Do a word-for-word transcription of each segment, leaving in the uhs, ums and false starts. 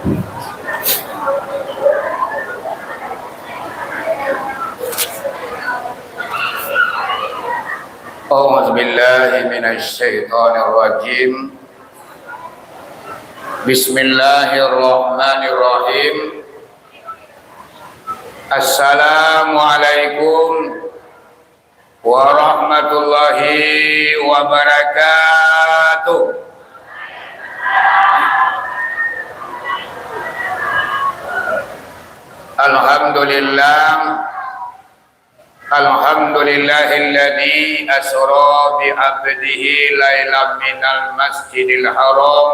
أعوذ بالله من الشيطان الرجيم. بسم الله الرحمن الرحيم. السلام عليكم ورحمة الله وبركاته. الحمد لله. الحمد لله الذي أسرى بعبده ليلا من المسجد الحرام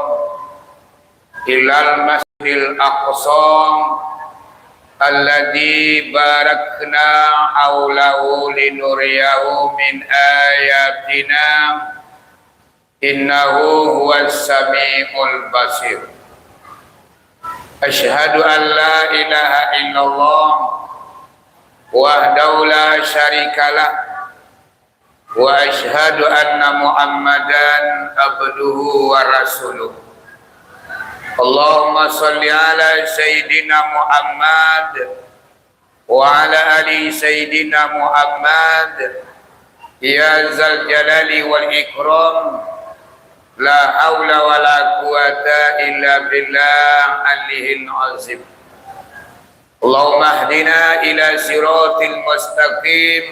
إلى المسجد الأقصى الذي باركنا حوله لنريه من آياتنا إنه هو السميع البصير. أشهد أن لا إله إلا الله وحده لا شريك له، وأشهد أن محمدا عبده ورسوله. اللهم صل على سيدنا محمد وعلى آل سيدنا محمد يا ذا الجلال والإكرام. لا حول ولا قوة إلا بالله العلي العظيم. اللهم اهدنا إلى صراط المستقيم.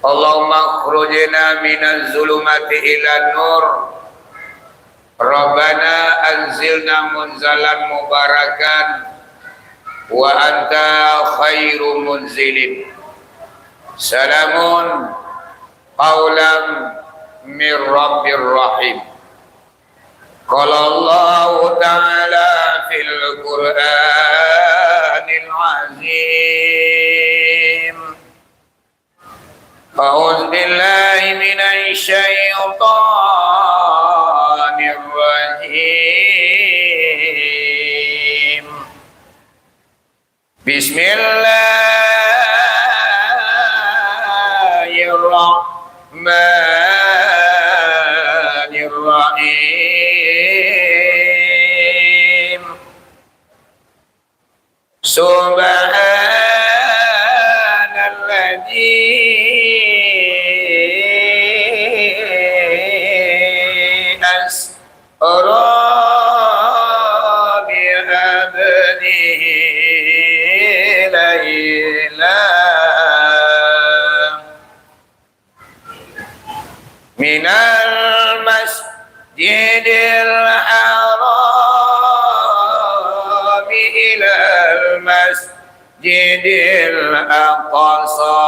اللهم أخرجنا من الظلمات إلى النور. ربنا أنزلنا منزلا مباركا وأنت خير منزل. سلام قولا من رب رحيم. قال الله تعالى في القرآن العظيم. أعوذ بالله من الشيطان الرجيم. بسم الله الرحمن الرحيم. سبحان الذي أسرى بعبده ليلا من المسجد الحرام إلى المسجد الأقصى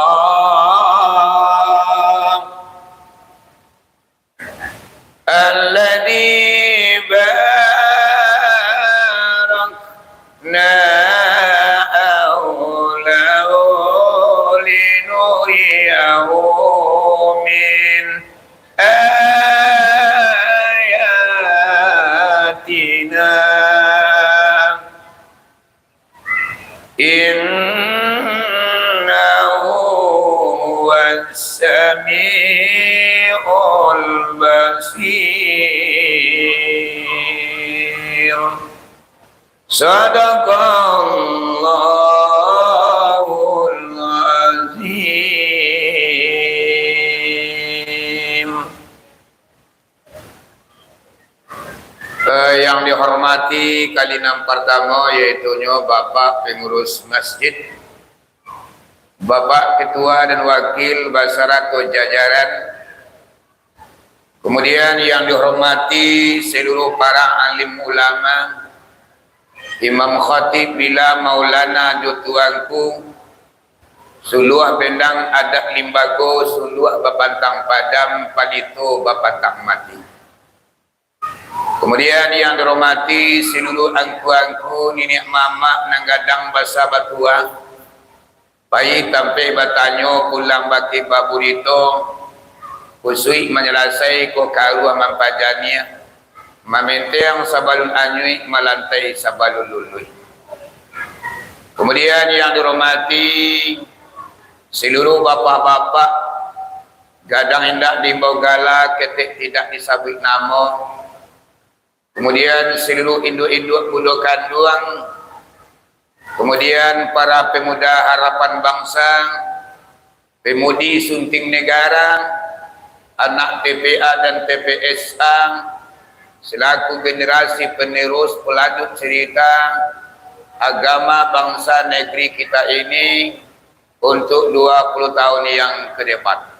الذي باركنا حوله لنريه من آياتنا إنه هو السميع البصير. صدق الله العظيم. Eh, yang dihormati kali nan partamo, yaitunyo Bapak Pengurus Masjid, Bapak Ketua dan Wakil basarato jajaran, kemudian yang dihormati seluruh para alim ulama, Imam Khatib bila Maulana jo Tuanku, Suluah Bendang Adat Limbago, Suluah Bapantang Padam, Palito Bapatang Mati. Kemudian yang dihormati seluruh angku-angku, niniak mamak nan gadang basa batua, pai tampek batanyo, pulang bakeh baburito, kusuik manyalasai, kok karuah mampajaniah, mamenteng sabalun anyuik, malantai sabalun luluih. Kemudian yang dihormati seluruh bapak-bapak, gadang indak diimbau gala, ketek tidak disabuik namo, kemudian seluruh induak-induak bundo kanduang, kemudian para pemuda harapan bangsa, pemudi Sunting Negara, anak T P A dan T P S A, selaku generasi penerus pelanjut cerita agama bangsa negeri kita ini untuk dua puluh tahun yang ke depan.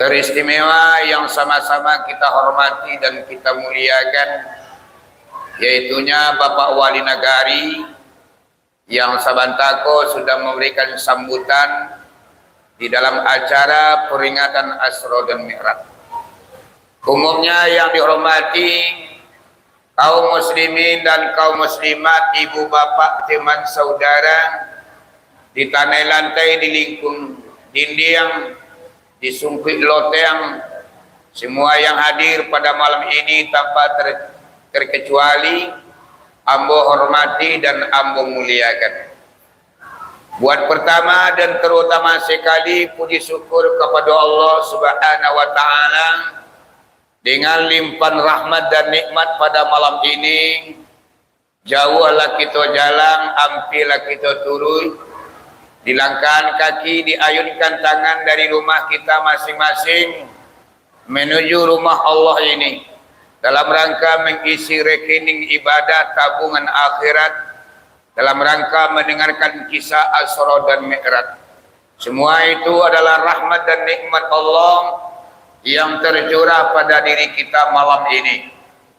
Teristimewa yang sama-sama kita hormati dan kita muliakan, yaitunya Bapak Wali Nagari, yang sabanta ko sudah memberikan sambutan di dalam acara peringatan Asra dan Mi'raj. Umumnya yang dihormati kaum muslimin dan kaum muslimat, ibu bapak, teman saudara, di tanai lantai, di lingkung dindiang, di sungkuik loteng, semua yang hadir pada malam ini tanpa ter-, terkecuali, ambo hormati dan ambo muliakan. Buat pertama dan terutama sekali, puji syukur kepada Allah Subhanahu wa Ta'ala, dengan limpahan rahmat dan nikmat pada malam ini, jauhlah kito jalang, ampilah kito turuik, dilangkahkan kaki, diayunkan tangan dari rumah kita masing-masing menuju rumah Allah ini, dalam rangka mengisi rekening ibadah tabungan akhirat, dalam rangka mendengarkan kisah Asra dan Mi'raj. Semua itu adalah rahmat dan nikmat Allah yang tercurah pada diri kita malam ini.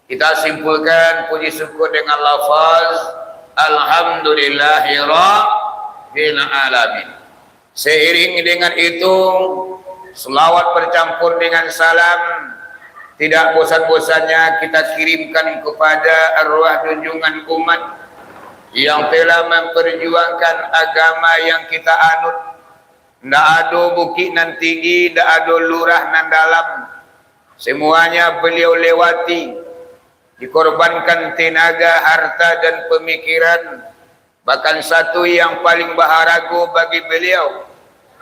Kita simpulkan puji syukur dengan lafaz, "Alhamdulillahirabbil alamin." Seiring dengan itu, selawat bercampur dengan salam tidak bosan-bosannya kita kirimkan kepada arwah junjungan umat yang telah memperjuangkan agama yang kita anut. Ndak ado bukik nan tinggi, ndak ado lurah nan dalam. Semuanya beliau lewati, dikorbankan tenaga, harta, dan pemikiran. Bahkan satu yang paling baharago bagi beliau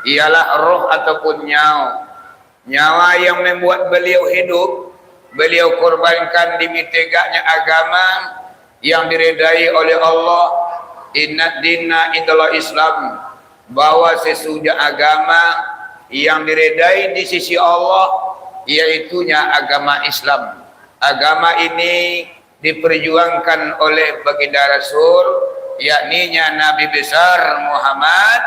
ialah roh ataupun nyawa. Nyawa yang membuat beliau hidup, beliau korbankan demi tegaknya agama yang diredai oleh Allah. Inna dina indallah Islam, bahwa sesungguhnya agama yang diredai di sisi Allah, yaitunya agama Islam. Agama ini diperjuangkan oleh Baginda Rasul, yakninya Nabi Besar Muhammad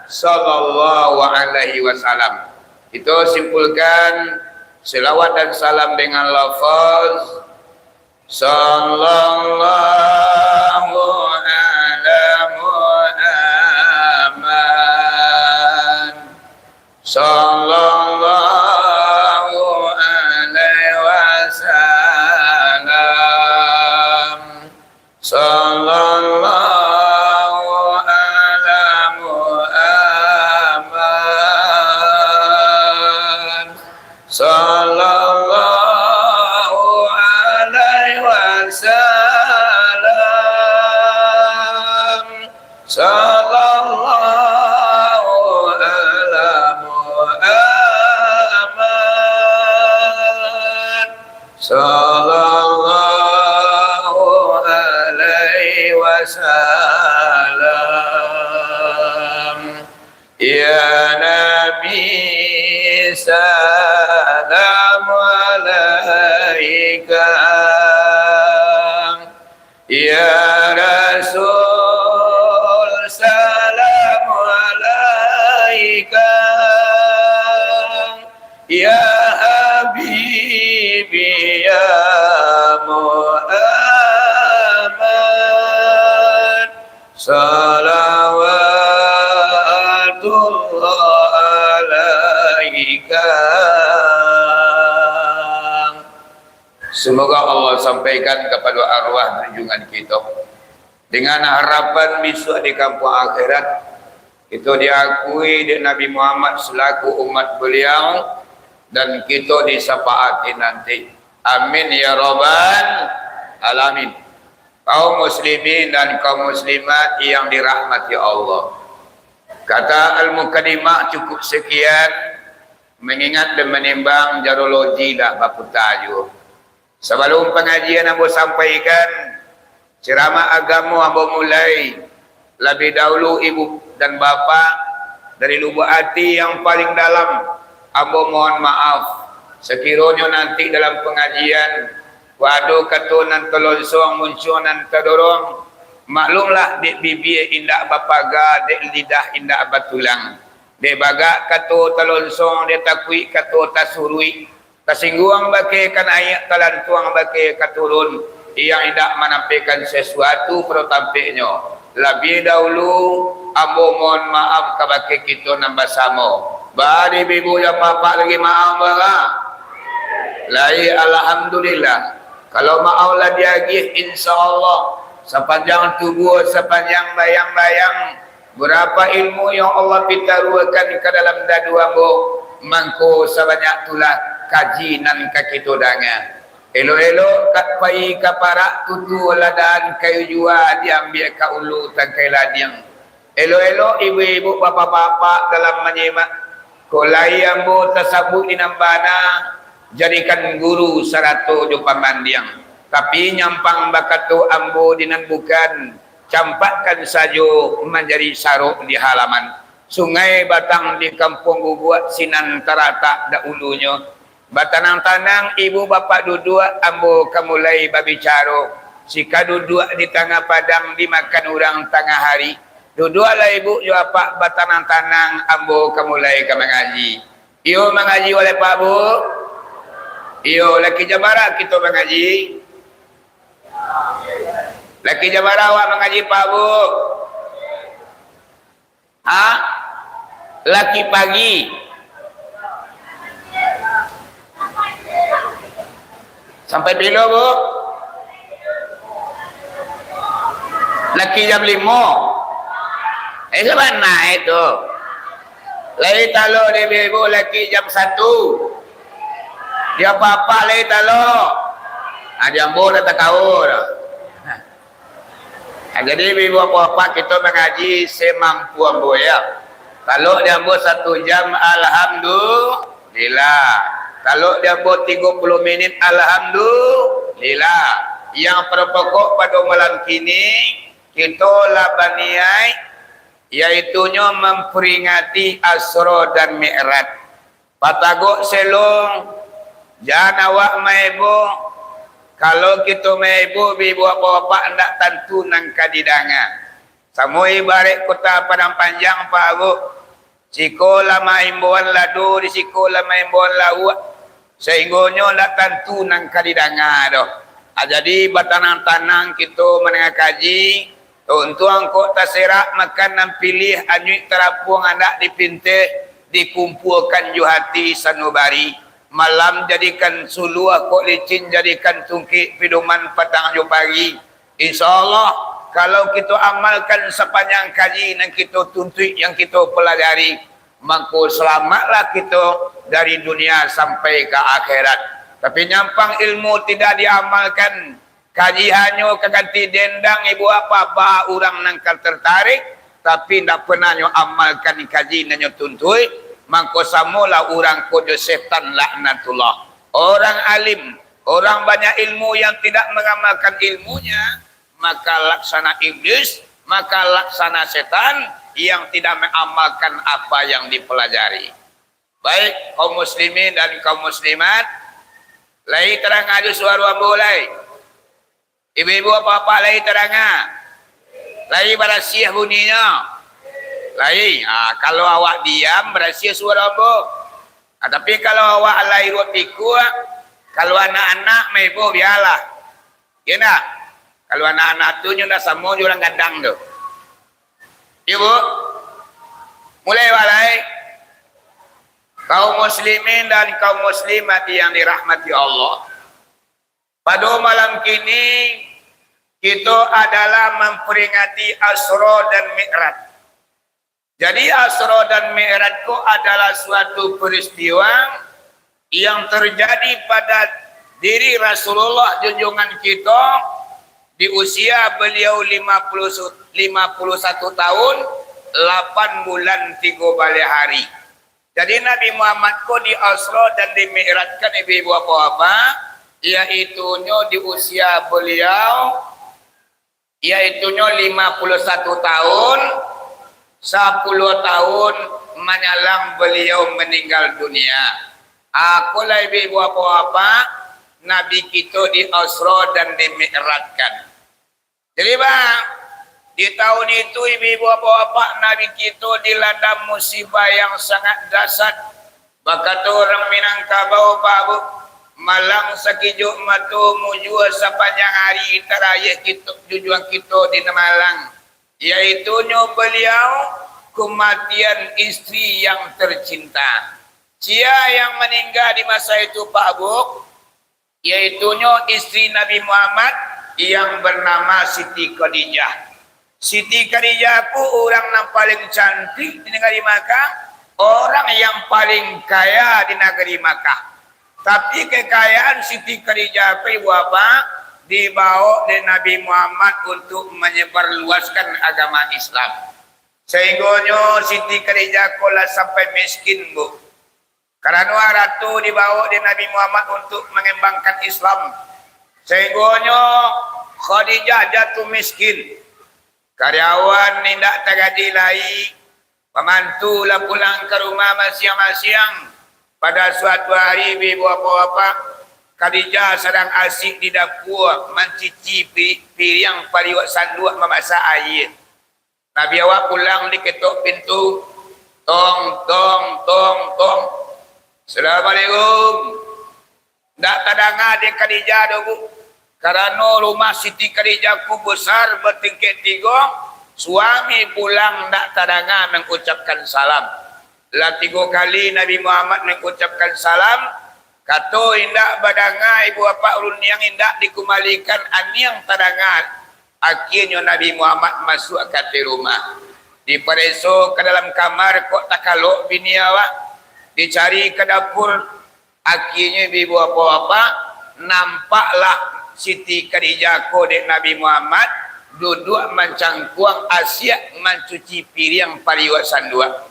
sallallahu alaihi wasallam. Kita simpulkan selawat dan salam dengan lafaz, "Sallallahu ala Muhammad." Sallallahu alaihi wasallam. Sallallahu ala Muhammad. Sallallahu alaihi wasallam. Sallallahu ala Muhammad. Sallallahu alaihi wasallam. Ya Nabi, salam alaika. Ya Rasul, salam alaika. Ya Habibi, ya Muhammad, salawatullah alaika. Semoga Allah sampaikan kepada arwah junjungan kita, dengan harapan besok di kampung akhirat, kita diakui dek Nabi Muhammad selaku umat beliau, dan kita disapaati nanti. Amin ya rabbal alamin. Kaum muslimin dan kaum muslimat yang dirahmati Allah. Kata al-mukaddimah cukup sekian, mengingat dan menimbang jarologi lah baputa juo. Sabalum pangajian ambo sampaikan, ceramah agamo ambo mulai, labiah dahulu ibu dan bapak, dari lubuk ati yang paling dalam, ambo mohon maaf. Sakironyo nanti dalam pangajian, kok ado kato nan talonsong, muncuang nan tadorong, maklumlah, dek bibia indak bapaga, dek lidah indak batulang. Dek bagak kato talonsong, dek takuik kato tasuruik, tasingguang bakeh ka naiak, talantuang bakeh ka turun, yang indak manampekkan sasuatu pado tampeknyo. Labiah dahulu, ambo mohon maaf kabake kito nan basamo. Bari ibu-ibu jo bapak lagi maaf, bara? Lai, alhamdulillah. Kalau maaf lah diagiah, insya Allah, sapanjang tubuah, sapanjang bayang-bayang, Barapa ilmu yang Allah pitaruahkan ka dalam dadu ambo, mangko sabanyak tulah kaji nan ka kito danga. Elok-elok ka pai ka parak, tutualah dahan kayu juwa, diambiak ka ulu tangkai ladiang. Elok-elok ibu-ibu, bapak-bapak dalam manyimak, kok lai ambo tasabuik di nan bana, jadikan guru sarato jo pamandiang. Tapi nyampang bakato ambo di nan bukan, campakkan sajo manjadi sarok di halaman. Sungai Batang di Kampuang Guguak sinan taratak dahulunyo. Batanang-tanang ibu bapak duduak, ambo ka mulai babicaro. Sika duduak di tangah padang, dimakan urang tangah hari. Duduaklah ibu jo apak, batanang-tanang, ambo ka mulai ka mangaji. Iyo, mangaji walai Pak Bu? Iyo, laki jam bara kito mangaji? Laki jam bara awak mangaji, Pak Bu? Ha? Laki pagi. Sampai pilo, Bu? Laki jam limo. Eh, sabana itu. Lai talok di ibu laki jam satu. Di apak-apak lai talok. Ah, di ambo lah takaur. Nah, jadi, ibu-ibu, bapak-bapak, kito mangaji semampu ambo, ya. Kalau di ambo satu jam, alhamdulillah. Kalau di ambo tigo puluah minit, alhamdulillah. Yang pokok pado malam kini, kito lah baniaik, yaitunyo mamperingati Asro dan Mi'raj. Patagok selong, jan awak maebo. Kalau kito maebo, bi, bapak-bapak, ndak tantu nan ka didanga. Samo ibaraik Kota Padang Panjang, Pak Bu. Siko lah maimbauan lado, di siko lah maimbauan lauak. Sainggonyo ndak tantu nan ka didanga doh. Ah, jadi, batanang-tanang kito mandanga kaji, Tuntuang kok taserak, makan nan piliah, anyuik tarapuang, andak dipinteh, dikumpuakan jo hati sanubari. Malam jadikan suluah, kok licin jadikan tungkik, pidoman patang jo pagi. Insya Allah, kalau kito amalkan sapanjang kaji nan kito tuntuik, yang kito palajari, mangko salamaklah kito dari dunia sampai ka akhirat. Tapi nyampang ilmu tidak diamalkan, kaji hanyo ka ganti dendang, ibu apak, ba urang nan ka tartarik, tapi ndak pernah nyo amalkan kaji nan nyo tuntuik, mangko samolah urang ko jo setan laknatullah. Orang alim, orang banyak ilmu yang tidak mengamalkan ilmunya, maka laksana iblis, maka laksana setan yang tidak mengamalkan apa yang dipelajari. Baik, kaum muslimin dan kaum muslimat, lai taranga jo suaro ambo lai? Ibu-ibu, apak-apak, lai taranga? Lai barasiah bunyinyo? Lai. Ha, kalau awak diam, barasiah suaro ambo. Ha, tapi kalau awak alai ruwet pikua, kalau anak-anak maibo, bialah. Iyo ndak? Kalau anak-anak tu nyo ndak samo jo urang gadang tu. Iyo, Bu? Mulai awak lai. Kaum muslimin dan kaum muslimat yang dirahmati Allah. Pado malam kini, kito adalah mamperingati Asro dan Mi'raj. Jadi, Asro dan Mi'raj ko adalah suatu peristiwa yang terjadi pada diri Rasulullah junjungan kito di usia beliau lima puluh su-, lima puluh satu tahun, lapan bulan, tigo baleh hari. Jadi, Nabi Muhammad ko di-Asro dan di-Mi'rajkan, ibu-ibu, apak-apak, yaitunyo di usia beliau, yaitunyo lima puluh satu tahun, sapuluh tahun manyalang beliau meninggal dunia. Akolah ibu-ibu bapak-bapak, Nabi kito di-Isra dan di-Mi'rajkan. Jadi, Bang, di tahun itu, ibu-ibu, bapak-bapak, Nabi kito dilanda musibah yang sangat dahsyat. Bakato urang Minangkabau, Pak Bu, malang sakijok mato, mujua sapanjang ari, tarayek kito, junjuang kito di Malang, yaitunyo beliau kematian isteri yang tercinta. Sia yang meninggal di masa itu, Pak Bu, yaitunyo isteri Nabi Muhammad yang bernama Siti Khadijah. Siti Khadijah ko urang nan paling cantik di nagari Makkah, orang yang paling kaya di nagari Makkah. Tapi, kekayaan Siti Khadijah ko, ibu bapak, dibaok dek Nabi Muhammad untuk manyebarluaskan agama Islam. Sahinggonyo Siti Khadijah ko lah sampai miskin, Bu. Karano arato dibaok dek Nabi Muhammad untuk mangembangkan Islam, sahinggonyo Khadijah jatuah miskin. Karyawan indak tagaji lai, pamantu lah pulang ka rumah masiang-masiang. Pada suatu ari, ibu bapak-bapak, Khadijah sadang asik di dapua mancuci pi-, piriang, pariuak, sanduak, mamasak aia. Nabi awak pulang, diketok pintu. Tong, tong, tong, tong. "Assalamualaikum." Ndak tadanga dek Khadijah doh, Bu. Karano rumah Siti Khadijah ko besar, batingkek tigo, suami pulang ndak tadanga mangucapkan salam. Lah tigo kali Nabi Muhammad mangucapkan salam, kato indak badanga, ibu bapak, rundiang indak dikumbalikan, aniang tadanga. Akhianyo Nabi Muhammad masuak ka ateh rumah. Dipareso ka dalam kamar, kok takalok bini awak. Dicari ka dapur. Akhianyo, ibu bapak-bapak, nampaklah Siti Khadijah ko dek Nabi Muhammad, duduak mancangkuang, asiak mancuci piriang, pariuak, sanduak.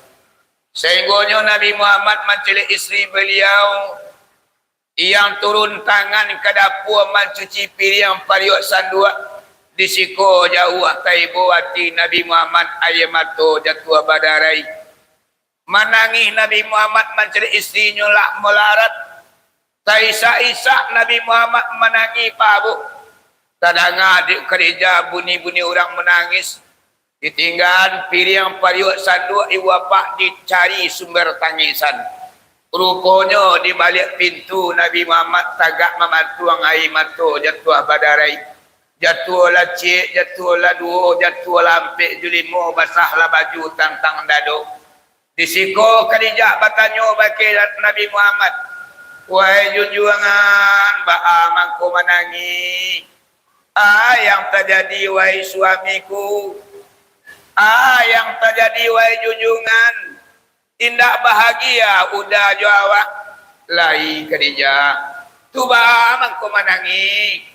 Sahinggonyo Nabi Muhammad mancaliak isteri baliau, yang turun tangan ka dapua mancuci piriang, pariuak, sanduak. Di siko jauah taibo ati Nabi Muhammad, aia mato jatuah badarai. Manangih Nabi Muhammad mancaliak isterinyo lah malarat. Taisak-isak Nabi Muhammad manangih, Pak Bu. Tadanga dek Khadijah bunyi-bunyi urang manangih. Ditinggaan piriang, pariuak, sanduak, ibu bapak, dicari sumber tangisan. Ruponyo di baliak pintu Nabi Muhammad tagak mamatuang, aia mato jatuah badarai. Jatuahlah ciek, jatuahlah duo, jatuahlah ampek jo limo, basahlah baju tantang dado. Di siko Khadijah batanyo bakeh Nabi Muhammad, "Wahai junjuangan, baa mangko manangih? A yang tajadi, wahai suamiku? A yang tajadi, wahai junjuangan? Indak bahagia Uda jo awak?" "Lai, Khadijah." "Tu baa mangko manangih?"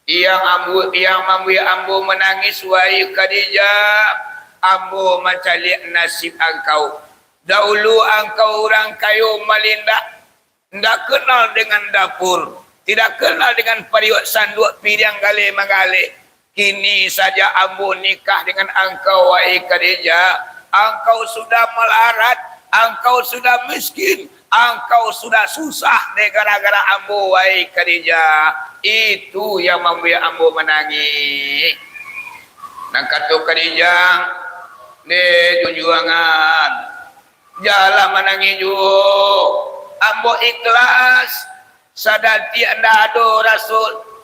"Yang ambo, yang mambuek ambo manangih, wahai Khadijah, ambo mancaliak nasib angkau. Daulu angkau urang kayo malindak, indak kenal dengan dapur, tidak kenal dengan pariuak, sanduak, piriang, galeh manggaleh. Kini sajak ambo nikah dengan angkau, wahai Khadijah, angkau sudah malarat, angkau sudah miskin, angkau sudah susah dek gara-gara ambo, wahai Khadijah. Itu yang mambuek ambo manangih." Nan kato Khadijah, "Dek junjuangan, janlah manangih juo. Ambo ikhlas. Sadatiak ndak ado raso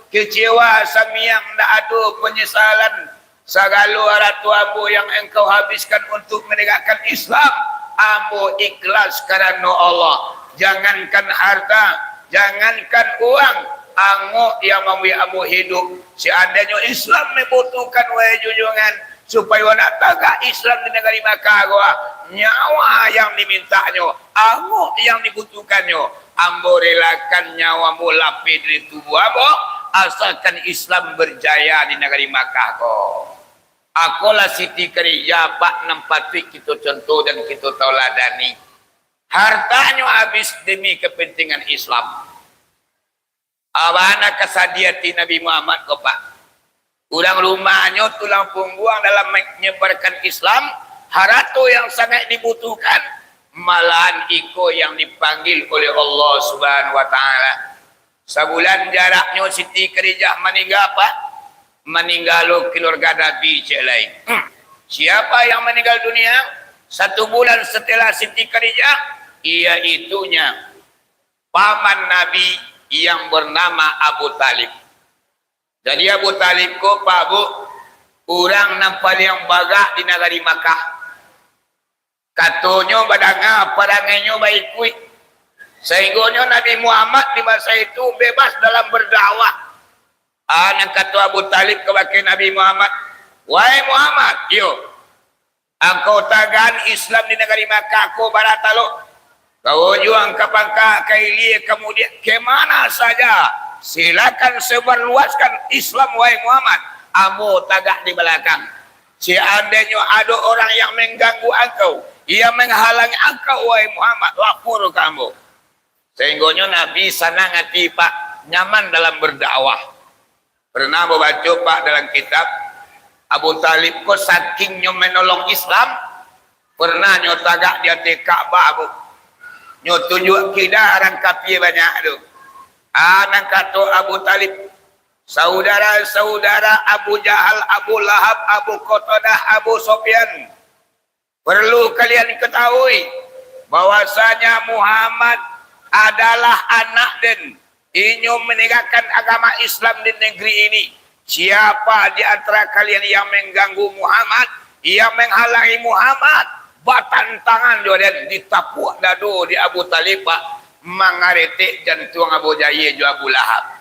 kecewa, samiang ndak ado panyesalan. Sagalo arato ambo yang engkau habiskan untuk manegakkan Islam, ambo ikhlas karano Allah. Jangankan harta, jangankan uang, angok yang mambuek ambo hiduik. Seandainyo Islam mambutuhkan, wahai junjuangan, supayo nak tagak Islam di nagari Makkah ko, nyawa yang dimintaknyo, angok yang dibutuhkannyo, ambo relakan nyawa ambo lapeh dari tubuah ambo, asalkan Islam berjaya di nagari Makkah ko." Akolah Siti Khadijah, Pak, nan patuik kito contoh dan kito tauladani. Hartanyo habis demi kepentingan Islam. Abana kasadiah ati Nabi Muhammad ko, Pak. Urang rumahnyo tulang pungguang dalam manyebarkan Islam, harato yang sangaik dibutuhkan, malahan iko yang dipanggil oleh Allah Subhanahu wa Ta'ala. Sabulan jaraknyo Siti Khadijah maningga, Pak. Maningga lo keluarga Nabi cek lai. Siapa yang meninggal dunia satu bulan setelah Siti Khadijah? Iaitunya paman Nabi yang bernama Abu Talib. Jadi Abu Talib ko, Pak Bu, urang nan paliang bagak di nagari Makkah. Katonyo badanga, parangainyo baikuik. Sahinggonyo Nabi Muhammad di masa itu bebas dalam berdakwah. Ah, nan kato Abu Talib kabake Nabi Muhammad, "Wahai Muhammad, iyo, angkau tagaan Islam di nagari Makkah ko bara talok. Kau juang ka pangka, ka ilia, ka mudiak, ka mana saja. Silakan sebarluaskan Islam, wahai Muhammad. Ambo tagak di balakang. Seandainyo ado urang yang mengganggu angkau, yang menghalangi angkau, wahai Muhammad, lapor ka ambo." Sahinggonyo Nabi sanang ati, Pak, nyaman dalam berdakwah. Pernah babaco, Pak, dalam kitab, Abu Talib ko sakingnyo menolong Islam, pernah nyo tagak di ateh Ka'bah, Bu. Nyo tunjuak kida urang kapia banyak tu. Ah, nan kato Abu Talib, "Saudara-saudara Abu Jahal, Abu Lahab, Abu Qatadah, Abu Sufyan, perlu kalian ketahui bahwasanya Muhammad adalah anak den. Inyo menegakkan agama Islam di negeri ini. Siapa di antara kalian yang mengganggu Muhammad, yang menghalangi Muhammad, batantangan jo den." Ditapuak dado di Abu Talib, Pak, mangaretek jantuang Abu Jahil jo Abu Lahab.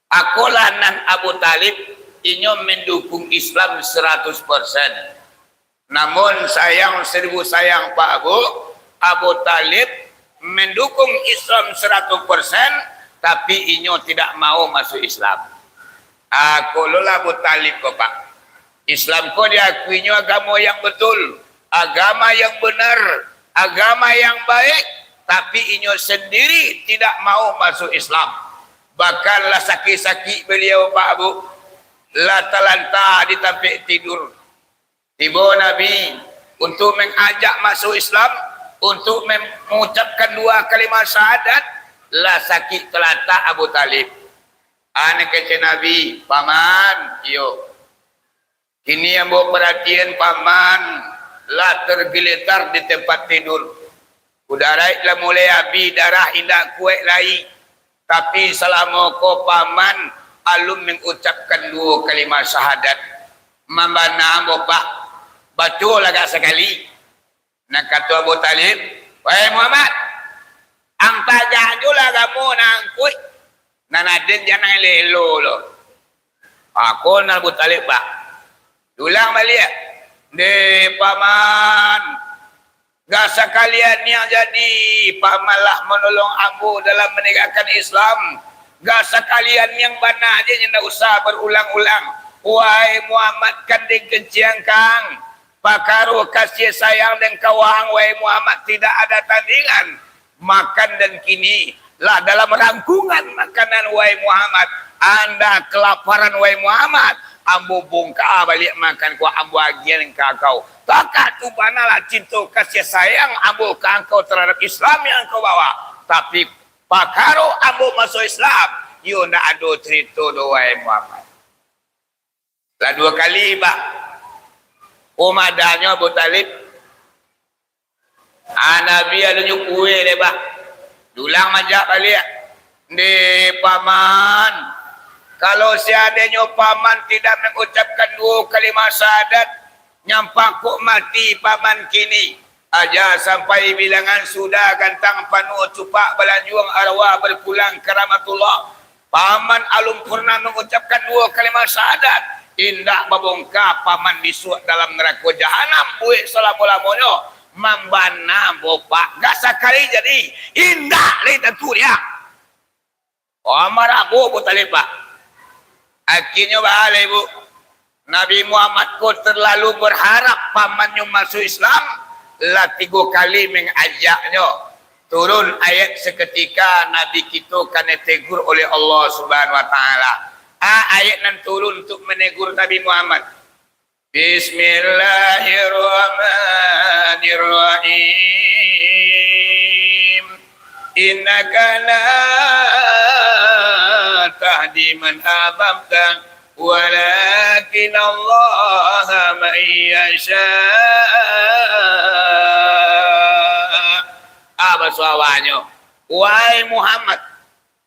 Akolah nan Abu Talib, inyo mendukung Islam seratus persen. Namun sayang seribu sayang, Pak Bu, Abu Talib mendukung Islam seratus persen, tapi inyo tidak mau masuk Islam. Ah, kololah Abu Talib ko, Pak. Islam ko diakuinyo agamo yang betul, agama yang benar, agama yang baik, tapi inyo sendiri tidak mau masuk Islam. Bahkan lah sakik-sakik beliau, Pak Bu, lah talanta di tampek tidur. Tibo Nabi untuk mengajak masuk Islam, untuk mem-, mengucapkan dua kalimah syahadat, lah sakik talatak Abu Talib. Anak kecil Nabi, "Paman, iyo. Kini ambo paratian paman lah tergeletar di tempat tidur. Kudaraik lah mulai abih darah, indak kuaik lai. Tapi salamo ko paman alun mangucapkan duo kalimah syahadat." "Mambana ambo, Pak. Baco lah agak sakali." Nan kato Abu Talib, "Wahai Muhammad, ang tagak jo lah agamo nan angkuik. Nan aden jan elok-elok lo." Ako nan Abu Talib, Pak. Diulang baliak. "Deh, paman. Gak sakalian yang jadi, paman lah manolong ambo dalam manegakkan Islam. Gak sakalian yang bana aja, indak usah berulang-ulang. Wahai Muhammad, kan den kenciangkan. Pakaro kasih sayang den ka ang, wahai Muhammad, tidak ada tandingan. Makan den kini lah dalam rangkungan makanan, wahai Muhammad. Anda kelaparan, wahai Muhammad. Ambo bongka baliak makan ko, ambo agiahan ka angkau. Takah tu banalah cinto kasih sayang ambo ka angkau terhadap Islam yang angkau bawa. Tapi pakaro ambo masuk Islam, iyo ndak ado cerito doh, wahai Muhammad." Lah duo kali, Pak. Umadanyo Abu Talib. Ah, Nabi alun nyo kueh deh, Pak. Diulang majak baliak. "Ndeh, paman. Kalau seandainyo paman tidak mengucapkan duo kalimah syahadat, nyampakok mati paman kini. Aja sampai bilangan sudah, gantang panuh cupak balanjuang, arwah berpulang karamatullah. Paman alun pernah mangucapkan duo kalimah syahadat. Indak babongka paman bisuak dalam narako jahanam buek salamo-lamonyo. Mambana ambo, Pak, gak sakali jadi, indak lai tantu dia." Oh, marah Abu Talib, Pak. Akhirnyo baa lai, Bu. Nabi Muhammad ko terlalu berharap pamannyo masuk Islam, lah tigo kali mengajaknyo. Turun ayat saketika, Nabi kito kanai tegur oleh Allah Subhanahu wa Ta'ala. A, ayat nan turun untuak manegur Nabi Muhammad. Bismillahirrahmanirrahim. Innaka la tahdi man ahbabta, walakin Allah man yasha. A, baso awanyo, wahai Muhammad,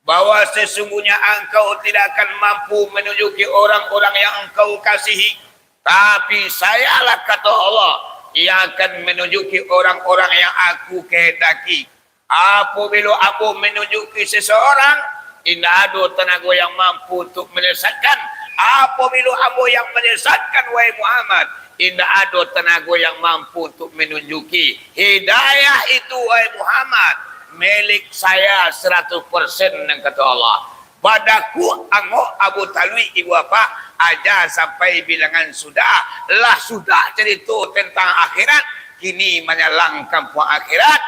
bahwa sesungguhnya angkau tidak akan mampu menunjuki orang-orang yang engkau kasihi. Tapi sayalah, kata Allah, yang akan menunjuki orang-orang yang Aku kehendaki. Apabila Ambo menunjuki seseorang, indak ado tanago yang mampu untuk menyesatkan. Apabila Ambo yang menyesatkan, wahai Muhammad, indak ado tanago yang mampu untuk menunjuki. Hidayah itu, wahai Muhammad, milik Saya seratus persen, nan kato Allah. Badaku angok Abu Talib, ibu bapak, aja sampai bilangan sudah. Lah sudah carito tentang akhirat, kini manyalang kampuang akhirat,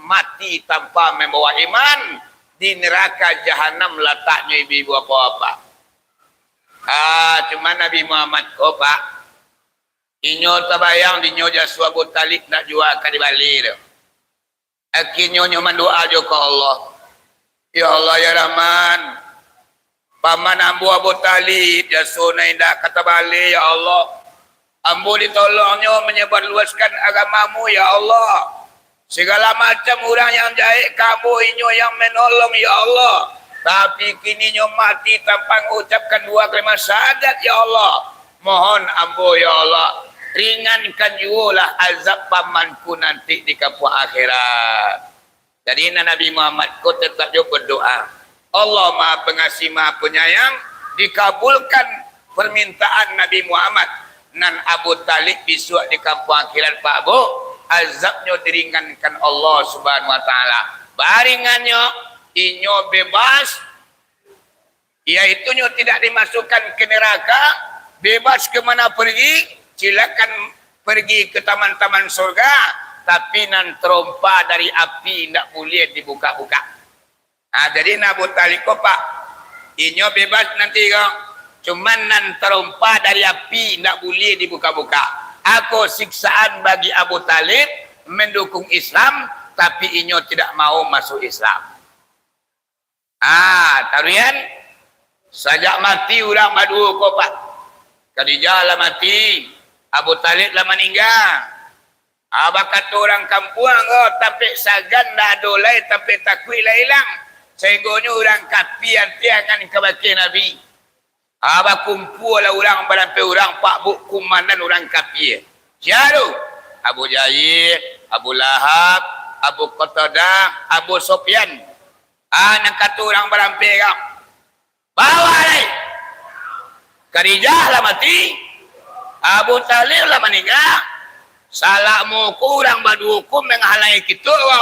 mati tanpa membawa iman, di neraka jahanam lataknyo, ibu-ibu, bapak-bapak. Ah, cuma Nabi Muhammad ko, Pak, inyo tabayang dinyo jaso Abu Talib ndak jua ka dibali tu. Akhirnyo nyo mandoa jo ka Allah, "Ya Allah, ya Rahman, paman ambo Abu Talib, jaso nan indak ka tabali, ya Allah. Ambo ditolongnyo manyebarluaskan agama-Mu, ya Allah. Sagala macam urang yang jahek ka ambo, inyo yang manolong, ya Allah. Tapi kini nyo mati tanpa mangucapkan dua kalimat syahadat, ya Allah. Mohon ambo, ya Allah, ringankan juolah azab pamanku nanti di kampuang akhirat." Jadi, nan Nabi Muhammad ko tetap jo berdoa. Allah Maha Pengasih, Maha Penyayang, dikabulkan permintaan Nabi Muhammad. Nan Abu Talib bisuak di kampuang akhirat, Pak Bu, azabnyo diringankan Allah Subhanahu wa Ta'ala. Baringannyo, inyo bebas, yaitunyo tidak dimasukkan ke neraka, bebas ke mana pergi, silakan pergi ke taman-taman surga, tapi nan tarompa dari api indak buliah dibuka-buka. Ha, jadi, nan Abu Talib ko, Pak, inyo bebas nanti ko, cuman nan tarompa dari api indak buliah dibuka-buka. Ako siksaan bagi Abu Talib mendukung Islam, tapi inyo tidak mau masuk Islam. Ah, taruihan, sajak mati urang baduo ko, Pak. Khadijah lah mati, Abu Talib lah maningga. Ah, bakato urang kampuang ko, tampek sagan ndak ado lai, tampek takuik lah ilang. Sainggonyo urang kapia anti angan kabake Nabi. Ah, bakumpualah urang barampek urang, Pak Bu, kumandan urang kapia. Sia tu? Abu Jahil, Abu Lahab, Abu Qatadah, Abu Sufyan. Ah, nan kato urang barampek ko, "Bawa lai! Khadijah lah mati, Abu Talib lah maningga. Salamo ko urang baduo ko manghalangi kito ko.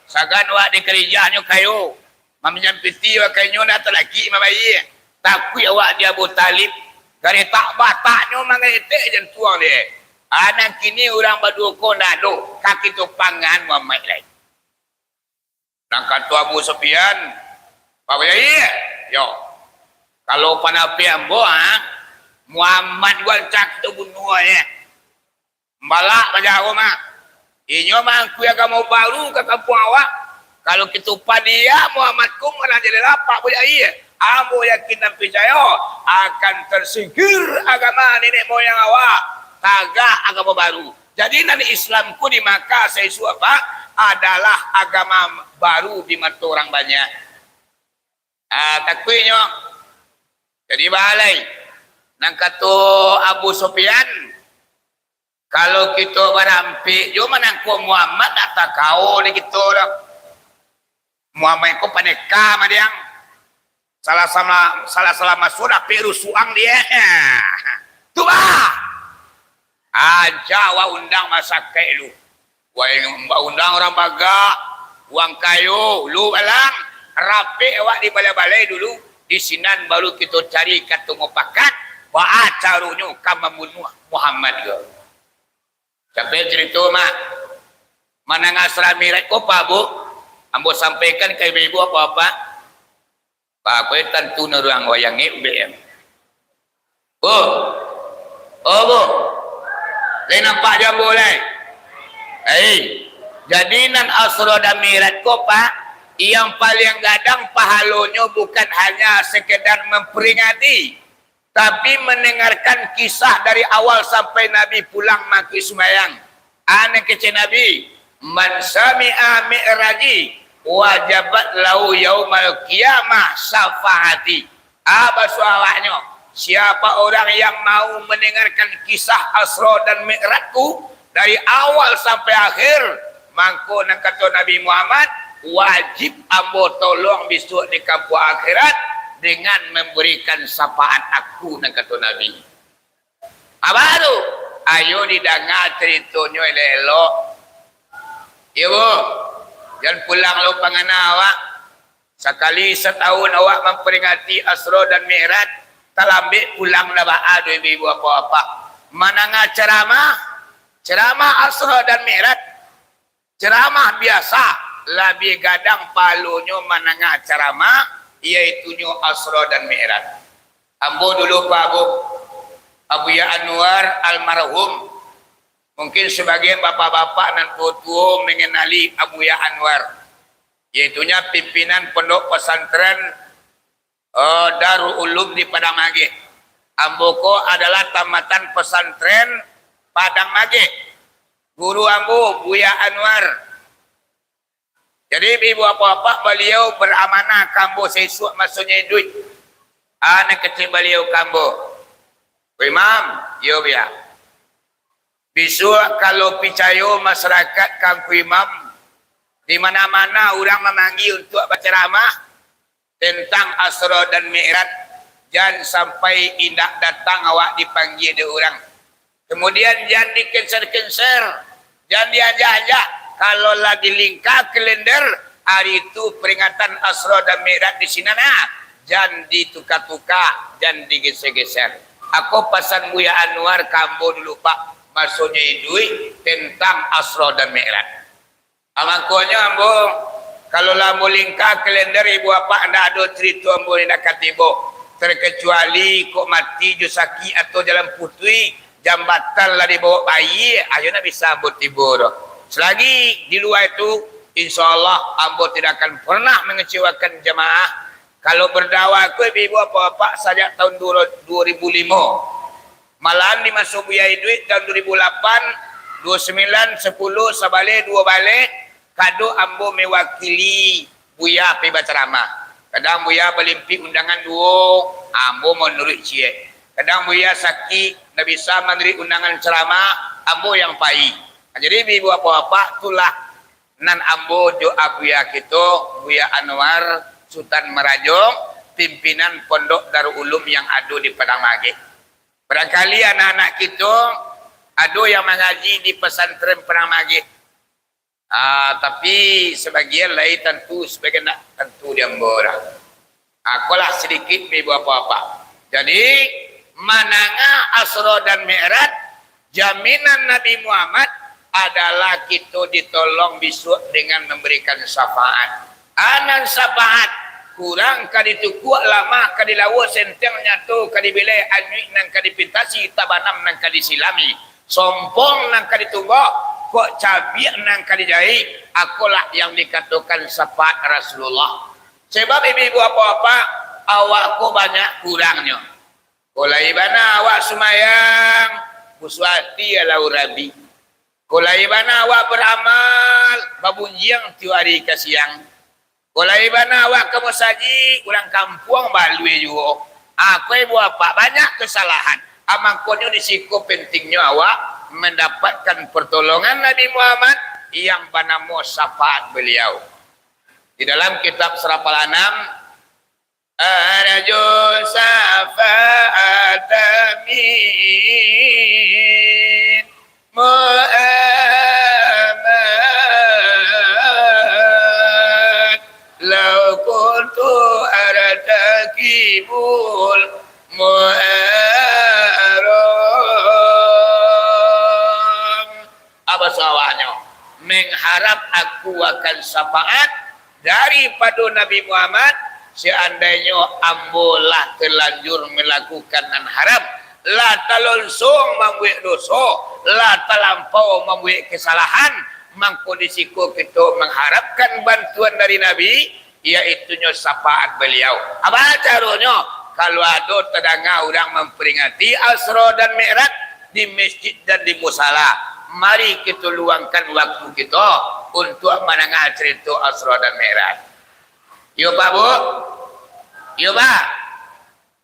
Sagan awak di Khadijah nyo kayo, maminjam piti awak ka inyo, ndak talakik mambayia. Takuik awak di Abu Talib, garetak bataknyo mangaletek jantuang dek. Ah, nan kini urang baduo ko ndak ado, ka kito pangan Muhammad lai." Nan kato Abu Sufyan, "Pak Bajai, yo, kalau panapik ambo, ha, Muhammad juo rancak kito bunuah, yo. Balak bajago mah. Inyo maangkui agamo baru ka kampuang awak. Kalau kito padiak Muhammad ko, malah jadi lapak Bajai. Ambo yakin dan picayo akan tarsingkir agama nenek moyang awak. Tagak agamo baru." Jadi, nan Islam ko di Makkah saisuak, Pak, adalah agama baru di mato urang banyak. Ah, takuiknyo. Jadi, baa lai. Nan kato Abu Sufyan, "Kalau kito barampik jo manangko Muhammad, ndak takao dek kito doh. Muhammad ko pandeka madiang. Salah sama, salah-salah masuak dapek rusuang dek. Tu bah! Aja awak undang masakek lu. Wai, undang urang bagak, urang kayo, lu balang, rapek awak di balai-balai dulu, di sinan baru kito cari kato mupakat, baa caronyo ka mambunuah Muhammad ko." Sampai carito, Mak. Manangah Isra Mi'raj ko, Pak Bu, Ambo sampaikan ka ibu-ibu, bapak-bapak. Bapak tantu naruang wayang ni, ubek ya. Bu. Oh, Bu. Lai nampak jo ambo lai? Hei. Jadi nan Asro dan Mi'raj ko, Pak, yang paling gadang pahalonyo bukan hanya sekedar memperingati, tapi mendengarkan kisah dari awal sampai Nabi pulang mangkuik sumbayang. Anak kecil Nabi, "Man sami'a mi'raji, wajabat lahu yaumal qiyamah syafaati." Ah, basuah awaknyo, siapa orang yang mau mendengarkan kisah Asra dan Mi'rajku dari awal sampai akhir, mangko nan kato Nabi Muhammad, wajib ambo tolong bisuak di kampuang akhirat dengan memberikan syafaat aku, nan kato Nabi. Abah tu, ayo didanga caritonyo elok-elok. Iyo, Bu. Jan pulang lo pangana awak. Sakali satahun awak mamperingati Asra dan Mi'raj, talambek pulang lah baa doh ibu-ibu bapak-bapak. Mandanga caramah, caramah Asra dan Mi'raj, caramah biasa, labiah gadang pahalonyo mandanga caramah, yaitunyo Asra dan Mi'raj. Ambo dulu, Pak, Bu, Abuya Anwar almarhum. Mungkin sabagian bapak-bapak nan tuo-tuo manganali Abuya Anwar, yaitunyo pimpinan Pondok Pesantren, eh, Darul Ulum di Padang Mageh. Ambo ko adalah tamatan Pesantren Padang Mageh. Guru ambo, Buya Anwar. Jadi, ibu bapak-bapak, baliau baramanah ka ambo saisuak masonyo iduik. Ah, nan kecek baliau ka ambo, "Ko Imam." "Iyo, Buya." "Bisuak kalau picayo masarakaik ka Angku Imam, di mana-mana urang mamanggia untuak bacaramah tentang Asra dan Mi'raj, jan sampai indak datang awak dipanggia dek urang. Kamudian, jan dikenser-kenser, jan dianjak-anjak. Kalau lah dilingka kalender, ari tu paringatan Asra dan Mi'raj di sinan, ah, jan dituka-tuka, jan digeser-geser." Ako pasan Buya Anwar ka ambo dulu, Pak, masonyo iduik, tentang Asra dan Mi'raj. Ah, mangkonyo ambo, kalau lah ambo lingka kalender, ibu bapak, ndak ado carito ambo ni ndak ka tibo. Terkecuali kok mati jo sakik atau jalan putuih, jambatan lah dibawok bayie, ayo ndak bisa ambo tibo doh. Selagi di lua itu, insya Allah ambo tidak akan pernah mengecewakan jamaah. Kalau berdakwah ko, ibu-ibu, bapak-bapak, sajak tahun dua, dua ribu limo. Malahan di maso Buya iduik tahun dua ribu lapan, dua sembilan, sepuluh, sabaleh, dua baleh, kado ambo mewakili Buya pai bacaramah. Kadang Buya balimpik undangan duo, ambo manuruik ciek. Kadang Buya sakik, ndak bisa manuruik undangan caramah, ambo yang pai. Jadi, ibu-ibu, bapak-bapak, itulah nan ambo jo Abuya kito, Buya Anwar Sutan Marajong, pimpinan Pondok Darul Ulum yang ado di Padang Mageh. Barangkali anak-anak kito ado yang mangaji di pesantren Padang Mageh. Ah, tapi sabagian lai tantu, sabagian ndak tantu di ambo lah. Ah, ko lah sadikit, ibu bapak-bapak. Jadi, mandanga Asra dan Mi'raj, jaminan Nabi Muhammad adalah kito ditolong bisuak dengan mambarikan syafaat. Anan syafaat, kurang ka ditukuak, lamah ka dilawok, senteng nyato ka dibilai, anyuik nan ka dipintasi, tabanam nan ka disilami, sompong nan ka ditumbok, kok cabiak nan ka dijaik, akolah yang dikatokan syafaat Rasulullah. Sebab ibu-ibu, bapak-bapak, awak ko banyak kurangnyo. Ko lai bana awak sumayang, kusuah ati alau rabi. Ko lai bana awak baramal, babunjiang tiok ari ka siang. Ko lai bana awak ka musajik, urang kampuang balua juo. Ah, ko ibu bapak, banyak kesalahan. Ah, mangkonyo di siko pentingnyo awak mandapatkan pertolongan Nabi Muhammad yang banamo syafaat beliau. Di dalam kitab Sarapal Anam, Arju syafaat min Muhammad, lau kuntu artakibul muharram. Apa sawahnyo? Mengharap aku akan syafaat daripado Nabi Muhammad, seandainyo ambo lah talanjur malakukan nan haram, lah talonsong mambuek doso, lah talampau mambuek kasalahan, mangko di siko kito mangharapkan bantuan dari Nabi, yaitunyo syafaat baliau. Apo caronyo? Kalau ado tadanga urang mamperingati Asra dan Mi'raj di masjid dan di musala, mari kito luangkan waktu kito untuak mandanga carito Asra dan Mi'raj. Iyo, Pak, Bu? Iyo, Pak?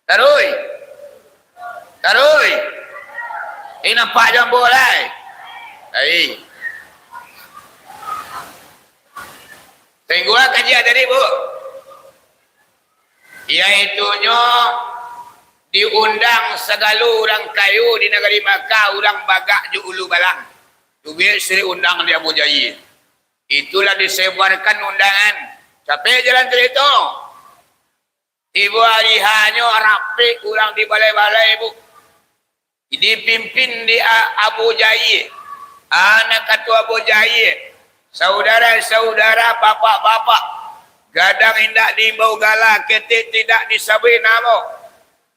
Taruih. Taruih. Eh, nampak jo ambo lai? Ai. Tengok kajian tadi, Bu. Yaitunyo diundang sagalo urang kayo di nagari Makkah, urang bagak jo ulu balang. Duit siri undang di Abu Jahil. Itulah disebarkan undangan. Capek jalan carito. Tibo ari hanyo rapek urang di balai-balai, Bu. Dipimpin di A-, Abu Jahil. Anak kato Abu Jahil, saudara-saudara, bapak-bapak, gadang indak diimbau gala, ketek tidak disabuik namo.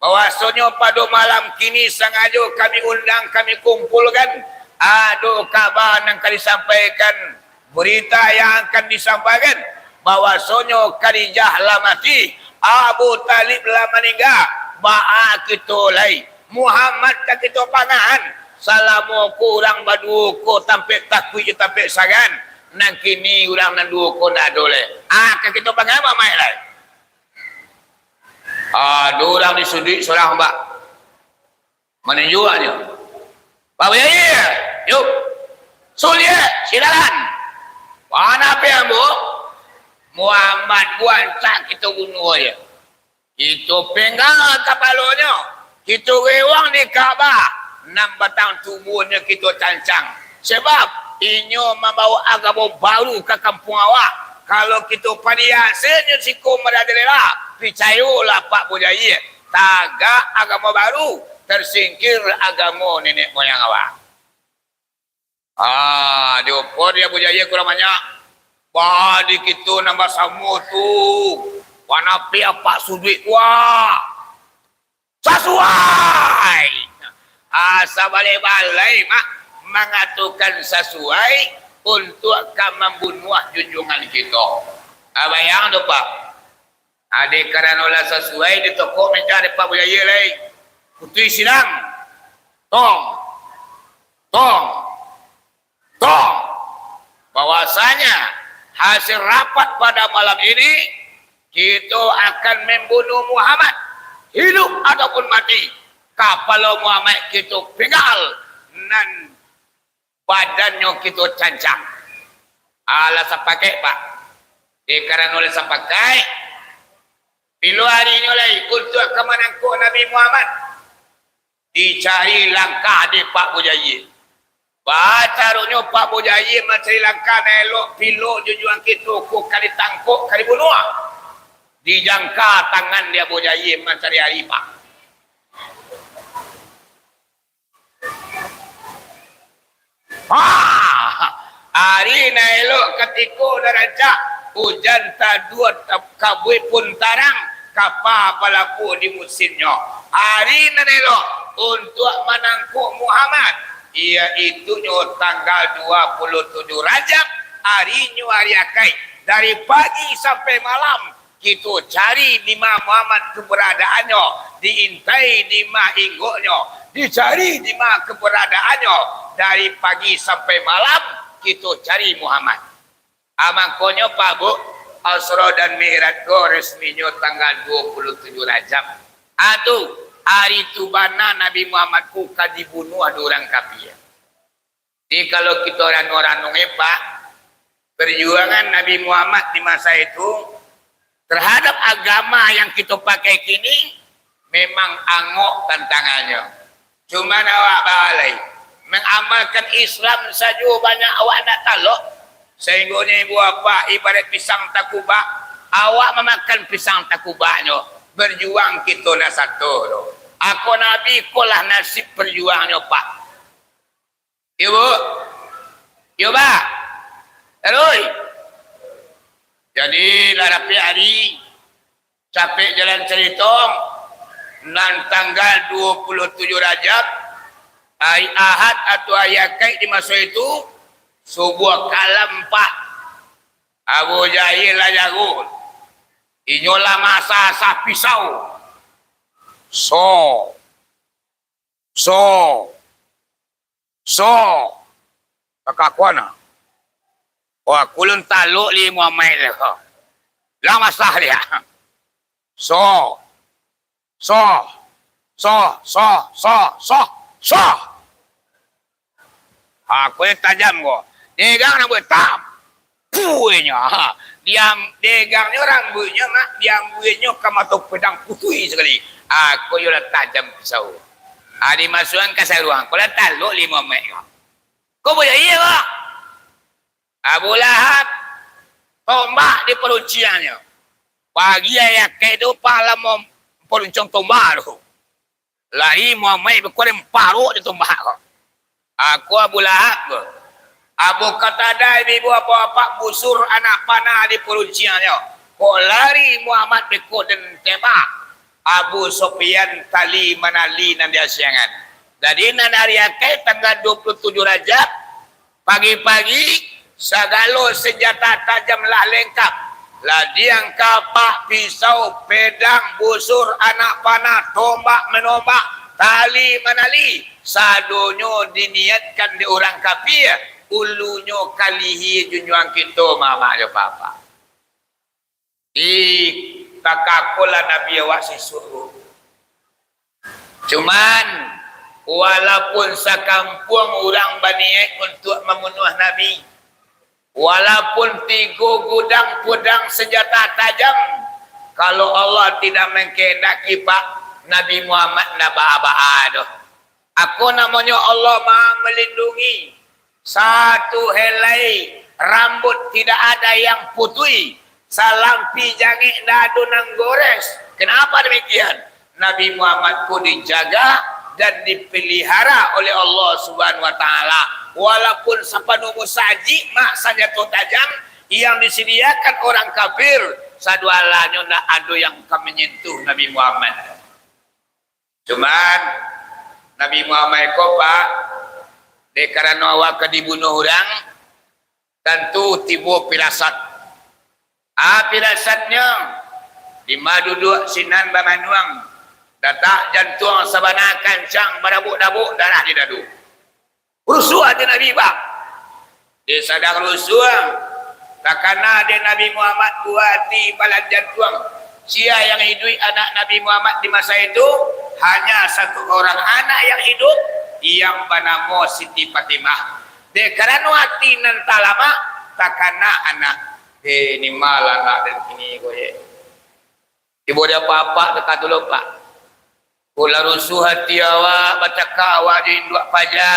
Bahwasonyo pado malam kini sangajo kami undang, kami kumpulkan, ado kaba nan ka disampaikan, berita yang akan disampaikan, bahwasonyo Khadijah lah mati, Abu Thalib lah maningga, baa kito lai? Muhammad ka kito pangahan, salamo ko urang baduo ko tampek takuik jo tampek sagan, nan kini urang nan duo ko ndak ado lai. Ah, ka kito pangahan Muhammad lai. Ado urang di suduik surang, Pak. Manunjuaknyo. Pak Buyai, yuk. Suliak, silakan. Mana api ambo? Muhammad buan tak kito bunuh aja. Kito penggal kapalonyo. Kito rewang di Ka'bah. Nan batang tubuhnyo kito cancang. Sebab inyo mambawa agamo baru ka kampuang awak. Kalau kito padiasenyo siko marajalela, picayolah Pak Buyai, tagak agamo baru, tarsingkir agamo nenek moyang awak. Ah, diopor di Abu Jahil kurang banyak. Bah, di kito nambah samo tu. Panapi apak suduik tu, ah. Sasuai. Ah, sabalai-balai, Mak, mangatokan sasuai untuak ka mambunuah junjuangan kito. Ah, bayang tu, Pak. Ah, dek karano lah sasuai, ditokok meja dek Pak Buyai lai. Putuih sidang. Tong. Tong. Tong. Bahwasanya hasil rapat pada malam ini, kito akan mambunuh Muhammad, hidup ataupun mati. Kapalo Muhammad kito pinggal, nan badannyo kito cancang. Alah sapakaik, Pak. Dek karano lah sapakaik, pilo arinyo lai untuak ka manangkok Nabi Muhammad. Dicari langkah dek Pak Buyai. Baa caronyo Pak Buyai mancari langkah nan elok, pilo junjuangan kito ko ka ditangkok, ka dibunuah. Dijangka tangan dek Abu Jahil mancari ari, Pak. Ha! Ari nan elok katiko nan rancak, ujan taduah, ta-, kabuik pun tarang, kapa balabuah di musinnyo. Ari nan elok untuak manangkok Muhammad, iyaitunyo tanggal dua puluh tujuh Rajab, arinyo ari Akaik, dari pagi sampai malam, kito cari di ma Muhammad keberadaannyo, diintai di ma inggoknyo, dicari di ma keberadaannyo, dari pagi sampai malam kito cari Muhammad. Ah, mangkonyo, Pak, Bu, Isra dan Mi'raj ko resminyo tanggal dua puluh tujuh Rajab. Ah, tu, ari tu bana Nabi Muhammad ko ka dibunuah dek urang kafir. Jadi, kalau kito ranung-ranung, eh, Pak, perjuangan Nabi Muhammad di masa itu terhadap agama yang kito pakai kini memang angok tantangannyo. Cuman awak baa lai, mengamalkan Islam sajo banyak awak ndak talok, sahinggonyo ibu bapak ibarat pisang takubak, awak mamakan pisang takubaknyo, berjuang kito ndak sato doh. Ako Nabi ko lah nasib perjuangnyo, Pak. Iyo, Bu. Iyo, Bah. Taruih. Jan Jadi, lah dapek ari, capek jalan carito, nan tanggal duo puluah tujuah Rajab, ari Ahad atau ari Akaik di maso itu, subuah kalam ampek. Abu Jahil lah jago. Inyo lah maasah-asah pisau. So. So. So. Kakakuan ah. Oh, aku lun taluk limo maik lah. Lah maasah liak. So. So. So, so, so, so, so. Ha, ko nan tajam ko. Degang rambuik, tam. Puinyo. Ha. Diam, degangnyo rambuiknyo, mak, diambuiannyo ka mato pedang putuih sakali. Ha, ko iyo lah tajam pisau. Ha, dimasuakan ka saruang. Ko lah taluk limo maik ko. Ko buliah iyo ko. Abu Lahab, tombak di parunciangnyo. Pagi ari Akaik tu, pala mo-, parunciang tombak tu. Lari Muhammad bakua den parok di tombak ko. Aku Abu Lahab ko. Abu Qatadah, ibu-ibu, bapak-bapak, busur anak panah di parunciangnyo. Kok lari Muhammad bakua den tembak. Abu Sufyan tali manali nan di asiangan. Jadi, nan ari Akaik tanggal duo puluah tujuah Rajab, pagi-pagi, sagalo sanjato tajam lah langkok. Lah diangka apak, pisau, pedang, busur, anak panah, tombak manombak, tali manali, sadonyo diniatkan dek urang kafir, ulunyo ka lihia junjuang kito, mamak jo papak. Ih, takakolah Nabi awak sisuak tu. Cuman, walaupun sakampuang urang baniaik untuak mambunuah Nabi, walaupun tigo gudang pedang sanjato tajam, kalau Allah tidak mangkahandaki, Pak, Nabi Muhammad ndak baa-baa doh. Ako namonyo Allah Maha Melindungi. Satu helai rambut tidak ada yang putuih, salampih jangek ndak ado nan gores. Kenapa demikian? Nabi Muhammad ko dijaga dan dipelihara oleh Allah Subhanahu wa Taala. Walaupun sapanuah musajik, mak, sanjato tajam yang disediakan orang kafir, sadualahnyo ndak ado yang ka manyentuh Nabi Muhammad. Cuman, Nabi Muhammad ko, Pak, dek karano awak ka dibunuah urang, tantu tibo pirasat. A, pirasatnyo, dima duduak sinan bamanuang, datak jantuang sabana kancang, badabuk-dabuk darah di dado. Rusuah ati Nabi, Pak. Dek sadang rusuah, takana dek Nabi Muhammad buah ati palan jantuang. Sia yang iduik anak Nabi Muhammad di masa itu? Hanya satu orang anak yang hidup, yang banamo Siti Fatimah. Dek karano ati nan talamak, takana anak. Eh, ni malah anak den kini ko, ye. Ibo dia apak-apak deka tu lo, Pak. Kok lah rusuah ati awak, bacakak awak jo induak paja.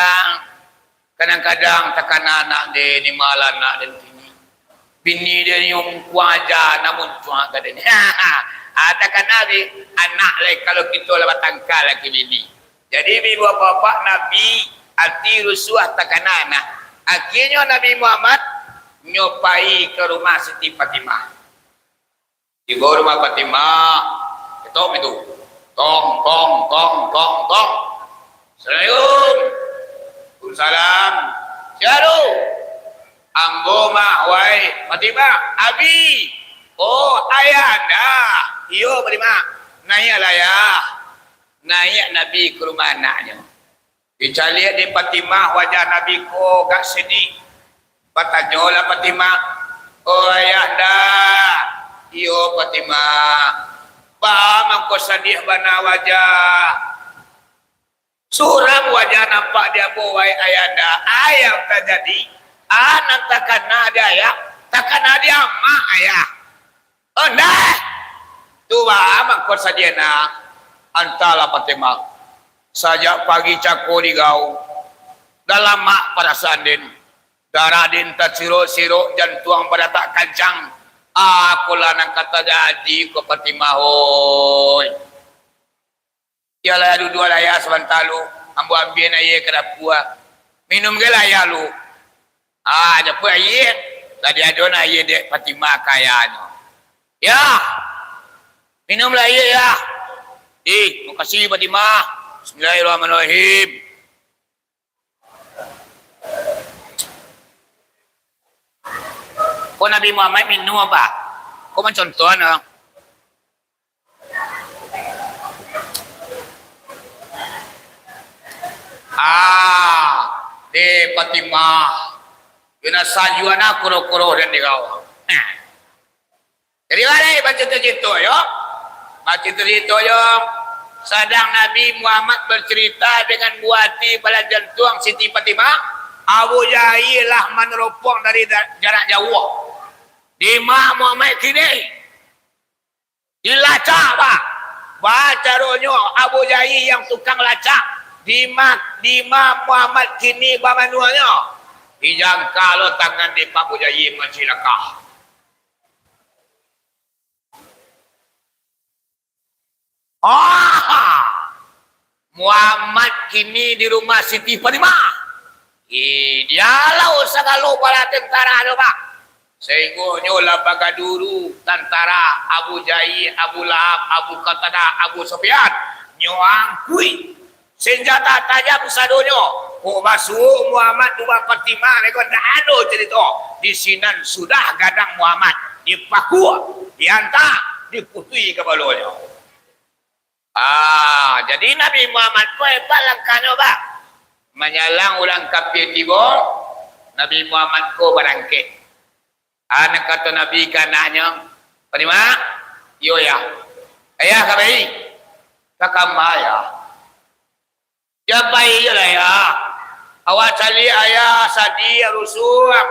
Kadang-kadang takana anak den, ni malah anak den kini. Bini den nyo mungkuang aja, nak muncuang ka den. Ah, takana bi anak lai, kalau kito lah batangka laki bini. Jadi, ibu bapak-bapak, Nabi ati rusuah takana anak. Akhirnyo Nabi Muhammad nyo pai ka rumah Siti Fatimah. Tibo rumah Fatimah, ketok pintu. Tong, tong, tong, tong, tong. Assalamualaikum. Waalaikumsalam. Sia tu? Ambo mah, wahai Fatimah. Abi. Oh, ayah anda. Iyo, Fatimah. Naiaklah, Ayah. Naiak Nabi ka rumah anaknyo. Dicaliak dek Fatimah wajah Nabi ko agak sadiah. Batanyolah Fatimah, "Oh, Ayahanda." "Iyo, Fatimah." "Baa mangko sadiah bana wajah?" "Suram wajah nampak di ambo, wahai Ayahanda." "A nan tajadi?" "A nan takana di Ayah, takana di Amak, Ayah." "Oh, ndak! Tu baa mangko sadiah, Nak?" "Antahlah, Fatimah. Sajak pagi cako digau, dalamak parasaan den. Darah den tasirok-sirok, jantuang badatak kancang. Apolah nan ka tajadi ko, Fatimah, oi?" "Iyolah, duduaklah, Ayah, sabanta lu. Ambo ambiakan aia ka dapua. Minum juo lah, Ayah, lu." "Ah, japuik aia." Lah diadoan aia dek Fatimah ka ayah nyo. "Yah, minumlah aia, Yah." "Ih, makasih, Fatimah." "Bismillahirrahmanirrahim." Ko Nabi Muhammad minum apa? Ko mancontoh, no? Ah, deh Fatimah. Yo nan sajuak nah kuro-kuro den di kau. Nah. Jadi, baliak bacarito-carito yo. Bacarito-carito yo. Sadang Nabi Muhammad bercerita dengan buah ati palan jantuang Siti Fatimah, Abu Jahil lah maneropong dari da-, jarak jauah. Dima Muhammad kini? Dilacak, Pak. Bacaronyo Abu Jahil yang tukang lacak. Dima, dima Muhammad kini bamanuanyo? Dijangka lo tangan di Pak Abu Jahil mancilaka. Ah! Muhammad kini di rumah Siti Fatimah. Eh, dialau sagalo bala tentara tu, Pak. Sainggonyo lah bagaduru tantara Abu Jahil, Abu Lahab, Abu Qatadah, Abu Sufyan. Nyo angkuik. Senjata tajam sadonyo. Kok basuo Muhammad di rumah Fatimah, ko ndak ado carito. Di sinan sudah gadang Muhammad. Dipakua, dianta, diputuih kapalonyo. Ah, jadi Nabi Muhammad ko hebat langkahnyo, Pak. Manyalang urang kapia tibo, Nabi Muhammad ko barangkek. Ah, nan kato Nabi ka anaknyo, "Fatimah, iyo, Yah." "Ayah ka pai?" "Ka kama, Yah." "Jan pai jo lah, Yah. Awak caliak Ayah sadiah, rusuah.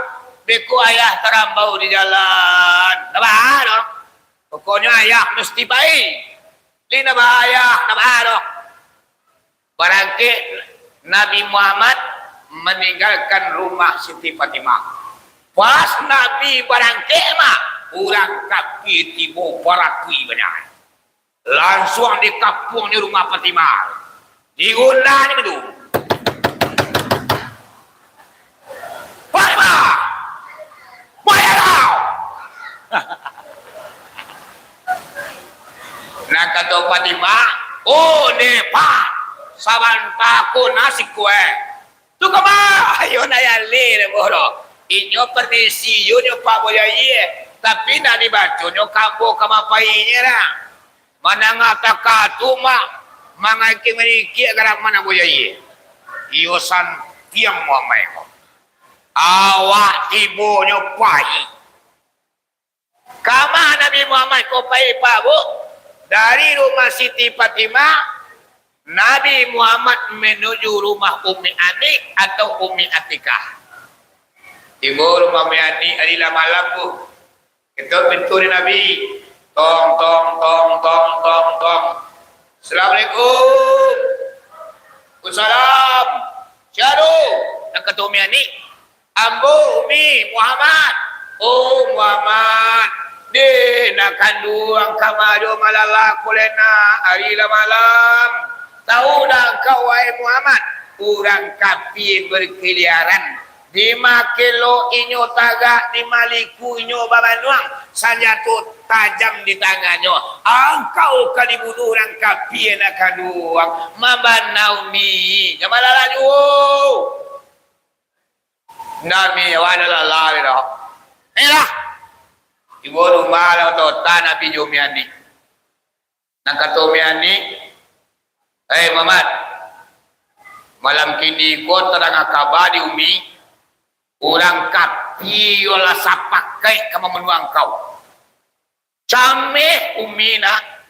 Beko Ayah tarambau di jalan." "Ndak baa doh. Pokoknyo Ayah musti pai." "Lai ndak baa, Yah, ndak baa doh." Barangkek Nabi Muhammad maninggalkan rumah Siti Fatimah. Pas Nabi barangkek mah, urang kapia tibo barakui banyak. Lansuang dikapuang di rumah Fatimah. Digundahnyo tu. "Fatimah! Pai kau!" Nan kato Fatimah, "Oh, neh, Pak, sabanta ko nasi ko, eh." "Tu kama?" "Ayo, nak yaleh, bodoh. Inyo permisi, iyo nyo Pak Boyai, eh. Tapi nak dibaconyo kambo kama painyo dah." Manangah taka tu, Mak, mangakik-ngakik garaman Abu Jahil. Iyo santiang Muhammad ko. Awak tibonyo pai. Kama Nabi Muhammad ko pai, Pak, Bu? Dari rumah Siti Fatimah, Nabi Muhammad menuju rumah Ummi Anik atau Ummi Atikah. Tibo rumah Ummi Anik, ari lah malam, Bu. Ketok pintu di Nabi. Tong, tong, tong, tong, tong, tong. "Assalamualaikum." "Waalaikumsalam." "Sia tu?" Nan kato Ummi Anik. "Ambo, Umi, Muhammad." "Oh, Muhammad. Deh, nak kanduang kama jo malala ko lai nak, ari lah malam. Tahu dak engkau, wahai Muhammad, urang kapia berkeliaran. Di ma kelok inyo tagak, di ma liku inyo bamanuang, sanjato tajam di tangannyo. Engkau ka dibunuah urang kapia nak kanduang." "Ma bana, Umi. Jan malala juo." "Ndak, Mi, awak ndak lala doh." Nailah. Tibo rumah lah, otak-otak Nabi jo Ummi Anik. Nan kato Ummi Anik, "Hei, Muhammad, malam kini ko tadanga kaba di Umi, urang kapia yo lah sapakaik ka mambunuah angkau." "Cameh, Umi, nak.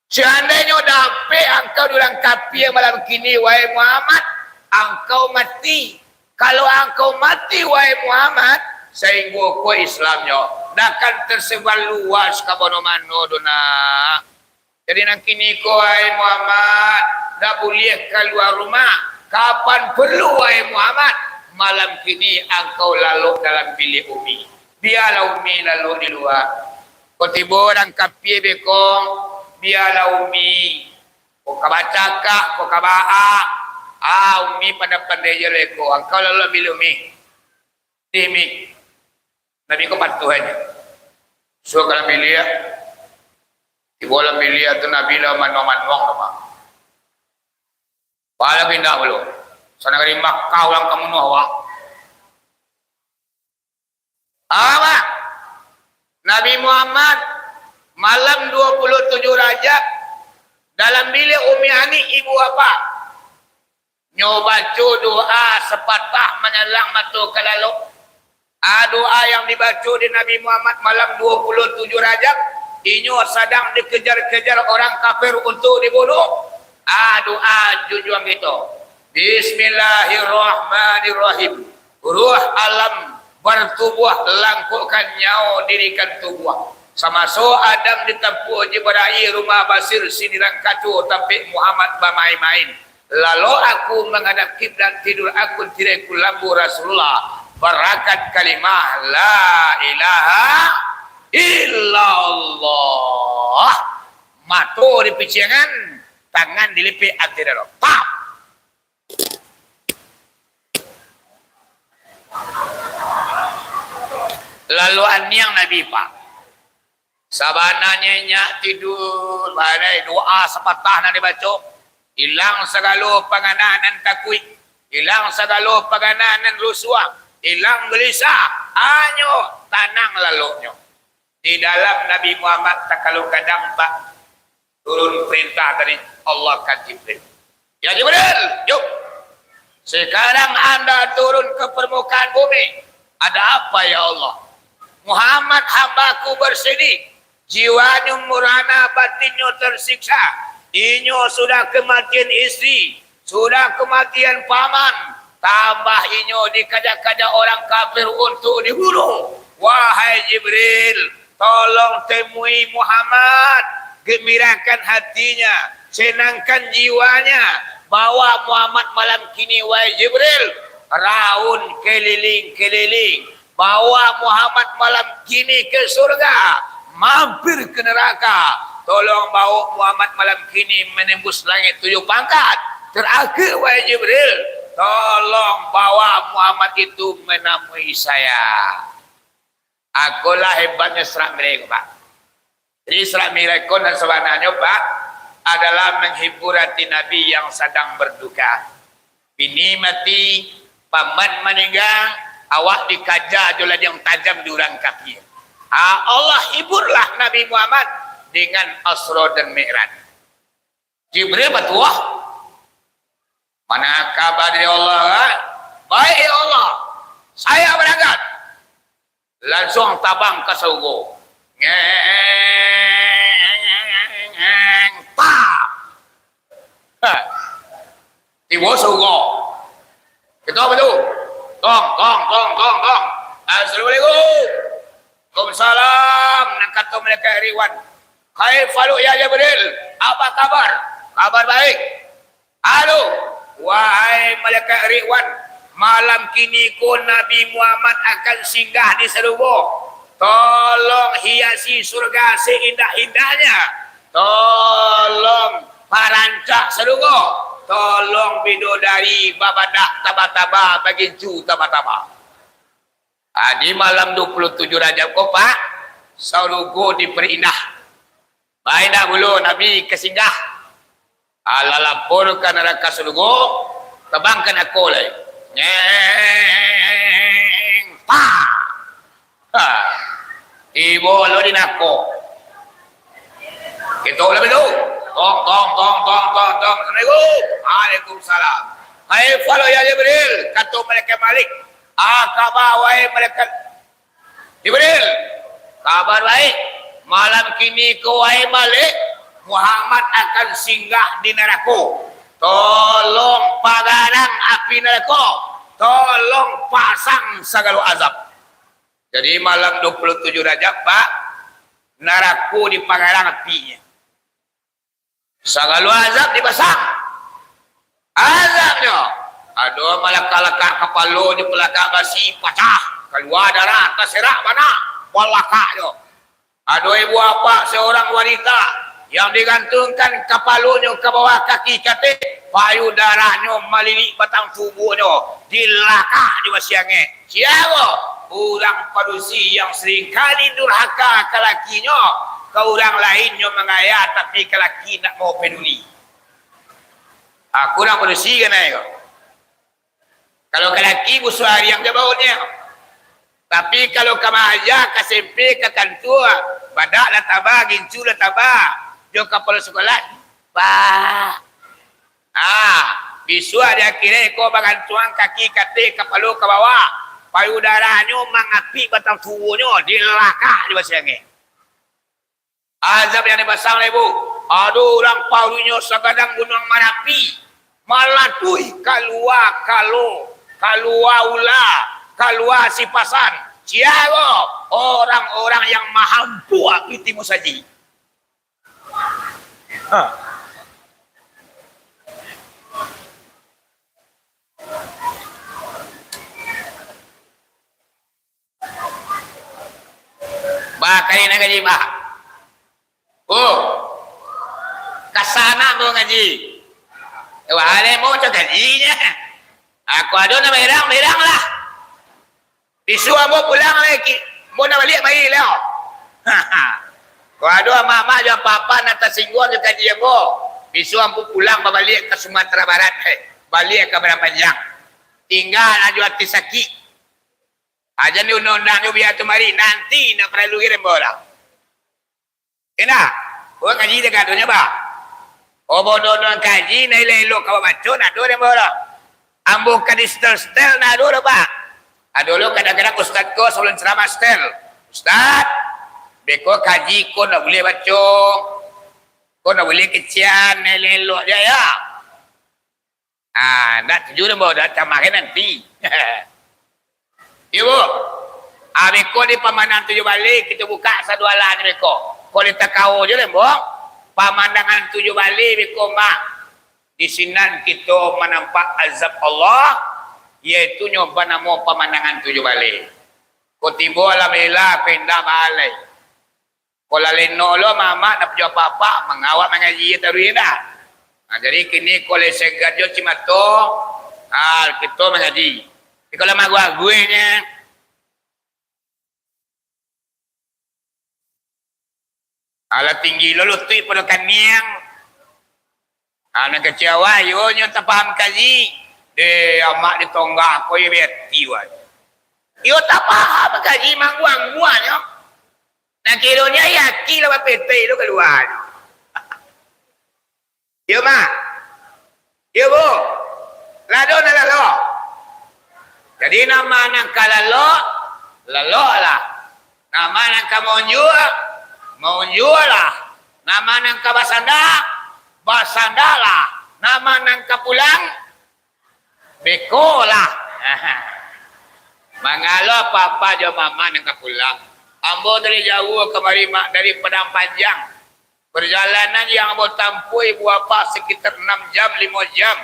Seandainyo dapek angkau di urang kapia malam kini, wahai Muhammad, angkau mati. Kalau angkau mati, wahai Muhammad, sainggo ko Islamnyo, dak akan tersebar luas ka mano-mano doh, nak. Jadi nan kini ko, wahai Muhammad, dak buliah kalua rumah. Kapan perlu, wahai Muhammad, malam kini angkau lalok dalam biliak Umi. Bialah Umi lalok di lua. Ko tibo urang kapia beko, bialah Umi. Ko ka bacakak, ko ka baa. Ah, Umi pandai-pandai je lah ko. Angkau lalok biliak Umi." "Dih, Mi." Nabi ko patuah aja. Suruah ka dalam biliak. Tibo dalam biliak tu Nabi lah manuang-manuang tu, Mak. Pala pindah pulo. Sa nagari Makkah urang ka munuah awak. Awak. Nabi Muhammad, malam dua puluh tujuh Rajab, dalam biliak Umi Ani, ibu apak. Nyo baco doa sapatah manyalang mato ka lalok. Ah, doa yang dibaco di Nabi Muhammad malam dua puluh tujuh Rajab, inyo sadang dikejar-kejar orang kafir untuk dibunuh. Ah, doa junjuang kito. Bismillahirrahmanirrahim. Ruh alam bertubuh, langkokkan nyawo, dirikan tubuh. Samaso Adam ditampuah Jibrail, rumah basir sindiran kaco, tampek Muhammad bamain-main. Lalu aku menghadap kiblat, tidur aku tirai kulambu Rasulullah, barakat kalimah la ilaha illallah. Mato dipiciangan, tangan dilipek ateh dado. Tap! Lalu aniang Nabi, Pak. Sabananyo nyak tidur, badai doa sapatah nan dibaco, ilang sagalo pangana nan takuik, ilang sagalo pangana nan rusuah, ilang gelisah, hanyo tanang laloknyo. Di dalam Nabi Muhammad takalun gadang, Pak, turun perintah dari Allah ka Jibril. "Ya Jibril, yuk. Sekarang anda turun ke permukaan bumi." "Ada apa, ya Allah?" "Muhammad hamba-Ku bersedih. Jiwanyo merana, batinnyo tersiksa. Inyo sudah kematian istri, sudah kematian paman, tambah inyo dikaja-kaja orang kafir untuk dibunuh. Wahai Jibril, tolong temui Muhammad, gembirakan hatinya, senangkan jiwanya. Bawa Muhammad malam kini, wahai Jibril, raun keliling-keliling. Bawa Muhammad malam kini ke surga, mampir ke neraka. Tolong bawa Muhammad malam kini menembus langit tujuh pangkat. Terakhir, wahai Jibril, tolong bawa Muhammad itu menemui saya." Akolah hebatnya Isra Mi'raj ko, Pak. Jadi, Isra Mi'raj ko nan sabananyo, Pak, adalah menghibur hati Nabi yang sadang berduka. Bini mati, paman maningga, awak dikaja jo ladiang tajam di urang kaki. Ah, Allah hiburlah Nabi Muhammad dengan Isra dan Mi'raj. Jibril batuah. "Mana kabar dari Allah, kan?" "Baik, ya Allah. Saya berangkat." Lansuang tabang ka sarugo. Ngeng, pa. Ha. Tibo sarugo. Kito apa tu? Tong, tong, tong, tong, tong. "Assalamualaikum." "Waalaikumsalam." Nan kato malaikat Ridwan, "Kaifa haluka ya Jibril? Apa kabar?" "Kabar baik." "Halo, wahai malaikat Ridwan, malam kini ko Nabi Muhammad akan singgah di sarugo. Tolong hiasi surga seindah-indahnyo. Tolong parancak sarugo. Tolong bidodari babadak taba-taba, bagincu taba-taba." Ah, di malam dua puluh tujuh Rajab ko, Pak, sarugo diperindah. Baik, dahulu Nabi ka singgah. Alah lapor ka narako sarugo, tabang ka narako lai. Nyeng, pa. Ha. Tibo lo di narako. Ketok lah pintu. Tong, tong, tong, tong, tong, tong. "Assalamualaikum." "Waalaikumsalam." "Kaifa haluka ya Jibril?" Kato malaikat Malik. "Ah, kaba, wahai malaikat Jibril, kabar baik. Malam kini ko, wahai Malik, Muhammad akan singgah di narako. Tolong pagarang api narako. Tolong pasang sagalo azab." Jadi, malam dua puluh tujuh Rajab, Pak, narako dipagarang apinyo. Sagalo azab dipasang. Azabnyo, ado malakak-lakak kapalo di palakak basi, pacah, kalua darah, taserak bana palakaknyo. Ado ibu apak seorang wanita yang digantungkan kapalonyo ka bawah kaki katek, payuah darahnyo malilik batang tubuahnyo, dilakak jo basi angek. Sia ko? Urang padusi yang seringkali durhaka ka lakinyo, ka urang lain nyo mangaya, tapi ka laki ndak mau peduli. Ah, kurang padusi kanai ko. Kalau ka laki, busuah ariang jo baunyo. Tapi kalau ka maaja, ka SMP, ka kantua, badak lah taba, gincu lah taba, jo kapalo sakolah, bah. Ah, bisuak di akhirat ko bagantuang kaki kateh, kapalo ka bawah, payudaranyo mangapik batang tuwonyo, dilakak di basi angin. Azab yang dipasang lai, Bu. Ado urang paruiknyo sagadang Gunuang Marapi, malatuih, kalua kalo, kalua ula, kalua sipasan. Sia ko orang-orang yang mahampuak pitih musajik. Ha. Bakali nak gaji, Pak. Oh. Kasana mau ngaji. Wah, ale mau cak gajinya. Aku ado nak berang, berang lah. Bisuak ambo pulang lai, ki-, ambo nak baliak mari lai. Ko ado amak-amak jo apak-apak nan tasingguang jo kaji ambo, bisuak ambo pulang babaliak ka Sumatera Barat, eh, baliak ka Padang Panjang. Tingga ajo ati sakik. Aja ni undang-undang jo biar tu mari, nanti indak paralu kirim ambo lah. Indak, urang kaji dek adonyo, bah. Obo dono kaji, nan elok-elok ka babaco, ndak ado dek ambo doh. Ambo ka di setel-setel, ndak ado doh, bah. Ado lo kadang-kadang ustad ko sabalun ceramah setel. Ustad, beko kaji ko ndak buliah baco. Ko ndak buliah kecekan, nan elok-elok ja, ya. Ah, ndak tuju dek ambo, dah tamah kan nanti. Iyo, Bu. Ah, beko di pamandangan tujuah baleh, kito bukak sadualah ni beko. Ko di takao jo dek ambo, pamandangan tujuah baleh beko, Mak. Di sinan kito manampak azab Allah, yaitunyo banamo pamandangan tujuah baleh. Ko tibo, alhamdulillah, ko indak baa lai. Ko lah leno lo, mamak, ndak punya apa-apa, mangawak mangaji taruih dah. Nah, jadi kini ko lai segar jo cimato, ha, kito mangaji. Tapi kalau maguah-guahnyo, alah tinggi lo lutuik pado kaniang. Ha, nan kecek awak, iyo nyo tapaham kaji. Deh, amak di tonggak ko iyo beti wan. Iyo tapaham kaji, mangguang-guangnyo. Nan kironyo yakin lah bapetai tu kalua. Iyo, Mak. Iyo, Bu. Lado nan lalok. Jadi, nama nan ka lalok, laloklah. Nama nan ka maunjuak, maunjuaklah. Nama nan ka basanda, basandalah. Nama nan ka pulang, bekolah. Mangalo papa jo mama nan ka pulang. Ambo dari jauah kamari, Mak, dari Padang Panjang. Perjalanan yang ambo tampuah, Ibu Bapak, sekitar enam jam, limo jam.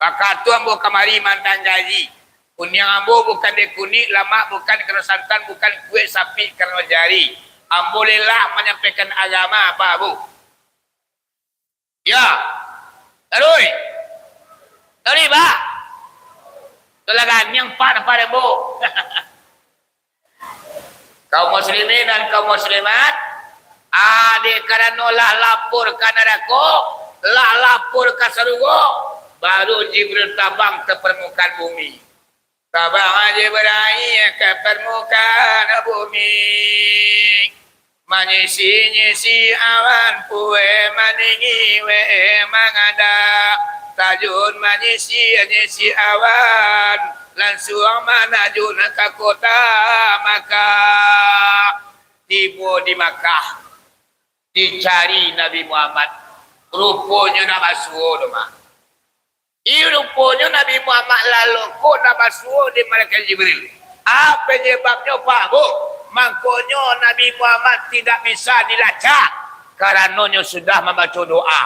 Wakatu ambo kamari maanta kaji. Kuniang ambo bukan dek kunik, lamak bukan karano santan, bukan kuek sapi karano jari. Ambo lelah manyampaikan agama, Pak, Bu. Ya. Taruih. Taruih, Pak. Itulah ganiang, Pak, Pak, Bu. Kaum muslimin dan kaum muslimat, ah, dek karano lah lapor ka narako, lah lapor ka sarugo, baru Jibril tabang ka parmukaan bumi. Tabang Jibril ka parmukaan bumi, manyisi-nyisi awan, pueh maninggi, weh mangada, tajun manyisi-nyisi awan, lansuang manajun ka kota Makkah. Tibo di Makkah, dicari Nabi Muhammad. Ruponyo ndak basuo doh, Mak. Iyo, ruponyo Nabi Muhammad lalok ko ndak basuo dek malaikat Jibril. Apo penyebabnyo, Pak, Bu? Mangkonyo Nabi Muhammad tidak bisa dilacak, karano nyo sudah mambaco doa.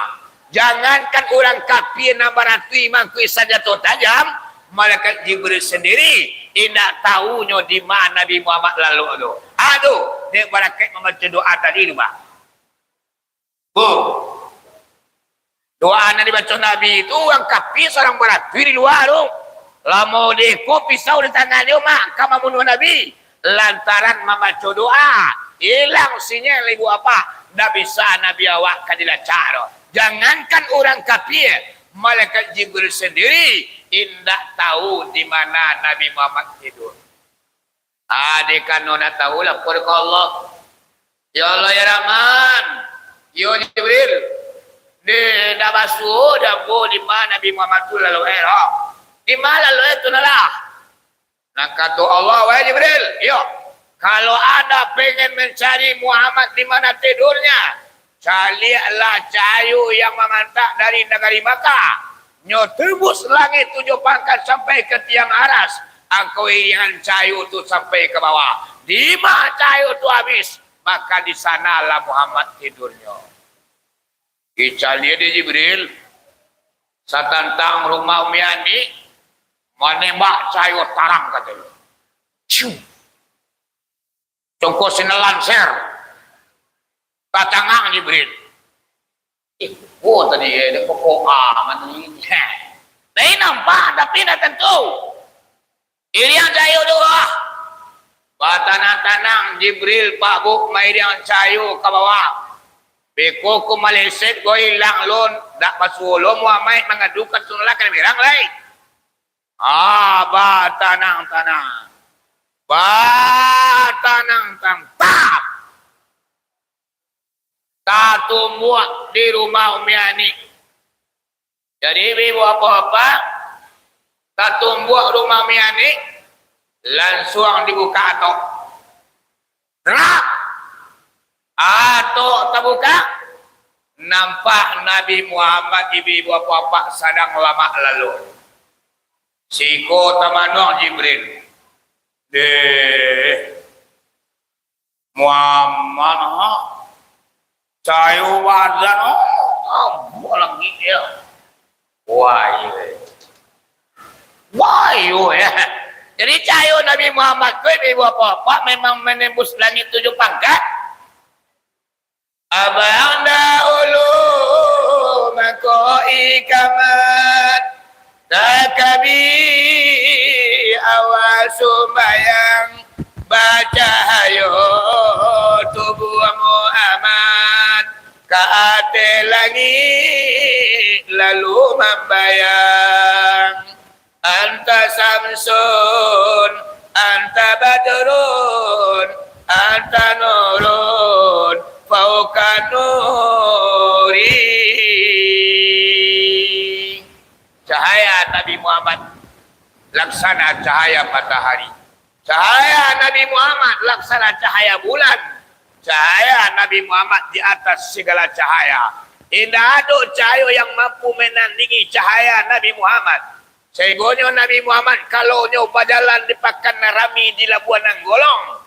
Jangankan urang kapia nan baratuih mangkuik sanjato tajam, malaikat Jibril sandiri indak tahu nyo di ma Nabi Muhammad lalok tu. Aduh, dek barakaik mambaco doa tadi tu, Pak. Bu, doa nan dibaco Nabi tu, urang kapia sadang baratuih di lua tu. Lah maudeh ko pisau di tangannyo, mak, ka mambunuah Nabi. Lantaran mambaco doa, ilang sinyal ibu apak, ndak bisa Nabi awak ka dilacak doh. Jangankan urang kafir, malaikat Jibril sandiri indak tahu di mana Nabi Muhammad tidur. Ah, dek kano ndak tahu, lapor ka Allah. Ya Allah, ya Rahman, yo Jibril, dek ndak basuo dek ambo di ma Nabi Muhammad tu lalok e, ha? Di ma lalok e tu nah lah? Nah, kato Allah, "Wahai Jibril, iyo, kalau anda pengen mencari Muhammad di mana tidurnya, caliaklah cahayo yang mamantak dari nagari Makkah. Nyo tembus langik tujuah pangkat sampai ka tiang aras. Angkau iringan cahayo tu sampai ka bawah. Di ma cahayo tu habis, maka di sanalah Muhammad tidurnyo." Dicaliak dek Jibril, satantang rumah Umi Ani, manembak cahayo tarang, katonyo. Ciu. Congko sinan lanser. Tacangang Jibril. Eh, oh, tadi, eh, dia pokok amat ni. Heh. Lain nampak, tapi ndak tantu. Iriang cahayo tu, ah. Batanang-tanang Jibril Pak Buk mairiang cahayo ka bawah. Beko ko maleset ko ilang lun, dak basuo lo Muhammad mangadu ka Rasulullah ka dimirang lai. Ah, batanang-tanang. Batanang-tanang. Tap! Tatumbuak di rumah Umi Ani. Jadi, ibu-ibu, bapak-bapak, tatumbuak rumah Umi Ani, lansuang dibukak atok. Trak! Atok tabukak, nampak Nabi Muhammad, ibu-ibu, bapak-bapak, sadang lamak lalok. Siko tamanuang Jibril. Deh, Muhammad, ha? Cahayo badan, ha? Tambah lagi dia. Wah, iyo. Wah, iyo, ya. Jadi, cahayo Nabi Muhammad tu, ibu-ibu, bapak-bapak, memang manembus langik tujuah pangkat. Abang dahulu mangko ikamat, takabir awal sumbayang, bacahayo tubuah Muhammad, ka ateh langik lalu mambayang. Anta Samsun, anta Badrun, anta Nurun, fauqa Nuri. Cahaya Nabi Muhammad laksana cahaya matahari. Cahaya Nabi Muhammad laksana cahaya bulan. Cahaya Nabi Muhammad di atas segala cahaya. Indak ado cahayo yang mampu manandingi cahaya Nabi Muhammad. Sahinggonyo Nabi Muhammad, kalau nyo bajalan di pakan rami di Labuan Nanggolong,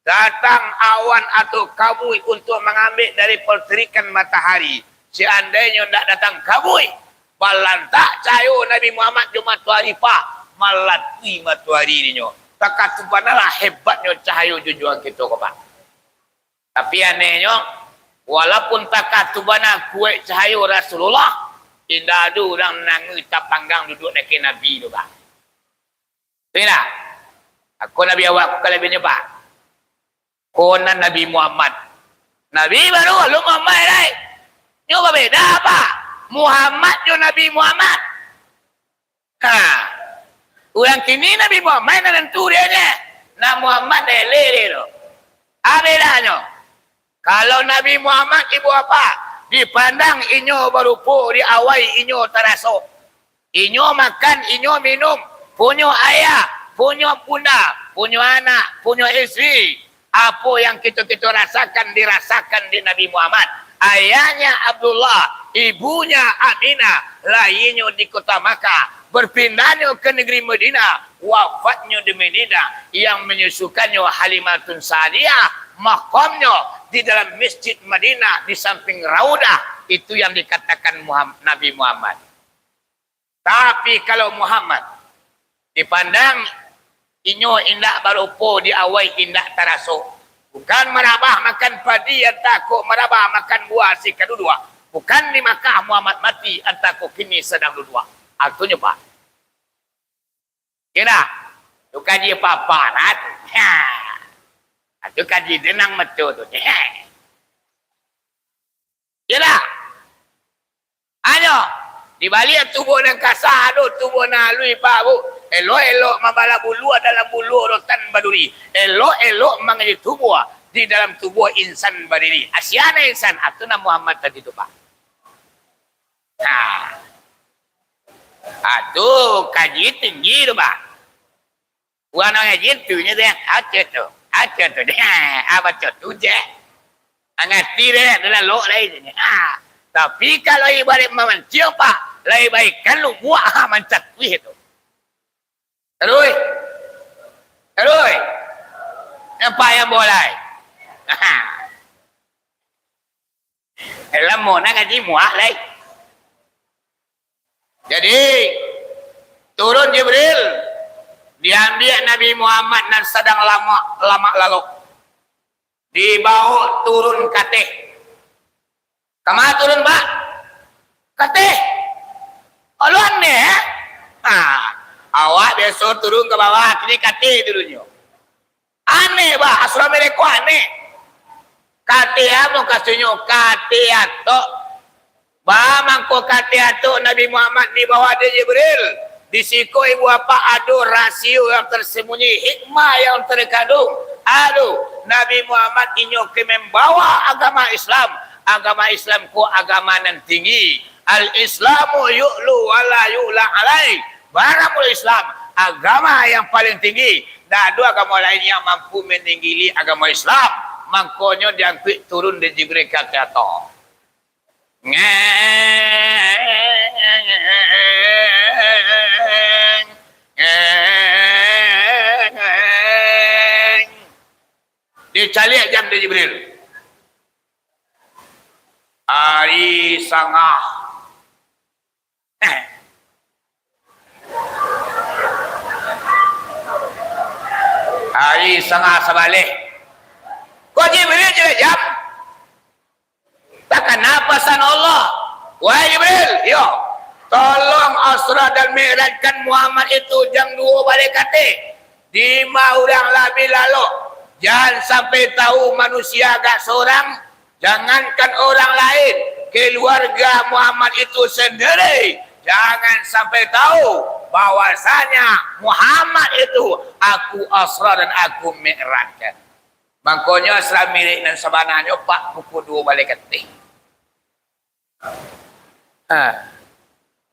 datang awan atau kabuik untuak mangambek dari pertarikan matahari. Seandainyo ndak datang kabuik, balantak cahayo Nabi Muhammad jo matoari, Pak, malapui matoari dinyo. Takah tu banalah hebatnyo cahayo junjuangan kito ko, Pak. Tapi anehnyo, walaupun takah tu bana kuaik cahayo Rasulullah, indak ado urang nangih tapanggang duduak dakek Nabi tu, Pak. Indak. Ako Nabi awak ko kalabiahnyo, Pak. Ko nan Nabi Muhammad. Nabi baru, alun Muhammad lai. Nyo babeda, Pak. Muhammad jo Nabi Muhammad. Ha. Urang kini Nabi Muhammad nan tantu dek nyo. Nan Muhammad elek dek tu. A bedanyo. Kalau Nabi Muhammad, ibu apak, dipandang inyo barupo di awai inyo taraso. Inyo makan, inyo minum, punyo ayah, punyo bunda, punyo anak, punyo isteri. Apo yang kito-kito rasakan, dirasakan di Nabi Muhammad. Ayahnya Abdullah, ibunya Aminah, lahianyo di kota Makkah, berpindahnyo ke negeri Madinah, wafatnyo di Madinah, yang menyusukannyo Halimatun Sa'diyah, makamnyo di dalam Masjid Madinah di samping Raudah, itu yang dikatakan Muham-, Nabi Muhammad. Tapi kalau Muhammad, dipandang inyo indak barupo di awai indak taraso. Bukan marabah makan padi, antah ko marabah makan buah si kaduduak. Bukan di Makkah Muhammad mati, antah ko kini sadang duduak. Artinyo, Pak, Kira. Tu kaji apa-apa lah tu. Ha. Ha, tu kaji tenang betul tu. Ha. Kira. Ado. Di baliak tubuah nan kasa, ado tubuah nan aluih, Pak, Bu. Elok-elok mambalah buluah dalam buluah rotan baduri. Elok-elok mangaji tubuah di dalam tubuah insan badiri. Asiana insan, atu nan Muhammad tadi tu, Pak. Ha. Atu kaji tinggi tu, Pak. Urang nan ngaji tu nyo tu, aco tu, aco tu, ah, baco tu je. Angati deh, dah lalok lai je. Ah, tapi kalau ibarat mamanciang, Pak, lai baikan lubuak, ha, mancakuih tu. Taruih. Taruih. Nampak yang bolai. Lamo nak ngaji muak lai. Jadi, turun Jibril, diambiak Nabi Muhammad nan sadang lamak, lamak lalok. Dibaok turun kateh. Kama turun, Pak? Kateh. Alo aneh, eh? Ha, awak biaso turun ka bawah, kini kateh turunnyo. Aneh, bah, Asra Mi'raj ko aneh. Kateh apo mukasuiknyo? Kateh atok. Bah, mangko kateh atok Nabi Muhammad dibawa dek Jibril. Di siko ibu bapak ado rasio yang tersembunyi, hikmah yang terkandung. Ado, Nabi Muhammad inyo ka mambawa agama Islam. Agama Islam ko agama nan tinggi. Al-Islamu yu'lu wa la yu'la alaih. Agama Islam, agama yang paling tinggi. Ndak ado agama lain yang mampu maninggili agama Islam. Mangkonyo diangkuik turun dek Jibril ka ateh atok. Ngeng, ngeng. Dicaliak jam dek Jibril. Ari sangah. Ari sangah sabaleh. Ko Jibril caliak jam. Takana pasan Allah. Wahai Jibril, yo. Tolong Asra dan Mi'rajkan Muhammad itu jam duo baleh kateh. Dima urang lah bi lalok. Jan sampai tahu manusia agak sorang, jangankan orang lain, keluarga Muhammad itu sendiri, jangan sampai tahu bahwasanya Muhammad itu aku Asra dan aku Mi'rajkan. Mangkonyo Asra Mi'raj nan sabananyo, Pak, pukul duo baleh kateh. Ha.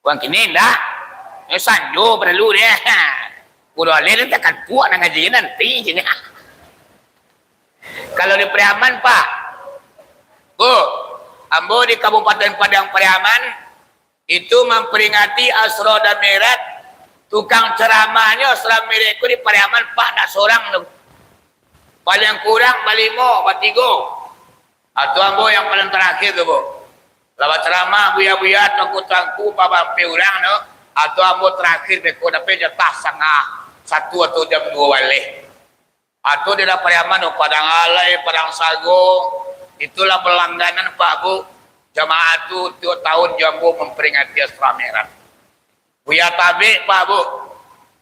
Urang kini indak. Nyo sanjo paralu deh. Ha. Kudo aleh nan takan puak nan ngaji nanti je. Kalau di Pariaman, Pak. Bu, ambo di Kabupaten Padang Pariaman, itu mamperingati Asra dan Mi'raj. Tukang ceramahnyo Asra Mi'raj ko di Pariaman, Pak, ndak sorang tu. Paling kurang balimo, batigo. Atau ambo yang paling terakhir tu, Bu. Lah bacaramah buya-buya, tuangku-tuangku, babampeh urang tu. Atau ambo terakhir beko dapek jatah sangah satu atau jam duo baleh. Atau di dalam Pariaman tu, Padang Alai, Padang Sago, itulah berlangganan, Pak, Bu. Jamaah tu tiok tahun jo ambo memperingati Asra Mi'raj. Buya Tabik, Pak, Bu,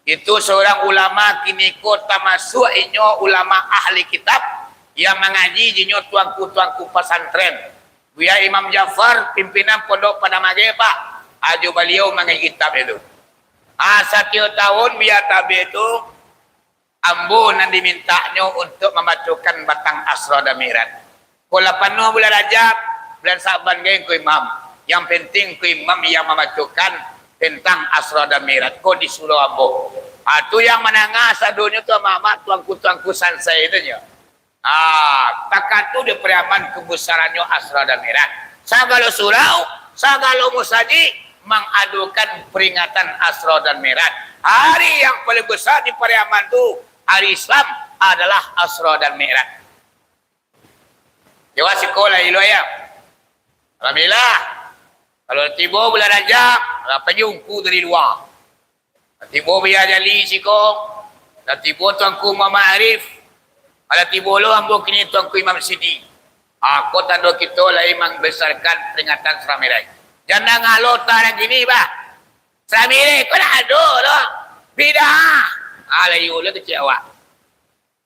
itu seorang ulama, kini ko tamasuak inyo ulama ahli kitab yang mangaji dinyo tuangku-tuangku pasantren. Buya Imam Jafar, pimpinan Pondok Padang Mageh, Pak, ajo baliau mangaji kitab itu. Ah, satiok tahun Buya Tabik tu ambo nan dimintaknyo untuak mambacokan batang Asra dan Mi'raj. Ko lah panuah bulan Rajab, bulan Sa'ban gai ko imam. Yang penting ko imam yang mambacokan tentang Asra dan Mi'raj ko di surau ambo. Ah, tu yang manangah sadonyo tu amak-amak, tuangku-tuangku sansai tu nyo. Ah, takatu di Pariaman kebesarannyo Asra dan Mi'raj. Sagalo surau, sagalo musajik mangadokan peringatan Asra dan Mi'raj. Hari yang paling besar di Pariaman tu, hari Islam adalah Asra dan Mi'raj. Jawa siko lah ilo ya. Alhamdulillah. Kalau tibo bulan Rajab, lah panyungku dari luar. Lah tibo Buya Jali siko, lah tibo Tuanku Muhammad Arif, lah tibo lo ambo kini Tuanku Imam Sidi. Ah, ko tando kito lai mambesarkan peringatan Asra Mi'raj. Jan dangalo tarang kini, bah. Asra Mi'raj ko dak ado doh. Bid'ah. Ah, layu lah kecek awak.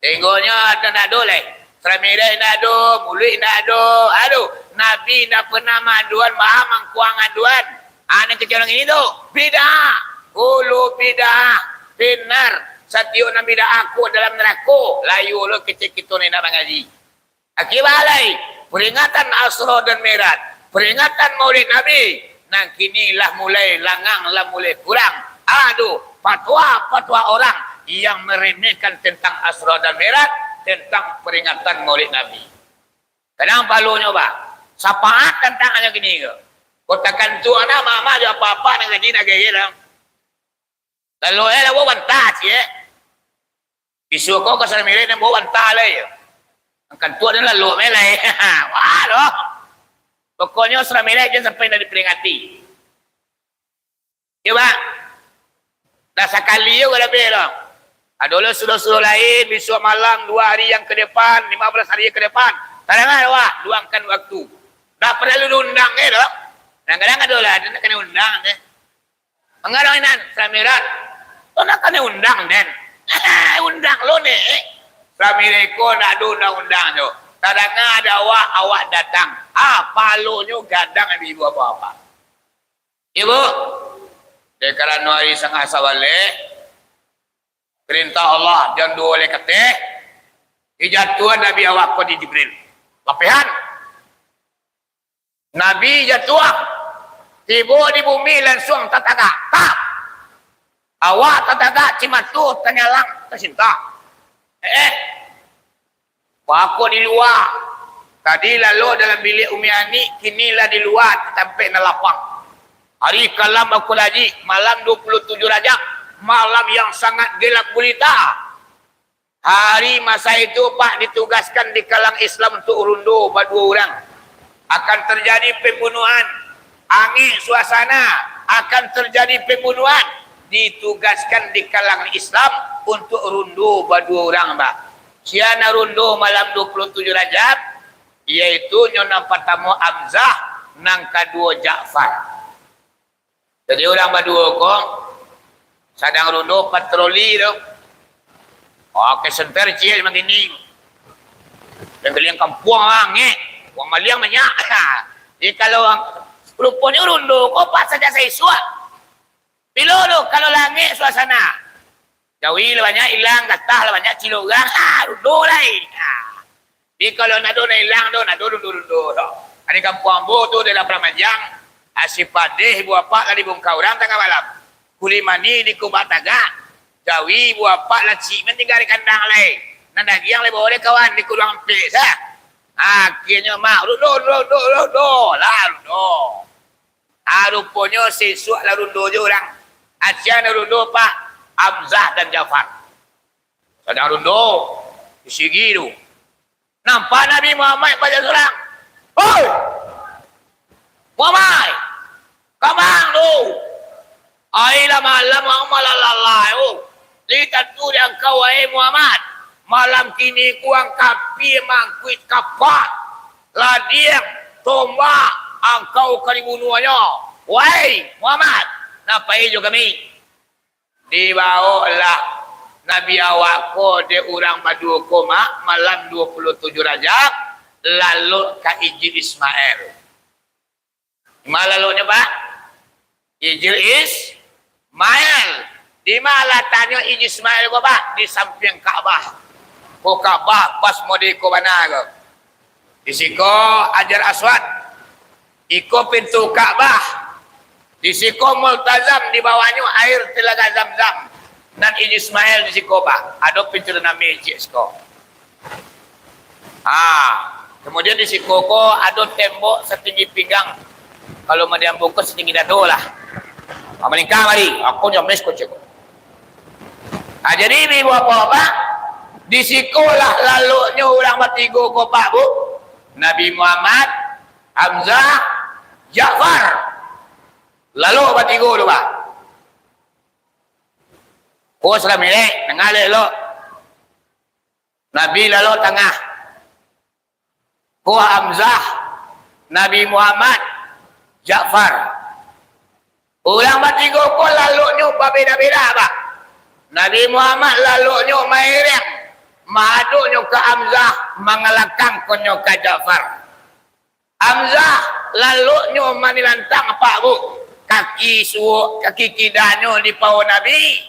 Tengoknyo ado ndak ado lai. Siramirek ndak ado, muluik ndak ado. Aduh, Nabi ndak pernah maaduan, baa mangkuang aduan. Ah, nan kecek urang ini tu, bid'ah. Kullu bid'ah finnar. Satiok nan bid'ah ko dalam narako. Layu lo kecek kito ni nak mangaji. Akibat lai, peringatan Asra dan Mi'raj, peringatan Maulid Nabi, nan kini lah mulai langang, lah mulai kurang. Aduh, fatwa-fatwa orang yang meremehkan tentang Asra dan Mi'raj, tentang peringatan Maulid Nabi. Kadang palonyo, bah, sapaat tantang anyo kini ko. Kota kantua na mama jo apa-apa nan kaji nak gaya dalam. Lalu eh, lawa bantah, cik, eh. Bisuak ko ka Siramirek nan bawa bantah lai. Angkan tu ado lalu meh lai. Wah, doh. Pokoknyo Siramirek jan sampai ndak diperingati. Yo, Pak. Dah sakali yo ka labih doh. Ado lo suruh-suruh lain, bisuak malam, dua hari yang ke depan, lima belas hari ke depan. Tadangan awak, luangkan waktu. Dah paralu diundang, eh, doh. Kadang-kadang ado lah, ado nak kanai undang, eh. Mangga dong inan, Siramirek. Tu nak kanai undang, den. Undang lo ni. Siramirek ko ndak ado undang-undang jo. Tadanga ado awak, awak datang. Ah, palonyo gadang ibu-ibu apak-apak. Ibu, dek karano ari sangah sabaleh, perintah Allah, jan duo lai kateh, dijatuahan Nabi awak ko di Jibril. Lapihan. Nabi jatuah, tibo di bumi lansuang tatagak. Tap! Awak tatagak, cimato tanyalang tasintak. Eh, bako di lua. Tadi lalok dalam biliak Umi Ani, kini lah di lua tampek nan lapang. Ari kalam bako lajik, malam duo puluah tujuah Rajab, malam yang sangat gelap gulita. Hari masa itu, Pak, ditugaskan di kalang Islam untuk rundo baduo urang. Akan terjadi pembunuhan, angek suasana, akan terjadi pembunuhan. Ditugaskan di kalang Islam untuk rundo baduo urang, Pak. Sia nan rundo malam duo puluah tujuah Rajab, yaitu nyo nan partamo Hamzah, nan kaduo Ja'far. Jadi urang baduo ko sadang rundo patroli tu. Oh, ke senter ciek macam ini. Dan keliling kampuang lah, ngek. Uang maliang banyak. Jadi kalau ruponyo rundo ko pas sajak saisuak. Bilo tu kalau langik suasana. Jawi lah banyak ilang, gatah lah banyak cilok urang. Ha, rundo lai. Ha. Jadi kalau nado nan ilang tu, nado rundo-rundo tu. Ari kampuang ambo tu daerah Padang Panjang, asi padeh ibu apak lah dibungka urang tangah malam. Kuli mani dikubak tagak, jawi ibu apak lah cik main tingga di kandang lai. Nan dagiang lai bawa dek kawan di kuruang ampek sah. Akhirnyo mak rundo, rundo, rundo, lah rundo. Ah, ruponyo sisuak lah rundo jo urang. Aciang lah rundo, Pak, Hamzah dan Jafar. Sadang rundo, di sigi tu. Nampak Nabi Muhammad paja surang. "Hoi! Muhammad! Kamang tu! Ai lah malam, ang malah lalai, oh. Li tantu di angkau, wahai Muhammad. Malam kini kuang kapia mangkuik kapak, ladiang, tombak, angkau ka dibunuahnyo. Wahai Muhammad, nah pai jo kami." Dibawolah Nabi awak ko dek urang baduo ko, mak, malam duo puluah tujuah Rajab, lalok ka Ijil Ismail. Di ma laloknyo, Pak? Ijil Ismail. Di ma lataknyo Ijil Ismail ko, Pak? Di sampiang Ka'bah. Ko Ka'bah pas model iko bana ko. Di siko Hajar Aswad, iko pintu Ka'bah, di siko Multazam, di bawahnyo air Telaga Zamzam, nan Ijil Ismail di siko, Pak. Ado pintu nan lameh ciek siko. Ah, kemudian di siko ko ado tembok satinggi pinggang. Kalau madiam bungkus satinggi dado lah. Ah, maningkah mari, aku nyamis ko ceko. Ah, jadi ibu bapak-bapak, di sikolah laloknyo urang batigo ko, Pak, Bu. Nabi Muhammad, Hamzah, Ja'far. Lalok batigo tu, Pak. Ko salah milek, danga elok. Nabi lalok tangah. Ko Hamzah, Nabi Muhammad, Ja'far. Urang batigo ko laloknyo babeda-beda, Pak. Nabi Muhammad laloknyo mairiang, maadoknyo ka Hamzah, mangalakangkonnyo ka Ja'far. Hamzah laloknyo manilantang, Pak Bu, kaki suok, kaki kidanyo di pawo Nabi,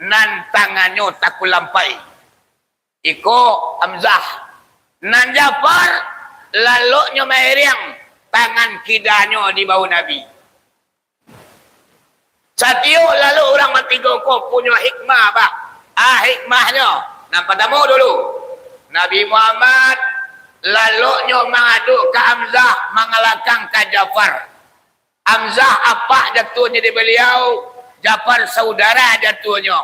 nan tangannyo takulampai. Iko Hamzah. Nan Ja'far laloknyo mairiang, tangan kidanyo di bahu Nabi. Satiok lalok urang batigo ko punyo hikmah, Pak. Ah, hikmahnyo. Nan partamo dulu, Nabi Muhammad laloknyo mangadok ka Hamzah, mangalakang ka Ja'far. Hamzah apak jatuahnyo di baliau, Ja'far saudara jatuahnyo.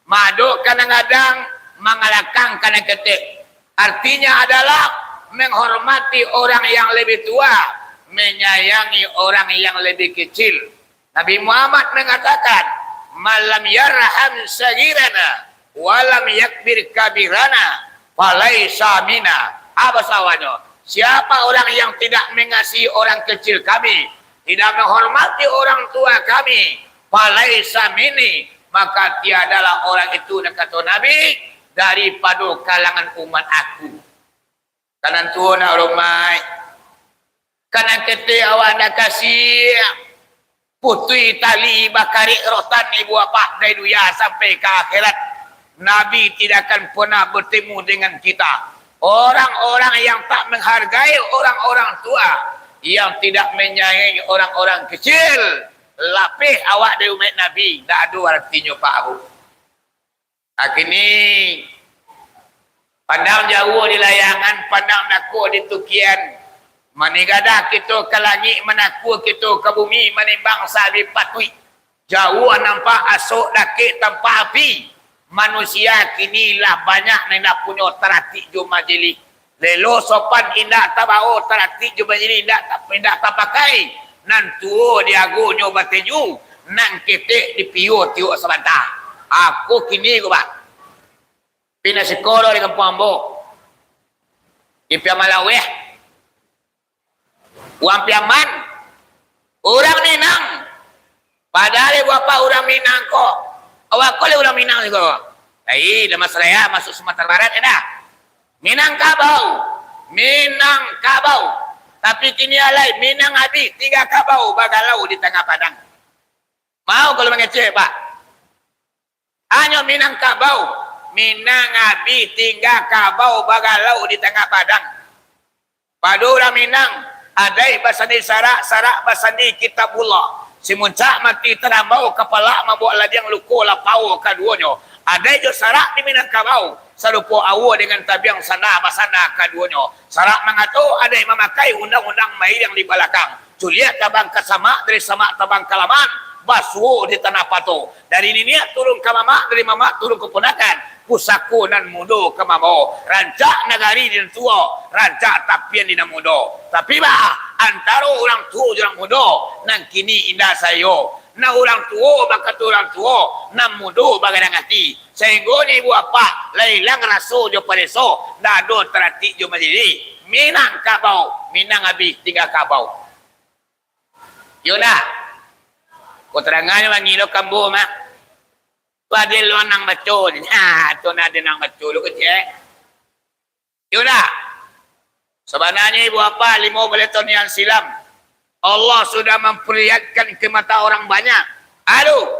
Maadok ka nan gadang, mangalakang ka nan ketek. Artinya adalah menghormati orang yang lebih tua, menyayangi orang yang lebih kecil. Nabi Muhammad mengatakan, "Man lam yarham sagirana, wa lam yakbir kabirana, falaisa mina." Apa sawahnyo? Siapa orang yang tidak mengasihi orang kecil kami, tidak menghormati orang tua kami, falaisa minni, maka tiadalah orang itu, nan kato Nabi, daripado kalangan umat aku. Ka nan tuo nak hormaik, ka nan ketek awak nak kasiah. Putuih tali bakarek rotan ibu apak dari dunia sampai ka akhirat. Nabi tidak akan pernah bertemu dengan kita. Orang-orang yang tak menghargai orang-orang tua, yang tidak menyayangi orang-orang kecil, lapeh awak dari umat Nabi, ndak ado artinyo, Pak Bu. Kini, pandang jauah di layangan, pandang dakek di tukian. Manigadah kito ka langik, manakua kito ka bumi, manimbang sabik patuik. Jauah nampak asok, dakek tampak api. Manusia kini lah banyak nan indak punyo taratik jo majilih. Lelo sopan indak tabao, taratik jo majilih indak ta-, indak tapakai, nan tuo diagonyo batinju, nan ketek dipio tiok sabanta. Ako kini ko, Pak. Pina sikoro di kampuang ambo. Di Piaman Laweh. Urang Piaman, urang Minang. Padahal ibu apak urang Minang ko. Awak ko lai urang Minang juo. Lai, Dharmasraya, masuk Sumatera Barat, indak? Minangkabau. Minangkabau. Tapi kini alai, Minang abih, tingga kabau bagalau di tangah padang. Mau kalau mangecek, Pak? Hanyo Minangkabau. Minang abih, tingga kabau bagalau di tangah padang. Pado urang Minang, adaik basandi sarak, sarak basandi Kitabullah. Simuncak mati tarambau, kapalak mambuak ladiang, luko lapau kaduonyo. Adaik jo sarak di Minangkabau, sarupo aua dengan tabiang, sanda basanda kaduonyo. Sarak mangato, adaik mamakai, undang-undang mairiang di balakang. Culiak tabang ka samak, dari samak tabang ka laman, basuo di tanah pato. Dari niniak turun ka mamak, dari mamak turun ka punakan. Pusako nan mudo ka mambaok, rancak nagari di nan tuo, rancak tapian di nan mudo. Tapi baa, antaro urang tuo jo urang mudo, nan kini indak sayo. Nan urang tuo bakato urang tuo, nan mudo bagadang ati. Sainggonyo ibu apak, lah ilang raso jo pareso, ndak ado taratik jo majilih. Minangkabau, Minang abih, tingga kabau. Yo ndak? Ko tarangannyo mangilo kambo mah. Tu ado lo nan baco. Ha, tu nan ado nan baco lo kecek. Yo ndak? Sabananyo ibu apak, limo baleh taun yang silam, Allah sudah mamperlihatkan ka mata orang banyak. Aduh,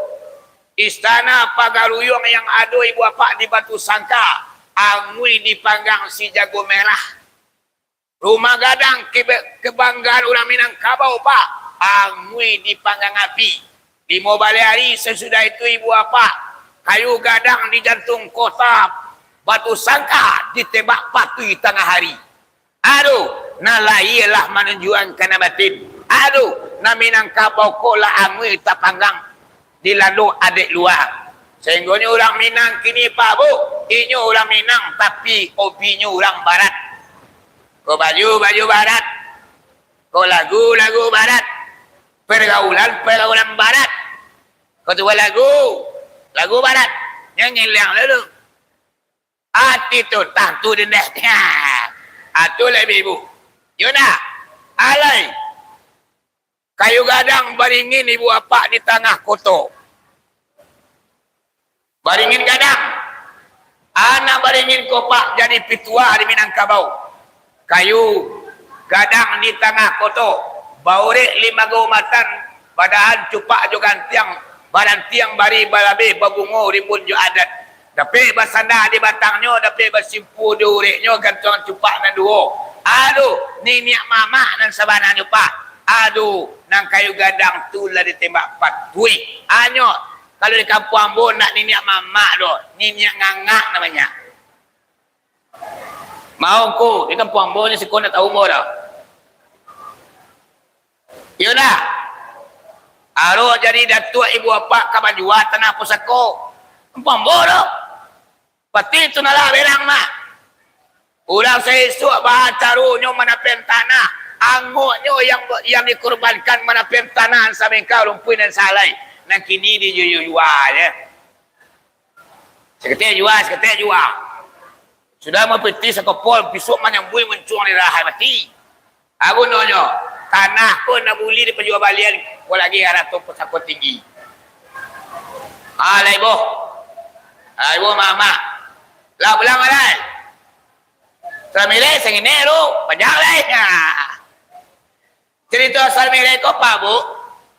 istana Pagaruyuang yang ado ibu apak di Batusangka, angui dipanggang si jago merah. Rumah gadang kebe-, kebanggaan urang Minangkabau, Pak, angui dipanggang api. Limo baleh ari sasudah itu, ibu apak, kayu gadang di jantuang kota Batusangka ditembak patuih tangah ari. Aduh, nan lahia lah manunjuakan ka nan batin. Aduh, nan Minangkabau ko lah angui tapanggang. Di lando adaik lua. Sainggonyo urang Minang kini, Pak Bu, inyo urang Minang, tapi obinyo urang Barat. Ko baju, baju Barat. Ko lagu, lagu Barat. Pergaulan, pergaulan Barat. Ko tuo lagu, lagu Barat. Nyo ngilang lalu. Ati tu, tah tu dendeh. Ah, tu lai ibu. Yo ndak? Alai. Kayu gadang baringin ibu apak di tangah koto. Baringin gadang. Anak baringin ko, Pak, jadi pituah di Minangkabau. Kayu gadang di tangah koto, baurek limo gaumatan, badahan cupak jo gantiang, barantiang bari balabeh, babungo rimbun jo adat. Dapek basanda di batangnyo, dapek basimpu di ureknyo, gantuang cupak nan duo. Aduh, niniak mamak nan sabananyo, Pak. Aduh, nan kayu gadang tu lah ditembak patuih. Anyo, kalau di kampuang ambo, ndak niniak mamak doh, niniak ngangak namonyo. Mau ko, di kampuang ambo ni siko ndak tahu ambo doh. Iyo ndak? Aro jadi datuak ibu apak ka manjua tanah pusako. Kampuang ambo doh. Pati tu nalah berang mah. Urang saisuak baa caronyo manapian tanah, angoknyo yang, yang dikurbankan manapian tanah nan sabengkah rumpuik nan sahalai, nan kini dijua-jua je. Saketek jua, saketek jua. Sudah mapiti sakopol, bisuak manyambui muncuang di rahai mati. Apo gunonyo? Tanah ko nan buli dipajua balian, ko lagi arato pusako tinggi. Ah, lai boh. Ah, ibu mamak. Lah pulang, lai. Saramai lai, sanginek tu, panjang lai. Ah. Carito Asra Mi'raj ko, Pak Bu,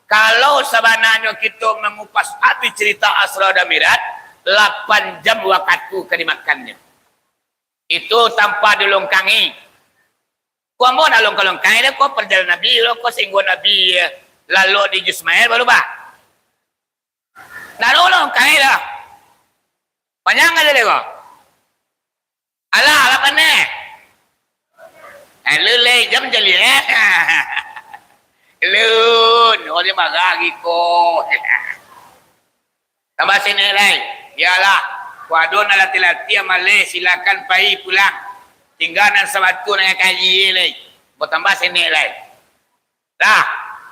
kalau sabananyo kito mangupas abih carito Asra dan Mi'raj, lapan jam wakatu ka dimakannyo. Itu tanpa dilongkangi. Ko ambo ndak longkang-longkang, ko parjalanan Nabi lo, ko sainggo Nabi, eh, lalok di Ismail baru bah. Ndak longkang doh. Panjang ka tadi ko? Alah, alah paneh. Eh, lu lai jam jali, eh. Lu, oh, dia marah lagi ko. Tambah sinek lai. Bialah. Kok ado nan latih-latih maleh, silakan pai pulang. Tingga nan sabatu nan kaji lai. Batambah sinek lai. Dah.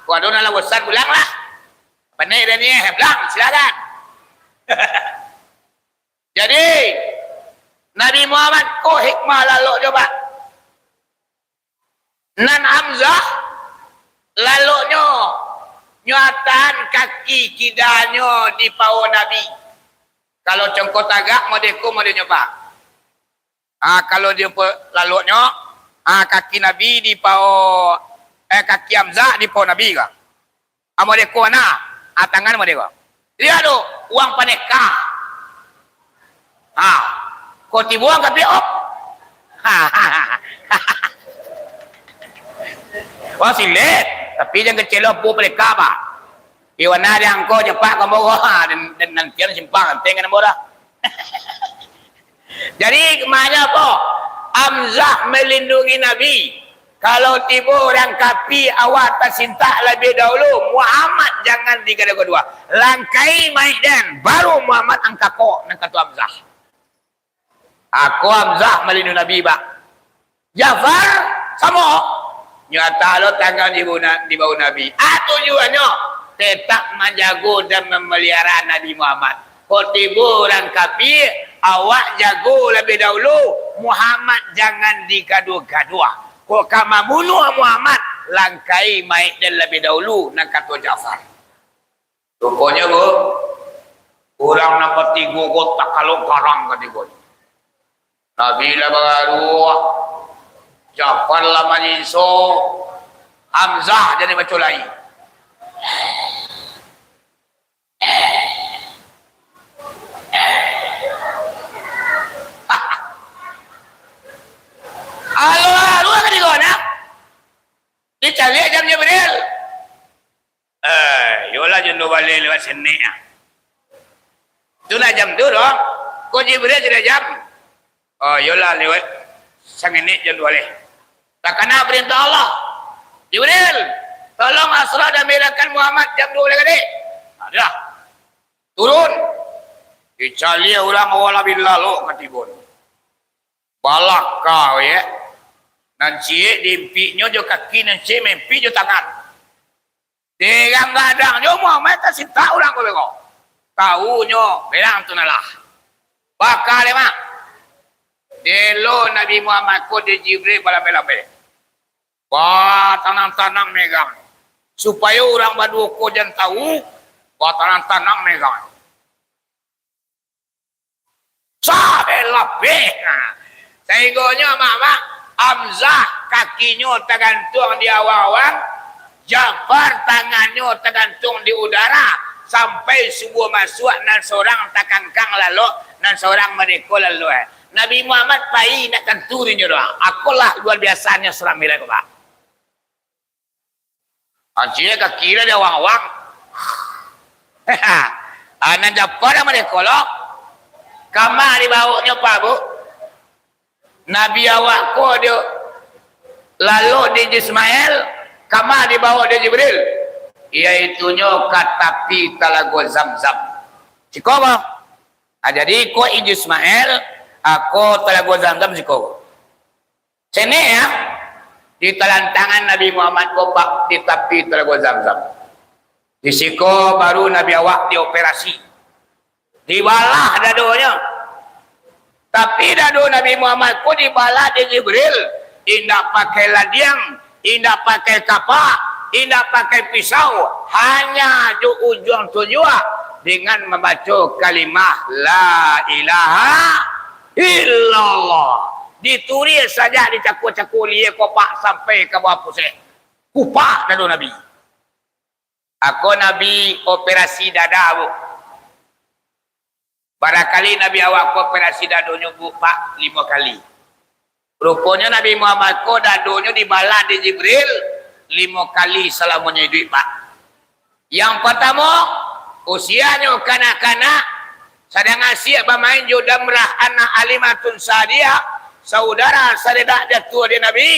Kok ado nan lah bosan, pulang lah. Pandai dah ni, eh. Pulang, silakan. Jadi, Nabi Muhammad ko hikmah lalok jo, Pak. Nan Hamzah, laloknyo, nyo ataan kaki kidanyo di pawo Nabi. Kalau congko tagak, modeko, modenyo, Pak. Ah, kalau di pa-, laloknyo, ah, kaki Nabi di pawo, eh, kaki Hamzah di pawo Nabi ka. Modeko na, ah, tangan modeko. Liek tu, uang paneka. Ha, ko tibo ka piok. Wah, silet, tapi jan kecelo pu paneka, Pak. Iwana di angko cepak ka ambo, ha, dan, dan nantian simpang anteng ka ambo dah. Jadi, maknanyo apo? Hamzah malindungi Nabi. Kalau tibo urang kapi, awak tasintak labiah dahulu. Muhammad jangan digaduah-gaduah. Langkahi mayik den, baru Muhammad angkako, nan kato Hamzah. Ako Hamzah malindungi Nabi, Pak. Jafar, samo. Nyo ataan lo tangan di bahu Na-, di bahu Nabi. Ah, tujuannyo, tetap manjago dan mamalihara Nabi Muhammad. Kok tibo urang kapi, awak jago labiah dahulu, Muhammad jangan digaduah-gaduah. Kok ka mambunuah Muhammad, langkahi mayik den labiah dahulu, nan kato Jafar. Ruponyo, Bu, urang nan batigo ko takalok garang katigonyo. Nabi lah bagaruah, Jafar lah manyinso, Hamzah jadi bacolai. Aluah-aluah katigo nah. Dicaliak jam Jibril. Eh, yolah, jam duo baleh lewat saketek ah. Tu lah jam tu doh. Ko Jibril sudah jam. Oh, yolah, lewat saketek jam duo baleh. Takana parentah Allah. Jibril, tolong Asra dan Mi'rajkan Muhammad jam duo baleh tadi. Nah, dah. Turun. Dicaliak urang awak labiah lalok katibo. Balakah, ye. Nan ciek diimpiknyo jo kaki, nan ciek maimpik jo tangan. Digadang-gadang jo Muhammad, tasintak urang ko beko. Tahunyo, berang tu nalah. Baka dek mak. Dek lo Nabi Muhammad ko dek Jibril balambek-lambek. Batanang-tanang megang. Supayo urang baduo ko jan tahu, batanang-tanang megang. lapeh. Ha. Sainggonyo amak-amak, Hamzah kakinyo tagantuang di awang-awang, Ja'far tangannyo tagantuang di udara, sampai subuah masuak nan sorang takangkang lalok, nan sorang mareko lalok. Nabi Muhammad pai indak tantu dinyo doh. Akolah luar biasanyo Isra Mi'raj ko, Pak. Acie kaki lah di awang-awang. Ah, nan Ja'far nan mareko lo. Kama dibaonyo, Pak, Bu? Nabi awak ko di, lalok di Ismail, kama dibaok di Jibril, yaitunyo ka tapi Talago Zamzam. Siko ko. Ah, jadi ko Ismail, ah, ko Talago Zamzam siko. Sini ya, di talantangan Nabi Muhammad ko, Pak, di tapi Talago Zamzam. Di siko baru Nabi awak dioperasi. Dibalah dadonyo. Tapi dado Nabi Muhammad ko dibalah di Jibril, indak pakai ladiang, indak pakai kapak, indak pakai pisau, hanya jo ujuang tunjuak dengan mambaco kalimah La ilaha illallah. Ditulis saja di cako-cako lie ko, Pak, sampai ka bawah pusek. Kupak dado Nabi. Ako Nabi operasi dada, Bu. Barakali Nabi awak ko operasi dadonyo, Bu, Pak, limo kali. Ruponyo Nabi Muhammad ko dadonyo dibalah di Jibril limo kali salamonyo iduik, Pak. Yang partamo, usianyo kanak-kanak, sadang asiak bamain jo Damrah anak Halimatun Sa'diyah, saudara sadedak jatuah di Nabi,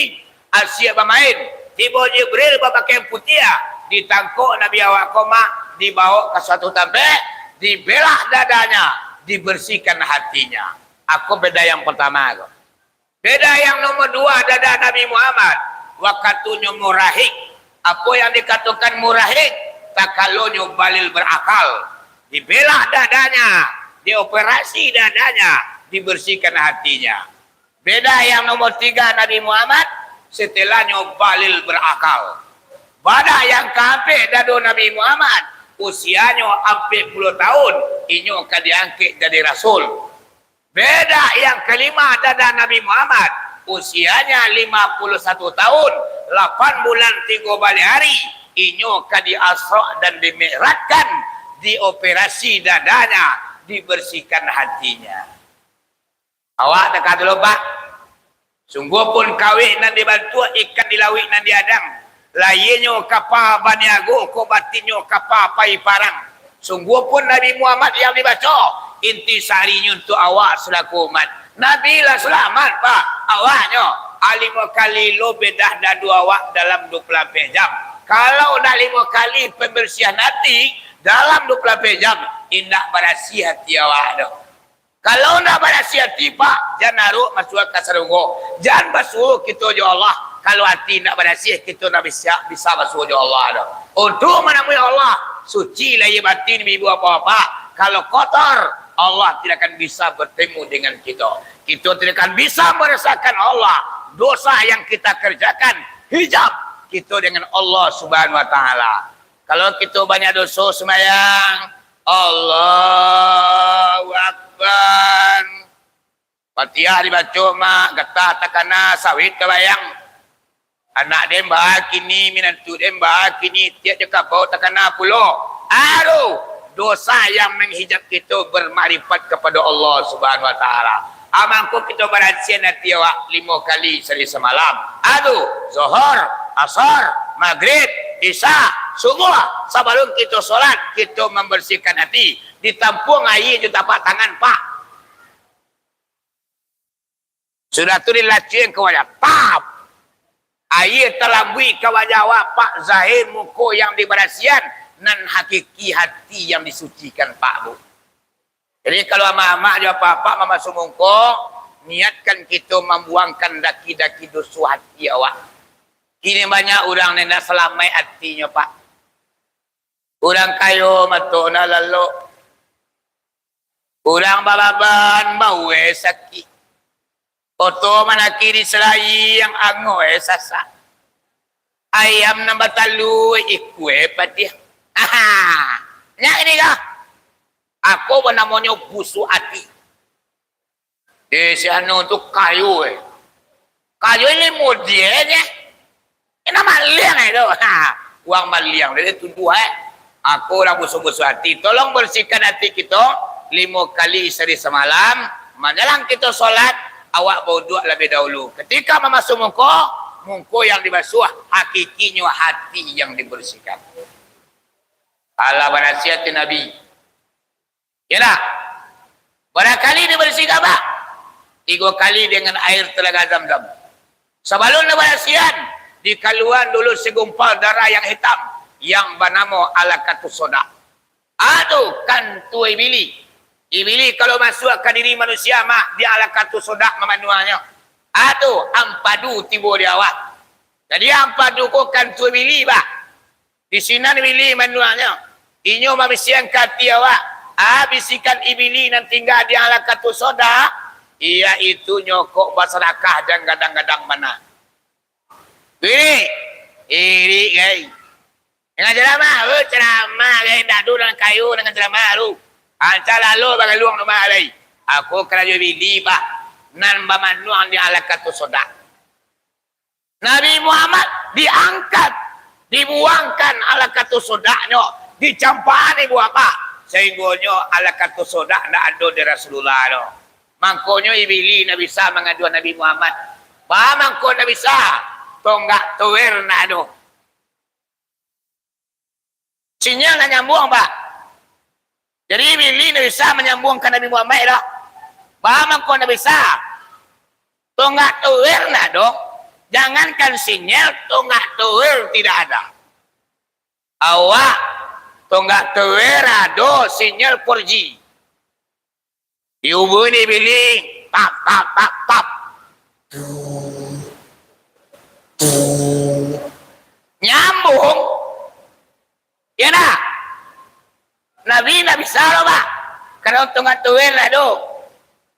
asiak bamain. Tibo Jibril bapakaian putiah, ditangkok Nabi awak ko, Mak, dibaok ka suatu tampek, dibelah dadanya, dibersihkan hatinya. Ako beda yang partamo ko. Beda yang nomor dua, dada Nabi Muhammad, wakatunyo murahik. Apo yang dikatokan murahik? Takalonyo balil berakal. Dibelah dadanya, dioperasi dadanya, dibersihkan hatinya. Beda yang nomor tiga Nabi Muhammad, setelahnyo balil berakal. Beda yang kaampek dado Nabi Muhammad, usianyo ampek puluah tahun, inyo ka diangkek jadi rasul. Beda yang kalimo dada Nabi Muhammad, usianya lima puluh satu tahun, lapan bulan tigo baleh hari, inyo ka di-Isra dan di-Mi'rajkan, dioperasi dadanya, dibersihkan hatinya. Awak takah tu lo, Pak. Sungguahpun kawik nan dibantuak ikan di lauik nan diadang, lahianyo kapa baniago, kok batinnyo kapa pai parang. Sungguahpun Nabi Muhammad yang dibaco, intisarinyo untuak awak salaku umat. Nabi lah salamat, Pak. Awaknyo, ah, limo kali lo bedah dado awak dalam dua puluh ampek jam. Kalau ndak limo kali pambarasiahan ati dalam dua puluh ampek jam, indak barasiah ati awak doh. Kalau ndak barasiah ati, Pak, jan aruak masuak ka sarugo. Jan basuo kito jo Allah, kalau ati ndak barasiah, kito ndak bisa, bisa basuo jo Allah doh. Untuak manamui Allah, suci lahia batin, ibu-ibu, bapak-bapak. Kalau kotor, Allah tidak akan bisa bertemu dengan kito. Kito tidak akan bisa marasakan Allah. Dosa yang kita kerjakan, hijab kito dengan Allah Subhanahu wa Ta'ala. Kalau kito banyak doso sumbayang, Allahu Akbar. Fatihah dibaco, Mak, gatah takana, sawit ka bayang. Anak den baa kini, minantu den baa kini, tiak jo kabau takana pulo. Aduh, dosa yang menghijab kito bermakrifat kepada Allah Subhanahu wa Ta'ala. Amangko kito barasiahan ati awak limo kali sahari samalam. Adu, Zohor, Asar, Magrib, Isya, Subuah, sabalun kito solat, kito mambarasiahan ati. Ditampuang aia jo tapak tangan, Pak. Sudah tu dilacuikan ka wajah. Pap! Aia talambuik ka wajah awak, Pak, zahir muko yang dibarasiahan, nan hakiki hati yang disucikan, Pak, Bu. Jadi, kalau amak-amak jo apak-apak mamasuak muko, niatkan kito mambuangkan daki-daki doso hati awak. Kini banyak urang nan indak salamaik atinyo, Pak. Urang kayo mato nan lalok. Urang bababan baweh sakik. Oto manaki di salai yang angoe sasak. Ayam nan batalua ikue patiah. Aha, nyak ini kah? Ako banamonyo busuak ati. Eh, si anu tu kayo, eh. Kayo limo dieh, eh. Ina maliang, eh, tu. Ha, uang maliang, dia tuduah, eh. Aku lah busuh-busuh hati. Tolong bersihkan hati kita limo kali sehari semalam. Manjalang kita solat, awak bauduak lebih dahulu. Ketika mamasuh muka, muka yang dibasuh, hakikinyo hati yang dibersihkan. Alah banasihat Nabi. Yalah. Bara kali dibersihkan, Pak? Tigo kali dengan air Telaga Zamzam. Sabalun dibarasiahan, dikaluan dulu segumpal darah yang hitam, yang banamo alaqatus soda. Ah, tu, kantua Ibili. Ibili kalau masuak ka diri manusia, mak, di alaqatus soda mamanuahnyo. Ah, tu, ampadu tibo di awak. Jadi, ampadu ko kantua Ibili, Pak. Di sinan Ibili manuahnyo. Inyo mambisiakan ka ati awak. Ah, bisikan Ibili nan tingga di alaqatus soda, iyaitu nyo kok basadakah jan gadang-gadang bana. Irik, irik, gai. Dengan ceramah, oh, ceramah, gai, ndak ado nan kayo dengan ceramah tu. Anca lalo bagaluang rumah, gai. Aku karajo Ibili, Pak. Nan bamanuang di alaqatus soda. Nabi Muhammad diangkat, dibuangkan alaqatus sodanyo, dicampaan ibu apak, sahinggonyo alaqatus soda ndak ado di Rasulullah tu. Mangkonyo Ibili ndak bisa mangaduah Nabi Muhammad. Ba mangko ndak bisa, tonggak tower ndak ado. Sinyal ndak nyambuang, Pak. Jadi, Ibili ndak bisa manyambuang ka Nabi Muhammad doh. Ba mangko ndak bisa. Tonggak tower ndak ado. Jangankan sinyal, tonggak tower tidak ada. Awak, tonggak tower ado, sinyal four G. Diubuin Ibili, tap, tap, tap, tap. Nyambuang. Iyo ndak? Nabi ndak bisa lo, Pak. Karano tonggak tower lah tu.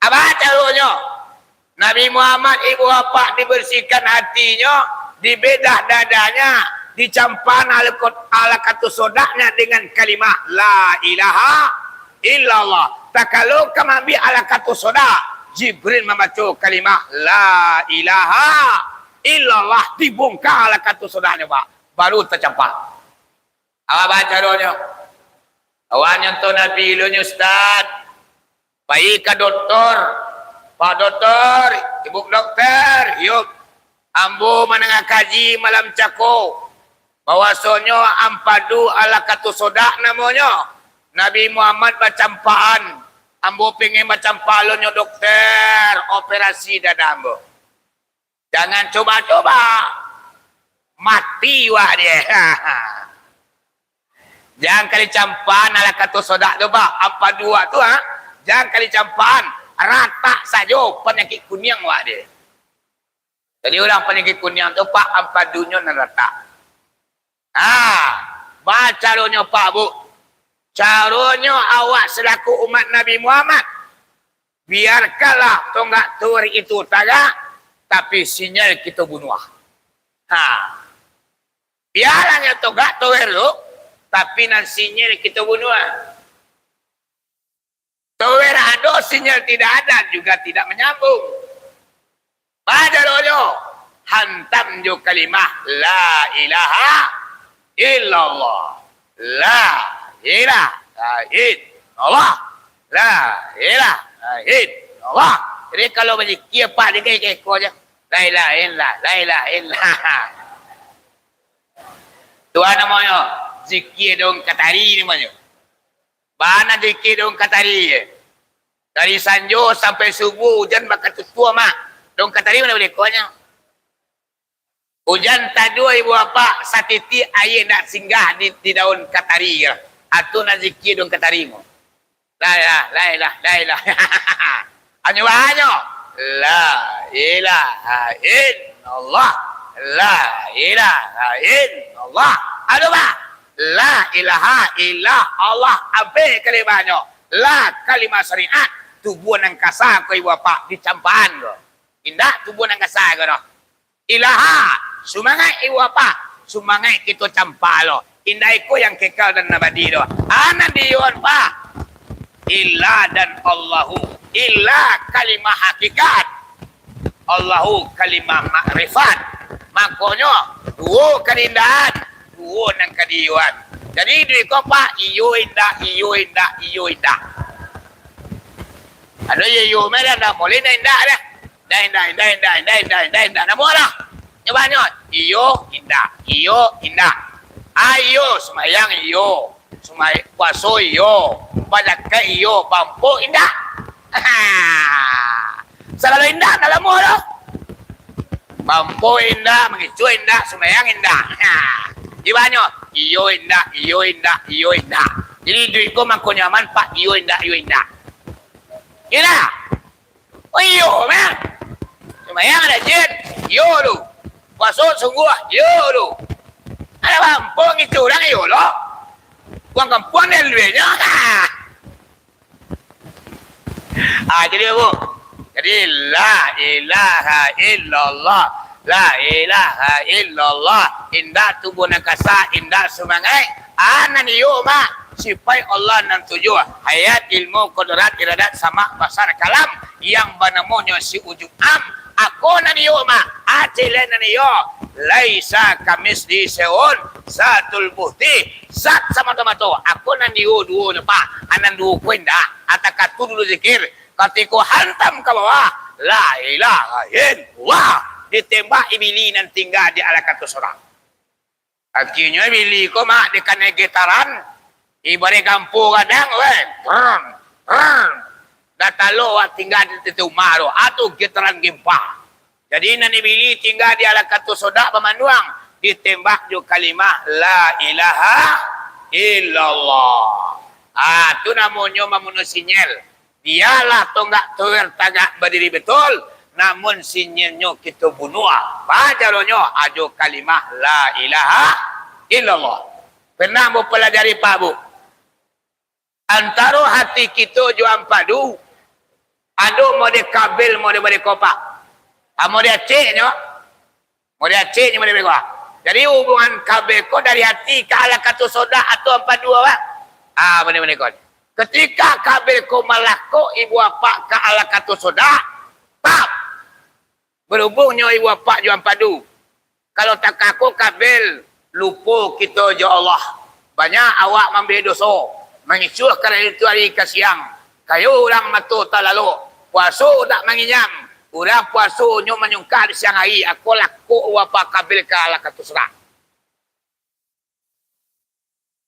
Apo caronyo? Nabi Muhammad ibu apak dibersihkan hatinyo, dibedah dadanya, dicampaan alakot-, alaqatus sodanya dengan kalimah La ilaha illallah. Takalo ka maambiak alaqatus soda, Jibril mambaco kalimah La ilaha illallah, dibongka alaqatus sodanyo, Pak. Baru tacampaan. Apo caronyo? Awak nyontoh Nabi lo nyo, Ustaz. Pai ka doktor. "Pak Doktor, Ibu Doktor, yuk. Ambo mandanga kaji malam cako. Bahwasonyo ampadu alaqatus soda namonyo. Nabi Muhammad bacampaan. Ambo pengen bacampaan lo nyo, Doktor. Operasi dada ambo." Jangan coba-coba. Mati wak dia. Jan ka dicampaan alaqatus soda tu, Pak. Ampadu wak tu, ha? Jan ka dicampaan. Ratak sajo panyakik kuniang wak dia. Jadi, urang panyakik kuniang tu, Pak, ampadunyo nan ratak. Ha, ba caronyo, Pak, Bu. Caronyo awak salaku umat Nabi Muhammad, biarkanlah tonggak tower itu tagak, tapi sinyal kito bunuah. Ha. Biarlah nyo tonggak tower tu, tapi nan sinyal kito bunuah. Tower ado, sinyal tidak ada, juga tidak menyambung. Ba caronyo, hantam jo kalimah La ilaha illallah. La ilaha illallah. La ilaha illallah. Jadi, kalau bazikir, Pak, dengar iko-iko se. La ilaha illallah, la ilaha illallah. Tu namonyo zikir daun katari namonyo. Bana zikir daun katari. Dari sanjo sampai subuah, ujan bakatutua, Mak. Daun katari ma bulekonyo? Ujan taduah, ibu bapak, satitik aia indak singgah di, di daun katari. Atu nan zikir daun katari mo. La ilah, la ilah, la ilah. Anyo bahanyo. La ilaha illallah. La ilaha illallah. Aduh, Pak. La ilaha illallah. Ampek kalimahnyo. La kalimah syariat. Tubuah nan kasa ko, ibu bapak, dicampaan ko. Indak tubuah nan kasa ko doh. Ilaha, sumangaik ibu bapak, sumangaik kito campa lo. Indak iko yang kekal dan abadi doh. Anan diyon, Pak. Illa dan Allahu. Illa kalimah hakikat. Allahu kalimah makrifat. Makonyo, duo karindahan, duo nan kadiyoan. Jadi, duo iko, Pak, iyo indak, iyo indak, iyo indak. Ado iyo, iyo, meh dah, ndak boleh indak, indak dah. Indak, indak, indak, indak, indak, indak, indak, indak. Namo lah. Nyo banyak. Iyo, indak, iyo, indak. Ayo, sumbayang, iyo. Sumay-, puaso, iyo. Bazakat, iyo. Bampok, indak. Sagalo indak, ndak lamo doh. Bampok indak, mangecek indak, sumbayang indak. Ha. Di banyo, iyo indak, iyo indak, iyo indak. Jadi, duo iko mangko nyaman, Pak, iyo indak, iyo indak. Iyo indak? Oh, iyo, meh. Sumbayang rajin, iyo lu. Puaso sungguah, iyo lu. Alah bampok ngecek urang, iyo lo. Urang kampuang dan luenyo. Ha. Ah, jadi, Bu. Jadi, la ilaha illallah. La ilaha illallah. Indak tu, Bu, nan kasa, indak sumangaik. Ah, nan iyo, Mak. Sipaik Allah nan tujuah. Hayat, ilmu, kudrat, iradat, samak, basar, kalam. Yang banamonyo si wujud am. Ako nan iyo, Mak. Acilek nan iyo. Laisa kamitslihi syai'un. Zatul buhti. Zat samato-mato. Ako nan iyo duo nyo, Pak. Anan duo ko indak. Atakatu dulu zikir. Katiko hantam ka bawah, la ilaha illallah. Ditembak Ibili nan tingga di Alakatus Sodak. Akhirnyo Ibili ko, Mak, dikanai getaran. Ibarat gampo gadang, weh. Brrm, brrm. Dah talok awak tingga di tete umah tu. Ah, tu getaran gempa. Jadi, nan Ibili tingga di Alakatus Sodak bamanduang, ditembak jo kalimah la ilaha illallah. Ah, tu namonyo mamunuah sinyal. Bialah tonggak tower tagak badiri betul, namun sinyalnyo kito bunuah. Bacaronyo ajo kalimah la ilaha illallah. Pernah ambo palajari, Pak, Bu? Antaro hati kito jo ampadu, ado mode kabel, mode, mode kopak. Ah, mode aceknyo, mode aceknyo, mode beko. Jadi, hubungan kabel ko dari hati ka Alakatus Sodak atau ampadu, Pak. Ah, mode, mode ko. Ketika kabel ko malakok ibu apak ka Alakatus Sodak, tap! Berhubungnyo ibu apak jo ampadu. Kalau takako kabel, lupo kito jo Allah. Banyak awak mambuek doso, mangisuah ka dari tu ari ka siang. Kayo urang mato talalok, puaso dak manginyam. Urang puaso nyo manyungkah di siang ari, ako lakok ibu apak kabel ka Alakatus Sodak.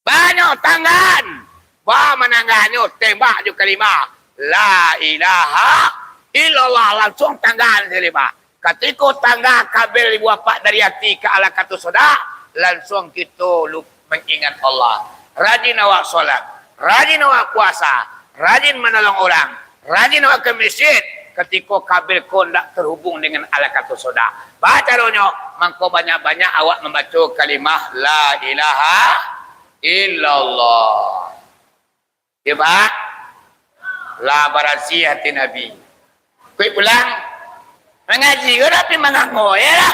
Banyak tanggaan. Ba mananggaannyo, tembak jo kalimah, la ilaha illallah, lansuang tanggaan kalimah. Katiko tangga kabel ibu apak dari ati ka Alakatus Sodak, lansuang kito lu-, mangingat Allah. Rajin awak solat, rajin awak puasa, rajin manolong urang, rajin awak ka masjid, katiko kabel ko ndak terhubung dengan Alakatus Sodak. Bacaronyo, mangko banyak-banyak awak mambaco kalimah la ilaha illallah. Yo, Pak? Lah barasiah ati Nabi. Kuik pulang. Mangaji ko tapi mangango, yo lah.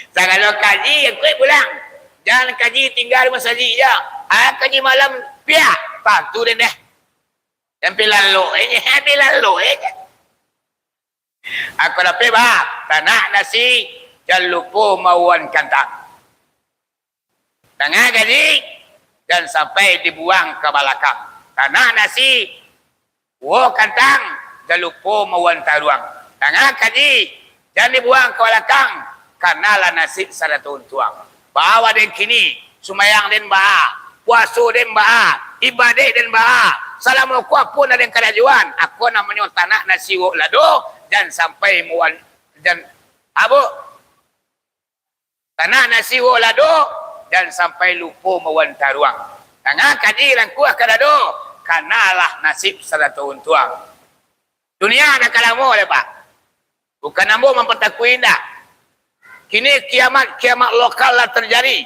Sagalo kaji, kuik pulang. Jan kaji tingga di masajik, yo. Ah, kaji malam, piak. Tantu den deh. Jan pi lalok, eh, jan pi lalok, eh. Ako dapek, bah, tanak nasi, jan lupo mauan kantang. Tangah kaji, jan sampai dibuang ka balakang. Tanak nasi, uwo kantang, jan lupo mauan taruang. Tangah kaji, jan dibuang ka balakang, kanalah nasib sarato untuang. Baa den kini, sumayang den baa, puaso den baa, ibadaik den baa, salamo ko apo nan den karajoan, ako namonyo tanak nasi uwok lado, jan sampai muan, jan, apo? Tanak nasi uwok lado, jan sampai lupo mauan taruang. Tangah kaji rangkuah ka dado, kanalah nasib sarato untuang. Dunia dak ka lamo lai, Pak. Bukan ambo mampatakui, indak. Kini kiamat-kiamat lokal lah terjadi.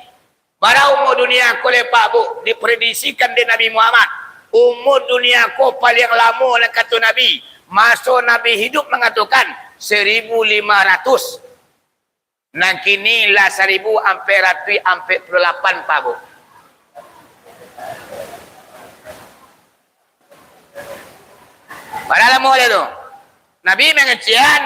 Bara umua dunia ko lai, Pak, Bu, diprediksikan dek Nabi Muhammad. Umua dunia ko paliang lamo, nan kato Nabi, maso Nabi hidup mangatokan seribu lima ratus. Nan kini lah saribu ampek ratuih ampek puluah lapan, Pak, Bu. Padahal lamo dia tu. Nabi mangecek,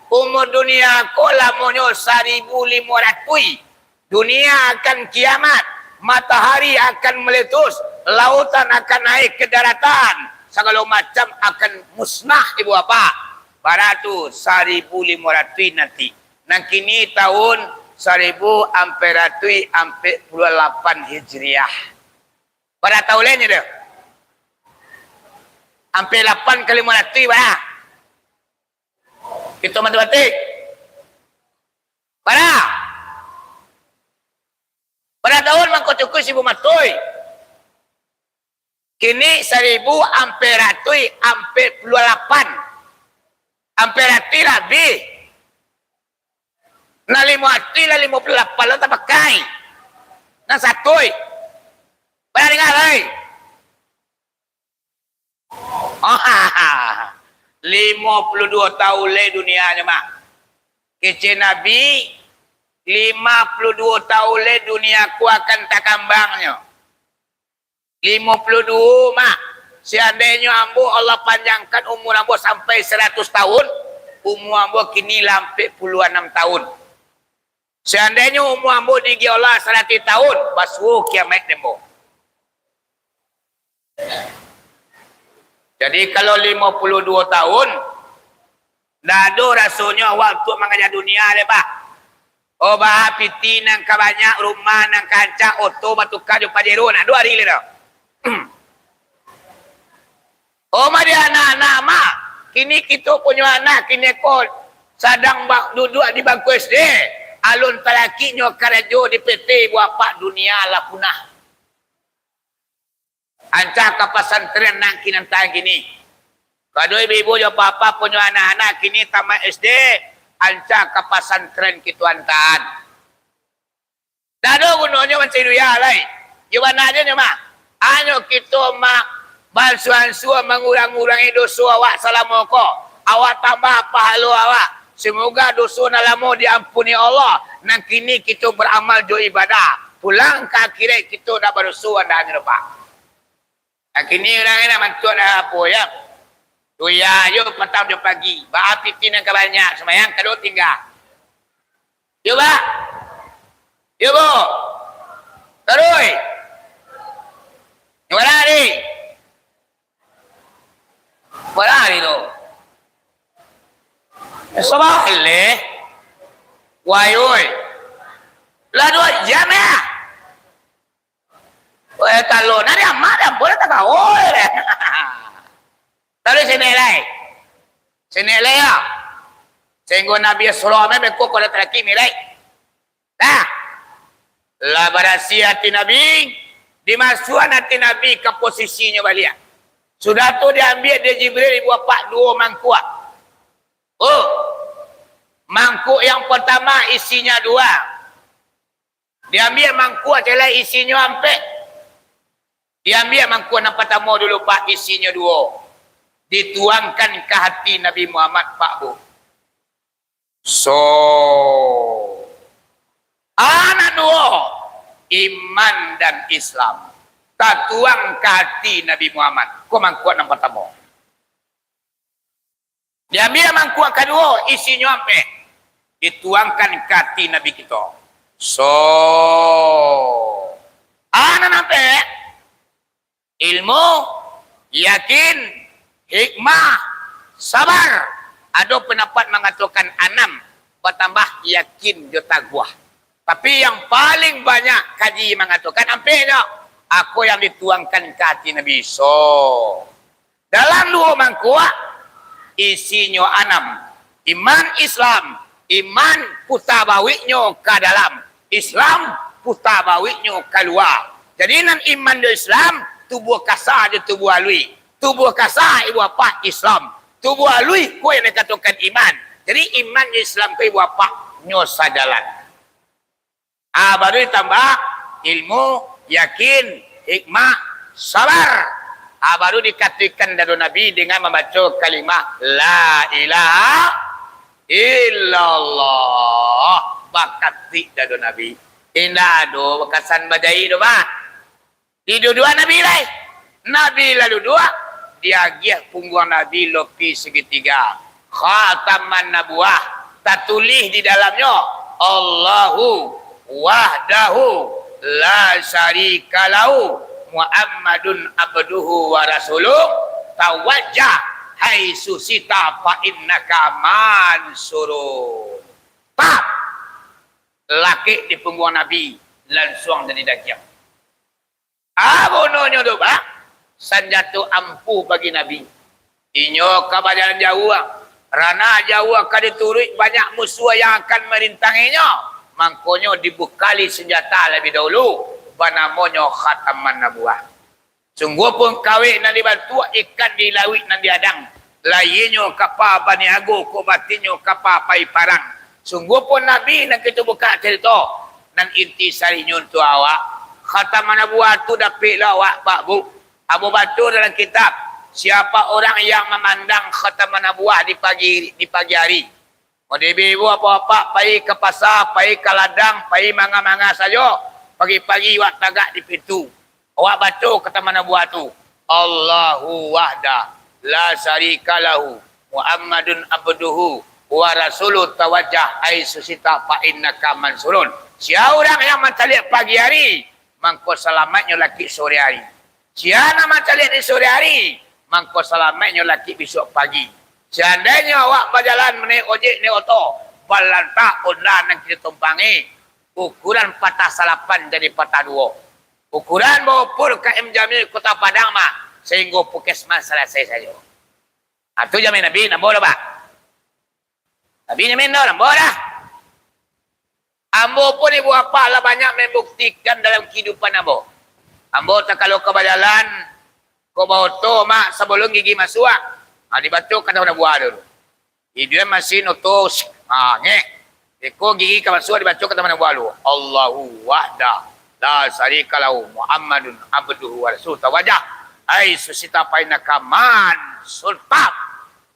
umur dunia ko lamonyo saribu limo ratuih. Dunia akan kiamat, matahari akan meletus, lautan akan naik ke daratan, sagalo macam akan musnah, ibu bapak. Bara tu saribu limo ratuih nanti. Nan kini tahun saribu ampek ratuih ampek puluah lapan Hijriah. Bara tahun lain je tu? Ampek lapan ka limo ratuih bara. Kito matematik. Bara? Bara tahun mangko cukuik sibu matuih. Kini saribu ampek ratuih ampek puluah lapan. Ampek ratuih labih. Nan limo ratuih lah limo puluah lapan lo tapakai. Nan satuih. Bara danga lai. Limo puluah duo taun lai dunianyo mah. Kecek Nabi, lima puluah duo taun lai dunia ko akan takambangnyo. Limo puluah duo mah. Seandainyo ambo Allah panjangkan umur ambo sampai saratus taun, umur ambo kini lah ampek puluah anam taun. Seandainyo umur ambo diagiah Allah saratuih taun, basuo kiamaik dek ambo. Jadi, kalau limo puluah duo taun, ndak ado rasonyo awak untuak mangaja dunia lai, bah. Oh, baa piti nan ka banyak, rumah nan ka rancak, oto batuka jo Pajero, ndak ado ari lai doh. Oh, mah di anak-anak, mak. Kini kito punyo anak, kini ko sadang ba-, duduak di bangku S D. Alun talakiknyo karajo di P T, buah apak dunia lah punah. Ancak ka pasantren nan kinantahan kini. Kado ibu-ibu jo papa punyo anak-anak kini tamat S D, ancak ka pasantren kito antaan. Ndak ado gunonyo mancari dunia lai. Iyo bana je nyo mah. Hanyo kito ma-, baansua-ansua mangurang-urangi doso awak salamo ko. Awak tambah pahalo awak. Semoga doso nan lamo diampuni Allah. Nan kini kito baramal jo ibadah. Pulang ka akhirat kito ndak badoso andahnyo doh, Pak. Nah, kini urang ni nak mantuak dah apo, yo? Kuliah yo patang jo pagi. Baa piti nan ka banyak, sumbayang kado tingga. Yo, Pak. Yo, Bu. Taruih. Nyo bara tadi? Bara tadi tu? Sabah leh. Wayoi. Lah duo jam, yo? Weh, kalau nari amat dah, boleh tak kau? Taruih sini lai. Sini lai, yo. Sahinggo Nabi Isra mah beko koda taraki mirai. Nah, lah barasiah ati Nabi, dimasuakan ati Nabi ka posisinyo baliak. Sudah tu diambiak dek Jibril ibu apak duo mangkuak. Oh, mangkuak yang pertama isinya dua. Diambiak mangkuak cek lai isinyo ampek. Diambiak mangkuak nan patamo dulu, Pak, isinyo duo. Dituangkan ka hati Nabi Muhammad, Pak, Bu. So, anak duo, iman dan Islam. Tatuang ka hati Nabi Muhammad. Ko mangkuak nan patamo. Diambiak mangkuak kaduo, isinyo ampek. Dituangkan ka ati Nabi kito. So, a nan ampek, ilmu, yakin, hikmah, sabar. Ado pandapat mangatokan anam, batambah yakin jo taguah. Tapi yang paling banyak kaji mangatokan ampek nyo. Ako yang dituangkan ka ati Nabi. So, dalam duo mangkuak, isinyo anam. Iman Islam, iman puta bawiknyo ka dalam, Islam puta bawiknyo kalua. Jadi nan iman jo Islam, tubuah kasa jo tubuah aluih. Tubuah kasa ibu apak Islam, tubuah aluih ko yang dikatokan iman. Jadi iman jo Islam ko ibu apak nyo sajalan. Ah, baru ditambah ilmu, yakin, hikmah, sabar. Ah, baru dikatuikan dado Nabi dengan mambaco kalimah La ilaha illallah. Bakatuik dado Nabi. Indak ado bakasan bajaik tu, bah. Diduduak Nabi lai. Nabi lah duduak, diagiah pungguang Nabi lopi sagitiga. Khataman Nabuwah, tatulih di dalamnyo, "Allahu wahdahu la syarika lahu, Muhammadun abduhu wa rasuluh, tawajjah haitsu syi'ta fa innaka mansurun." Pap! Lakek di pungguang Nabi, lansuang jadi dagiang. Ah, gunonyo tu, Pak, sanjato ampuah bagi Nabi. Inyo ka bajalan jauah, ranah jauah ka dituruik, banyak musuah yang akan marintangi inyo. Mangkonyo dibukali sanjata labiah dahulu, banamonyo Khataman Nabuwah. Sungguahpun kawek nan dibatuak, ikan di lauik nan diadang, lahianyo kapa baniago, kok batinnyo kapa pai parang. Sungguahpun Nabi nan kito bukak carito, nan inti sarinyo untuak awak. Khataman Nabuwah tu dapek lo awak, Pak, Bu. Ambo baco dalam kitab, siapa orang yang mamandang Khataman Nabuwah di pagi, di pagi hari, Mode ibu-ibu, bapak-bapak, pai ka pasa, pai ka ladang, pai manga-manga sajo. Pagi-pagi awak tagak di pintu. Awak baco Khataman Nabuwah tu, "Allahu wahda, la syarika lahu, Muhammadun abduhu wa rasuluh, tawajjah haitsu syi'ta fa innaka mansurun." Sia urang yang mancaliak pagi ari, mangko salamaiknyo lakek sore ari. Sia nan mancaliak di sore ari, mangko salamaiknyo lakek bisuak pagi. Saandainyo awak bajalan, manaiak ojek, naiak oto, balantak onda nan kito tumpangi, ukuran patah salapan jadi patah duo. Ukuran baukur K M Jamil Kota Padang mah, sainggo puskesmas salasai sajo. Ah, tu jamin Nabi, nambah dah, Pak. Tapi nyo mendorong ambo dah. Ambo pun ibu bapak lah banyak membuktikan dalam kehidupan ambo. Ambo takalo ka bajalan, ka baoto, Mak, sabalun gigi masuak, ha, dibaco Khataman Nabuwah dulu. Iduan masin oto, ha, ngek. Iko gigi ka masuak, dibaco Khataman Nabuwah dulu. "Allahu wahda, la syarika lahu, Muhammadun abduhu wa rasuluh, tawajjah haitsu syi'ta fa innaka mansurun."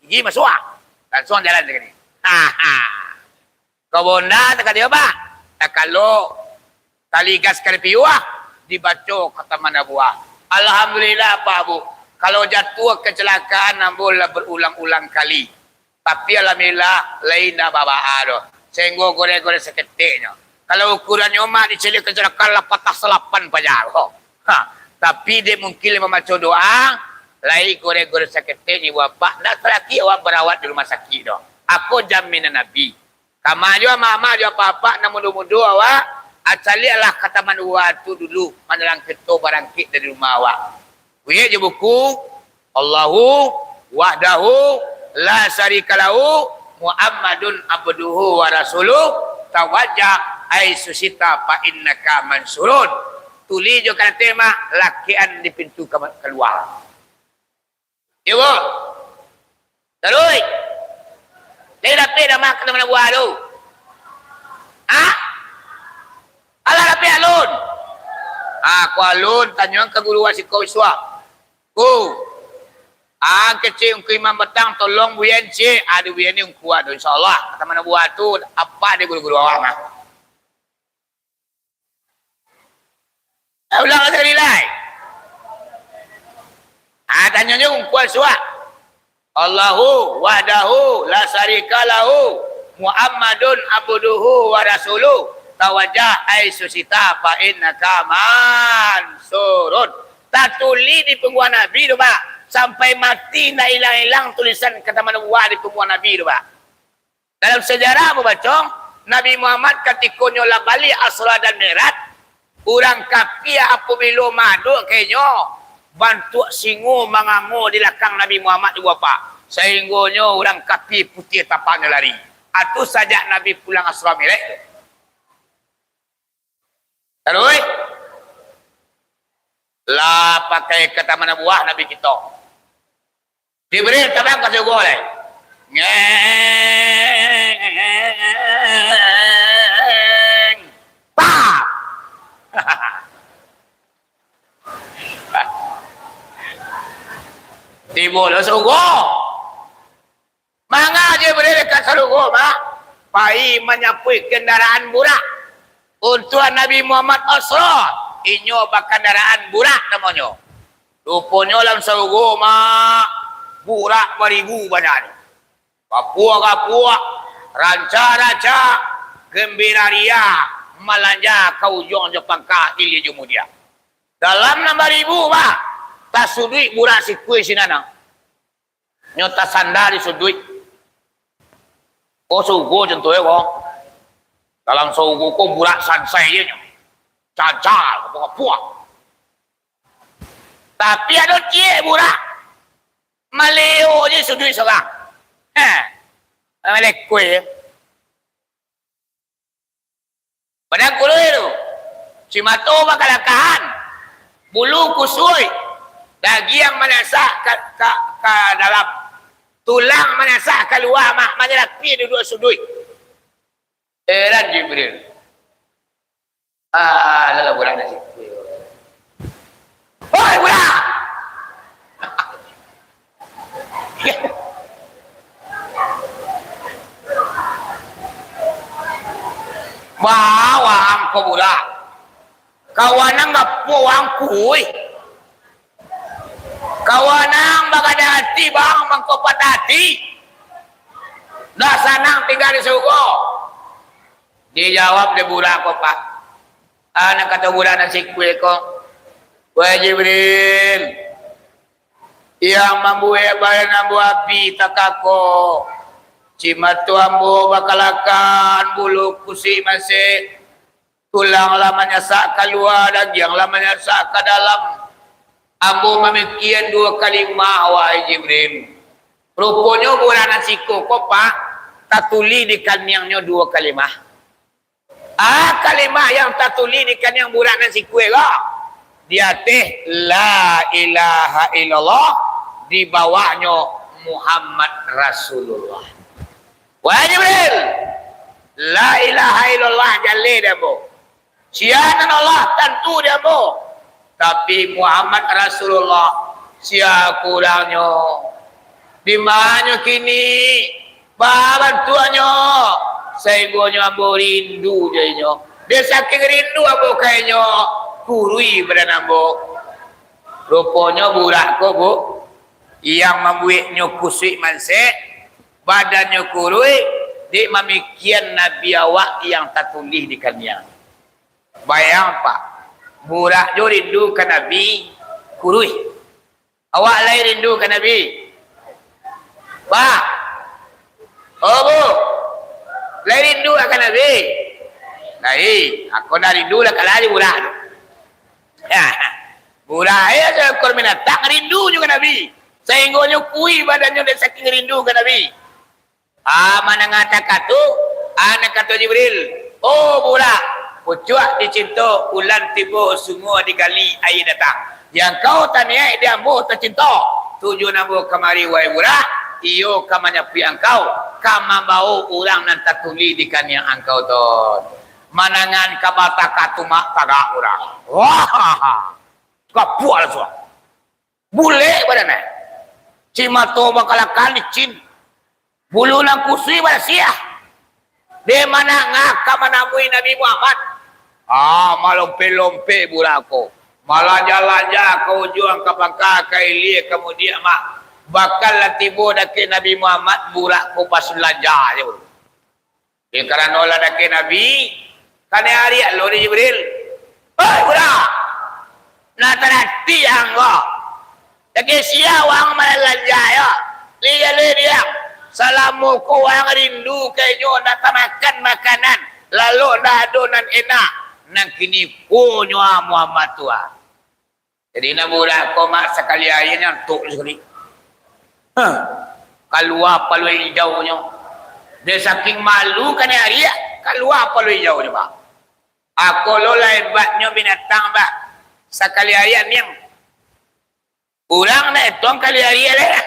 Gigi masuak. Lansuang jalan sakali. Ha, ha. Ka bonda takadi, Pak. Takalo tali gas ka dipiuah, dibaco Khataman Nabuwah. Alhamdulillah, Pak, Bu. Kalau jatuah kecelakaan, ambo lah berulang-ulang kali. Tapi alhamdulillah, lai indak babaa doh. Sainggo goreng-goreng saketeknyo. Kalau ukurannyo mah dicaliak kecelakaan lah patah salapan paja. Ha, tapi dek mungkin lah mambaco doa, lai goreng-goreng saketek ni, Bapak, ndak sakik awak barawat di rumah sakik doh. Ako jaminan Nabi. Kama jo amak-amak jo apak-apak nan mudo-mudo awak, ah, caliaklah Khataman Nabuwah tu dulu, manjalang kito barangkek dari rumah awak. Kuyiak jo buku, "Allahu wahdahu la syarika lahu, Muhammadun abduhu wa rasuluh, tawajjah haitsu syi'ta fa innaka mansurun." Tulih jo karateh, Mak, lakekan di pintu kama-, kalua. Iyo, Bu. Taruih. Lai dapek dah, Mak, Khataman Nabuwah tu? Ha? Alah dapek alun? Ha, ko alun, tanyoan ka guru awak siko bisuak. Ku. Ah, kecek Ungku Imam Batang, tolong buyan cek. Ah, di buyan ni Ungku ado, insyaallah. Khataman Nabuwah tu, apo dek guru-guru awak mah. Ah, ulang sakali lai. Ah, tanyonyo Ungku suak. "Allahu wahdahu la syarika lahu, Muhammadun abduhu wa rasuluh, tawajjah haitsu syi'ta fa innaka mansurun." Tatulih di pungguang Nabi tu, Pak. Sampai mati ndak ilang-ilang tulisan Khataman Nabuwah di pungguang Nabi tu, Pak. Dalam sejarah babaco, Nabi Muhammad katikonyo lah baliak Isra dan Mi'raj, urang kapia apabilo maadok ka inyo, bantuak singo mangango di lakang Nabi Muhammad ibu bapak, sainggonyo urang kapia putiah tapaknyo lari. Atu sajak Nabi pulang Isra Mi'raj tu. Taruih, lah pakai Khataman Nabuwah Nabi kito. Jibril tabang ka surugo lai. Ngeng. Pah! Tibo lo surugo. Manga Jibril ka sarugo, Mak? Pai manyapuik kandaraan burak. Untuak Nabi Muhammad Isra, inyo bakandaraan burak namonyo. Ruponyo dalam sarugo, Mak, burak baribu banyaknyo. Gapuak-gapuak, rancak-rancak, gambira ria, malanja ka ujuang jo pangka, ilia jo mudiak. Dalam nan baribu, Mak, tasuduik burak sikua sinan, nyo tasanda di suduik. Ko sarugo contohnyo ko. Dalam sarugo ko burak sansai je nyo. Cacar, gapuak-gapuak. Tapi ado ciek burak. Maleo je suduik sorang. Heh. Malekoi je. Padang kuruih tu. Simato bakalakahan. Bulu kusuik. Dagiang manasak ka, ka, ka dalam. Tulang manasak kalua, Mak, manyalapi duduak suduik. Heran Jibril. Ah, alah burak nan sikua. Oi, burak! Bawang ko burak. Kawan nan gapuak wangkui. Kawan nan bagadang ati, bang, mangko patah ati. Dah sanang tingga di sarugo. Dijawab dek burak ko, Pak. Ah, nan kato burak nan sikua ko, "Wahai Jibril, yang mambuek badan ambo abih takako, simato ambo bakalakan, bulu kusuik masek, tulang lah manyasak kalua, dagiang lah manyasak ka dalam. Ambo mamikian duo kalimah, wahai Jibril. Ruponyo burak nan sikua ko, Pak, tatulih di kaniangnyo duo kalimah." Ah, kalimah yang tatulih di kaniang burak nan sikua ko, di ateh la ilaha illallah, di bawahnyo Muhammad Rasulullah. Wahai Jibril, la ilaha illallah jaleh di ambo. Sia nan Allah tantu di ambo. Tapi Muhammad Rasulullah, sia kurangnyo. Di manyo kini, ba bantuaknyo, sainggonyo ambo rindu jo inyo. Dek saking rindu ambo ka inyo, kuruih badan ambo. Ruponyo burak ko, Bu, yang mambueknyo kusuik mansek, badannyo kuruih, dek mamikian Nabi awak yang tatulih di kaniang. Bayang, Pak, burak jo rindu ka Nabi, kuruih. Awak lai rindu ka Nabi? Pak. Oh, Bu. Lai rindu ka Nabi? Lai. Ako ndak rindu lah, kalah jo burak tu. Burak, eh, seekor binatang rindu jo ka Nabi. Sainggonyo kuruih badannyo dek saking rindu ka Nabi. Ah, mandanga takah tu, ah, nan kato Jibril, "Oh, burak, pucuak dicinto, ulan tibo, sumua digali, aia datang. Yang kau taniaik di ambo tacinto, tujuan ambo kamari, wahai burak, iyo ka manyapuik angkau, ka mambawo urang nan tatulih di kaniang angkau tu." Mandangan kaba takah tu, Mak, tagak urang. Wah! Kapuak lah suah. Bulek badan ai. Simato bakalakan licin. Bulu nan kusuik barasiah. Dek mandanga ka manamui Nabi Muhammad. Ah, malompek-lompek burak ko. Malanja-lanja ka ujuang, ka pangka, ka ilia, ka mudiak, Mak. Bakal lah tibo dakek Nabi Muhammad, burak ko basulanja je. Dek karano lah dakek Nabi, kanai ariak lo dek Jibril. "Hei, burak! Nah, tarati anggo. Dakek sia wang malalanja yo? Liek, liek diang. Salamo ko wang rindu ka inyo, ndak tamakan makanan, lalok ndak ado nan enak. Nan kini ko nyo, ah, Muhammad tu, ah." Jadi, nan burak ko, Mak, sakali aia nyantuk sakali. Hah. Kalua paluik ijaunyo. Dek saking malu kanai ariak, kalua paluik ijaunyo, Pak. Ako lo lah hebatnyo binatang, Pak. Sakali aia niang. Urang nak etong kali ariak lai.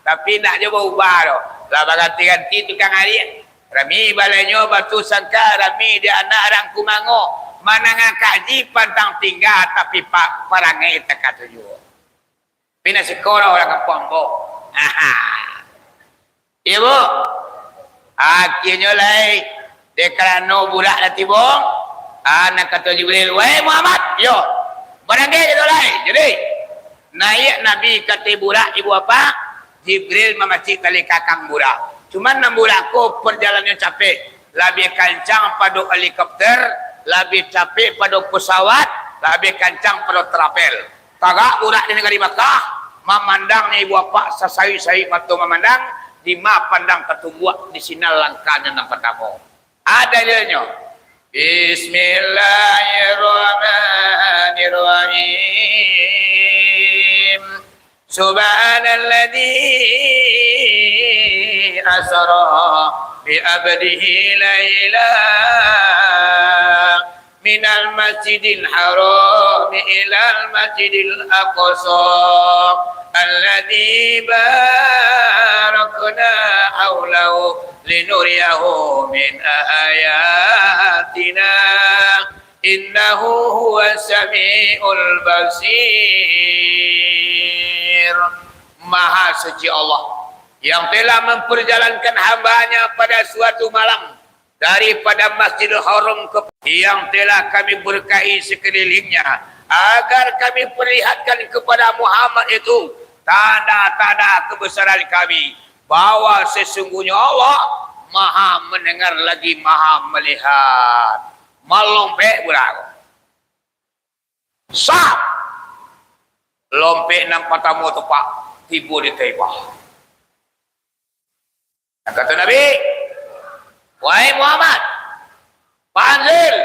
Tapi indak jo baubah doh. Lah baganti-ganti tukang ariak. Rami balainyo batu sangka, rami di anak rangkumango. Manangah kaji pantang tingga, tapi pa-, parangai takah tuju. Pina siko urang kampuang ambo. Iyo, Bu. Akhianyo lai, dek karano burak lah tibo, ah, nan kato Jibril, "Wahai Muhammad, yo, barangkek kito lai." Jadi, Naiak Nabi ka ateh burak, ibu bapak, Jibril mamacik tali kakang burak. Cuman nan burak ko parjalannyo capek, labiah kancang pado helikopter, labiah capek pado pesawat, labiah kancang pado travel. Tagak burak di nagari Makkah, mamandangnyo ibu bapak sasawik-sawik mato mamandang, dima pandang ka tumbuak, di sinan langkahnyo nan partamo. A dalilnyo. Bismillahirrahmanirrahim. Subhanalladzi asra bi abdihi laila minal masjidil haram ilal masjidil aqsa alladzi barakna haulahu linuriyahu min ayatina, innahu huwas samiul basir. Maha Suci Allah yang telah memperjalankan hamba-Nya pada suatu malam daripada Masjidil Haram ke, yang telah Kami berkahi sekelilingnya, agar Kami perlihatkan kepada Muhammad itu tanda-tanda kebesaran Kami, bahwa sesungguhnya Allah Maha Mendengar lagi Maha Melihat. Malompek burak ko. Sap! Lompek nan partamo tu, Pak, tibo di Taibah. Kata Nabi, "Wahai Muhammad, fanzil,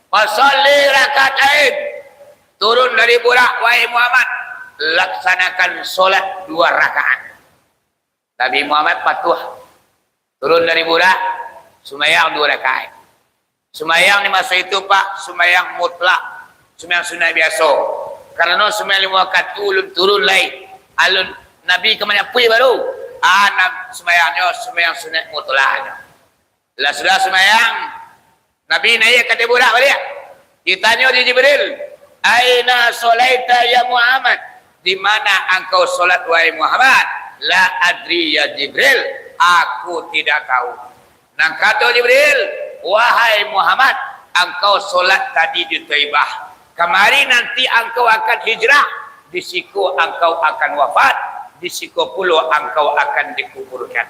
fasalli rakaatain." Turun dari burak, wahai Muhammad, laksanakan solat dua rakaat. Nabi Muhammad patuah. Turun dari burak, sumbayang dua rakaat. Sumbayang di maso itu, Pak, sumbayang mutlak, sumbayang sunat biaso. Karano sumbayang limo wakatu ulun turun lai, alun Nabi ka manyapuik baru, ah, na-, sumbayangnyo sumbayang sunat mutlaknyo. Lah sudah sumbayang, Nabi naiak ka ateh burak baliak. Ditanyo dek Jibril, "Aina sholaita ya Muhammad? Di mana angkau solat, wahai Muhammad?" "La adri ya Jibril, aku tidak tahu." Nan kato Jibril, "Wahai Muhammad, angkau solat tadi di Taibah. Kamari nanti angkau akan hijrah, di siko angkau akan wafat, di siko pulo angkau akan dikuburkan."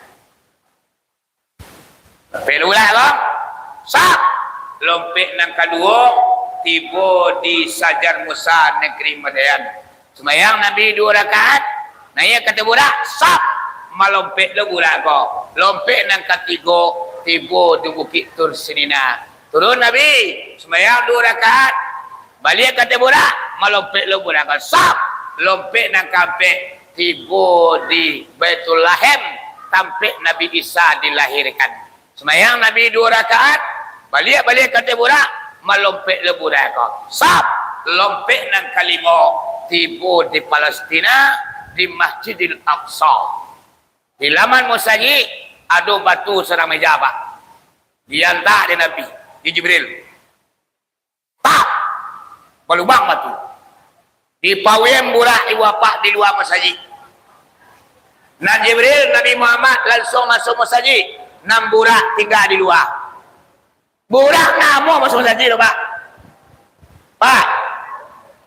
Lompek burak ko, sap! Lompek nan kaduo, tibo di Sajar Musa, negeri Madian. Sumbayang Nabi duo rakaat, naiak ka ateh burak, sap! Malompek lo burak ko. Lompek nan katigo, tibo di Bukik Tur Sinina. Turun Nabi, sumbayang duo rakaat, baliak ka ateh burak, malompek lo burak ko, sap! Lompek nan kaampek, tibo di Baitulahim, tampek Nabi Isa dilahirkan. Sumbayang Nabi duo rakaat, baliak-baliak ka ateh burak, malompek lo burak ko. Sap! Lompek nan kalimo, tibo di Palestina, di Masjidil Aqsa. Di laman musajik, ado batu sadang maijabak. Diantak dek Nabi, di Jibril. Tap! Balubang batu. Dipawiem burak ibu bapak di lua masajik. Nan Jibril, Nabi Muhammad lansuang masuak masajik. Nan burak tingga di lua. Burak nak namuah masuak masajik tu, Pak. Pak.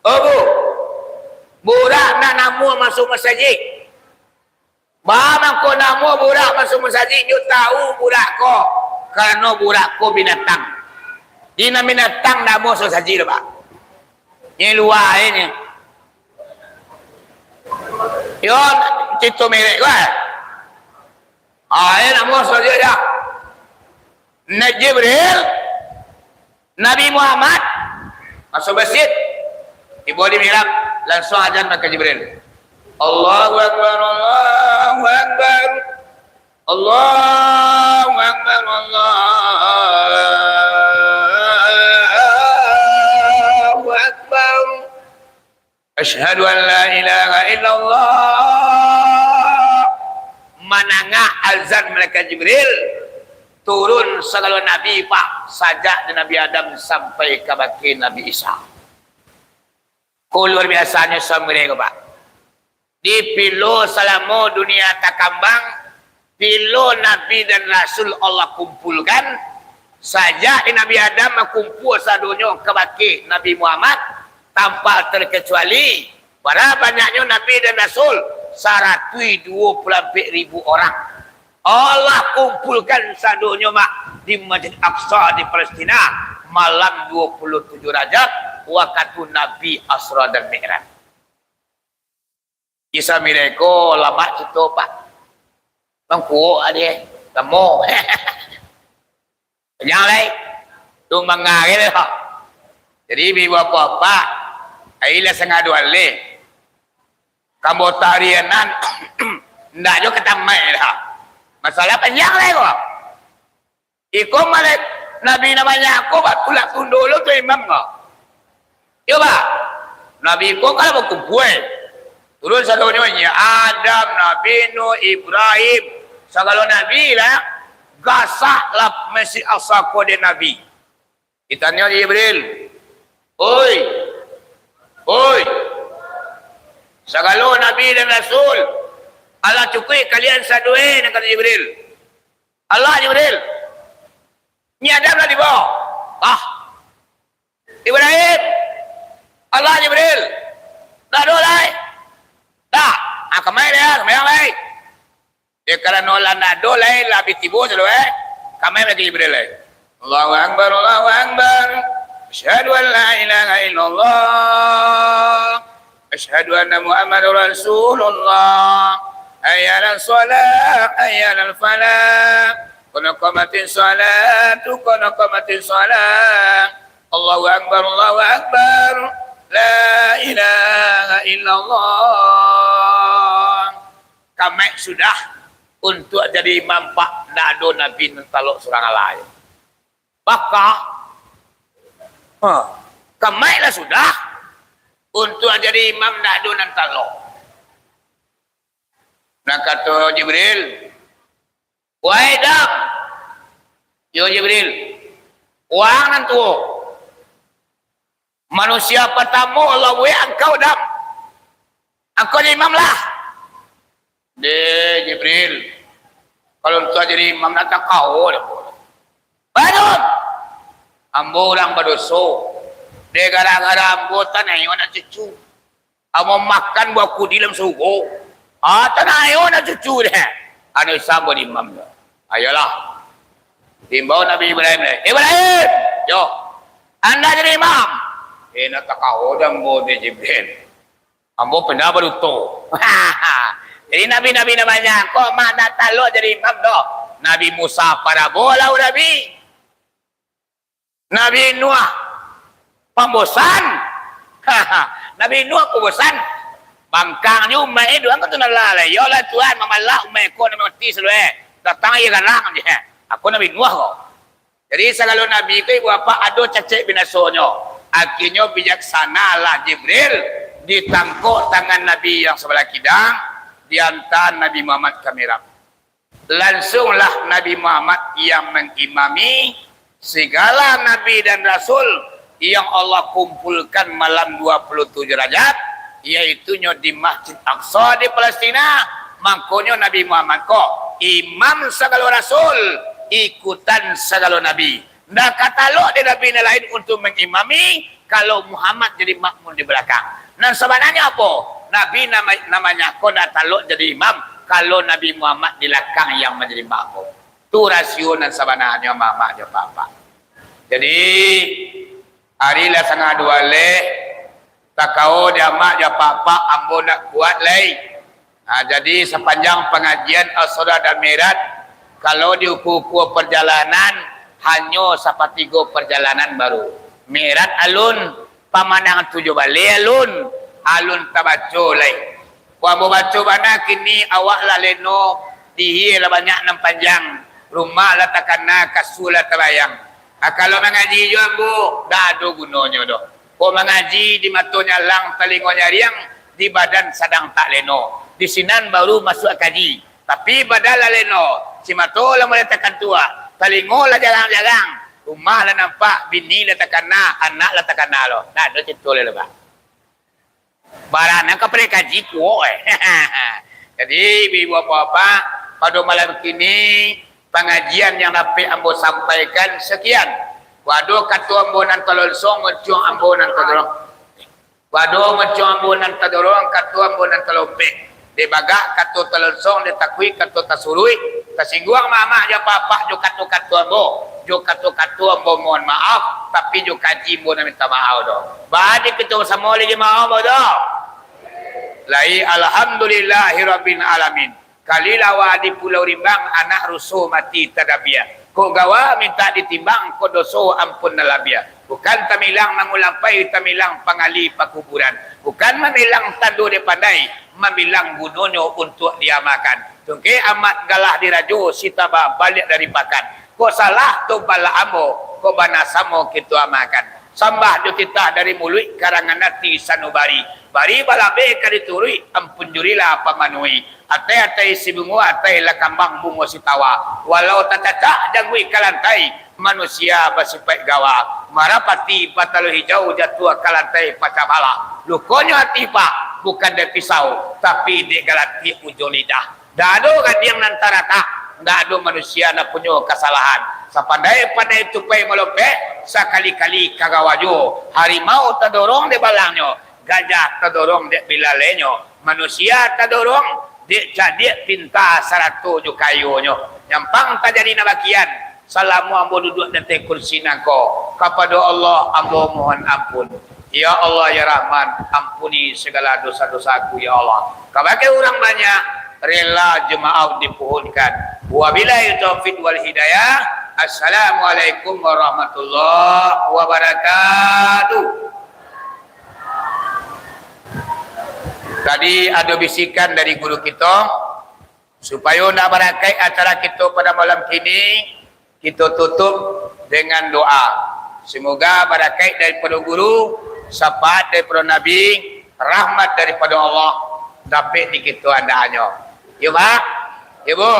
Oh, Bu. Burak nak namuah masuak masajik. Baa mangko namuah burak masuak masajik, nyo tahu burak ko, karano burak ko binatang. Di nan binatang namuah masuak masajik tu, Pak. Nyo lua e nyo. Yo, cito merek ko, eh. Ah, e namuah masuak masajik yo. Nak Jibril, Nabi Muhammad masuak masajik, tibo di mihrab, lansuang azan malaikat Jibril. Allahu Akbar, Allahu Akbar. Allahu Akbar, Allahu Akbar. Asyhadu an la ilaha illallah. Mandanga azan malaikat Jibril, turun sagalo nabi, Pak, sajak di Nabi Adam sampai kabake Nabi Isa. Ko luar biasanyo sampai ko, Pak. Di pilo salamo dunia takambang, pilo nabi dan rasul Allah kumpulkan, sajak di Nabi Adam bakumpua sadonyo kabake Nabi Muhammad, tanpa terkecuali Bara banyaknyo nabi dan rasul? Saratuih duo puluah ampek ribu orang. Allah kumpulkan sadonyo, Mak, di Masjid Aqsa di Palestina, malam duo puluah tujuah Rajab, wakatu Nabi Isra dan Mi'raj. Kisah mirakel ko lamak carito, Pak. Mangkuo adie, lamo. Panjang lai. Tu mangga lai, Pak. Jadi, ibu bapak, ai lah sangadu aleh. Kambo tarianan, ndak jo katamaik lah. Masalah panjang lai ko. Iko malek Nabi namanya ko, ba-, tulak tundo lo tu imam ko. Yo, ba. Nabi ko kan bakumpua. Turun sadonyo, Adam, Nabi Nuh, Ibrahim, sagalo nabi lah. Gasak lah Masjid Aqsa ko dek Nabi. Ditanyo Jibril, "Oi, oi, sagalo nabi dan rasul, alah cukuik kalian sadonyo," nan kato Jibril. "Alah, Jibril, nyo Adam lah tibo?" "Ah." "Ibrahim?" "Alah, Jibril, ndak ado lai?" "Ndak." "Ah, kama lai, kama lai?" Dek karano lah ndak ado lai, lah bi tibo sado, eh. Kama lai Jibril lai. Allahu Akbar, Allahu Akbar. Asyhadu an la ilaha illallah. Asyhadu anna Muhammadar Rasulullah. Hayya 'alas shalah, hayya 'alal falah. Qad qamatis shalah, qad qamatis shalah. Allahu Akbar, Allahu Akbar. La ilaha illallah." Kamaik sudah untuak jadi imam, Pak, ndak ado nabi nan talok surang alah. Baka, ha, kamaik lah sudah untuak jadi imam, ndak ado nan talok. Nah, kato Jibril, "Wahai Adam," yo Jibril, "wang nan tuo. Manusia partamo Allah buek angkau, Adam. Angkau jadi imam lah." "Deh, Jibril, kalau untuak jadi imam, ndak takao doh ambo. Banyak! Ambo urang badoso. Deh, gara-gara ambo tanaiak anak cucu. Ambo makan buah kudi dalam surugo. Ah, tanaiak anak cucu deh. Anu, asa ambo jadi imam doh." Ayolah. Diimbau Nabi Ibrahim lai, "Ibrahim, yo, anda jadi imam." "Eh, ndak takao doh ambo deh, Jibril. Ambo pernah baduto." Jadi nabi-nabi nan banyak ko, Mak, ndak talok jadi imam doh. Nabi Musa parabola nabi. Nabi Nuh pambosan. Nabi Nuh pambosan. Bangkang jo umaik e, duang ka tu nan lah lai. Yolah Tuhan, mamalah umaik ko nan mati saluruh. Datang aia garang je. Aku Nabi Nuh ko. Jadi sagalo nabi ko, ibu bapak, ado cacek binasonyo. Akhirnyo bijaksanalah Jibril, ditangkok tangan Nabi yang sabalah kida, dianta Nabi Muhammad ka mihrab. Langsunglah Nabi Muhammad yang mangimami segala nabi dan rasul yang Allah kumpulkan malam dua puluh tujuh Rajab, yaitunyo di Masjid Aqsa di Palestina. Mangkonyo Nabi Muhammad ko imam sagalo rasul, ikutan sagalo nabi. Ndak ka talok dek nabi nan lain untuak mangimami, kalau Muhammad jadi makmum di balakang. Nan sabananyo apo? Nabi nama-, namanyo ko ndak talok jadi imam, kalau Nabi Muhammad di balakang yang manjadi makmum. Tu rasio nan sabananyo, mamak jo papak. Jadi, ari lah sangah duo aleh, takao dek amak jo papak, ambo ndak kuat lai. Ha, jadi, sapanjang pangajian Isra dan Mi'raj, kalau diukua-ukua parjalanan, hanyo sapatigo parjalanan baru. Mi'raj alun, pamandangan tujuah baleh alun, alun tabaco lai. Kok ambo baco bana kini, awak lah leno, lihia lah banyak nan panjang, rumah lah takana, kasua lah tabayang. Ha, kalau mangaji jo ambo, ndak ado gunonyo doh. Kok mangaji di mato nyalang, talingo nyariang, di badan sadang tak leno. Di sinan baru masuak kaji. Tapi badan lah leno, simato lah mulai takantuak, talingo lah jarang-jarang, rumah lah nampak, bini lah takana, anak lah takana lo. Ndak ado carito lai lo, Pak. Barana ka pai kaji kuo, eh. Jadi, ibu-ibu, bapak-bapak, pado malam kini, pangajian yang dapek ambo sampaikan sakian. Kok ado kato ambo nan talonsong, untuak ambo nan talonsong. Pado macam ambo nan tadorong, kato ambo nan talompek. Dek bagak kato talonsong, dek takuik kato tasuruik. Tasingguang mamak jo papak jo kato-kato ambo, jo kato-kato ambo mohon maaf, tapi jo kaji ambo nan minta maaf doh. Baa dek kito basamo lai jo maaf ambo doh. Lai, alhamdulillahirabbil alamin. Kali lawa di Pulau Rimbang, anak ruso mati tadabiah. Kok gawa mintak ditimbang, kok doso ampun nan labiah. Bukan tamilang mangulampai, tamilang pangali pakuburan. Bukan mamilang tando dek pandai, mamilang gunonyo untuak diamakan. Tungkek amat galah dirajo, si taba baliak dari pakan. Kok salah tobalah ambo, kok bana samo kito amakan. Sambah jo titah dari muluik, karangan ati sanubari. Bari balabeh ka dituruik, ampun jurilah pamanuhi. Atai-atai si bungo, atai lah kambang bungo si tawa. Walau tacacak jangguik ka lantai, manusia basipaik gawa. Marapati patalo hijau jatuah ka lantai pacah balak. Lukonyo ati, Pak, bukan dek pisau, tapi dek galatik ujung lidah. Ndak ado gadiang nan taratak, ndak ado manusia nan punyo kasalahan. Sapandai-pandai tupai malompek, sakali-kali ka gawa juo. Harimau tadorong dek balangnyo, gajah tadorong dek bilalainyo, manusia tadorong dek cadiak pinta sarato jo kayonyo. Nyampang tajadi nan bakian, salamo ambo duduak di ateh kursi nangko, kapado Allah ambo mohon ampun. Ya Allah, ya Rahman, ampuni sagala dosa-dosaku, ya Allah. Kabake urang banyak, rela jo maaf dipuhunkan. Wabillahi taufiq wal hidayah. Assalamualaikum warahmatullahi wabarakatuh. Tadi ado bisikan dari guru kito, supayo ndak barakaik acara kito pado malam kini, kito tutup dengan doa. Semoga barakaik daripado guru, syafaat daripado Nabi, rahmat daripado Allah, dapek di kito andaknyo. Yo, Pak? Yo, Bu?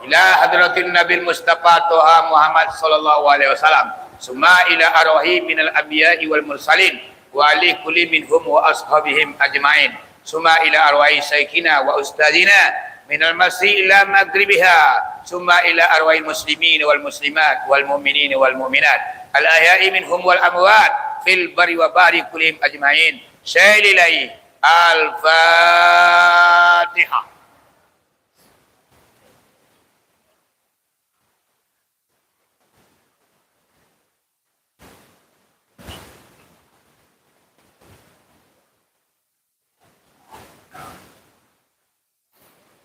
Ila hadratin Nabil Mustafa Toha Muhammad sallallahu alaihi wasallam. Summa ila arwahi minal anbiya'i wal mursalin. Wa ali kulli minhum wa ashabihim ajmain. Summa ila arwahi syaikhina wa ustadzina minal masyriqi ila maghribiha. Summa ila arwahil muslimin wal muslimat wal mu'minin wal mu'minat. Al ahya'i minhum wal amwat fil barri wa bahri kullihim ajmain. Syai lillahi. Al-Fatihah.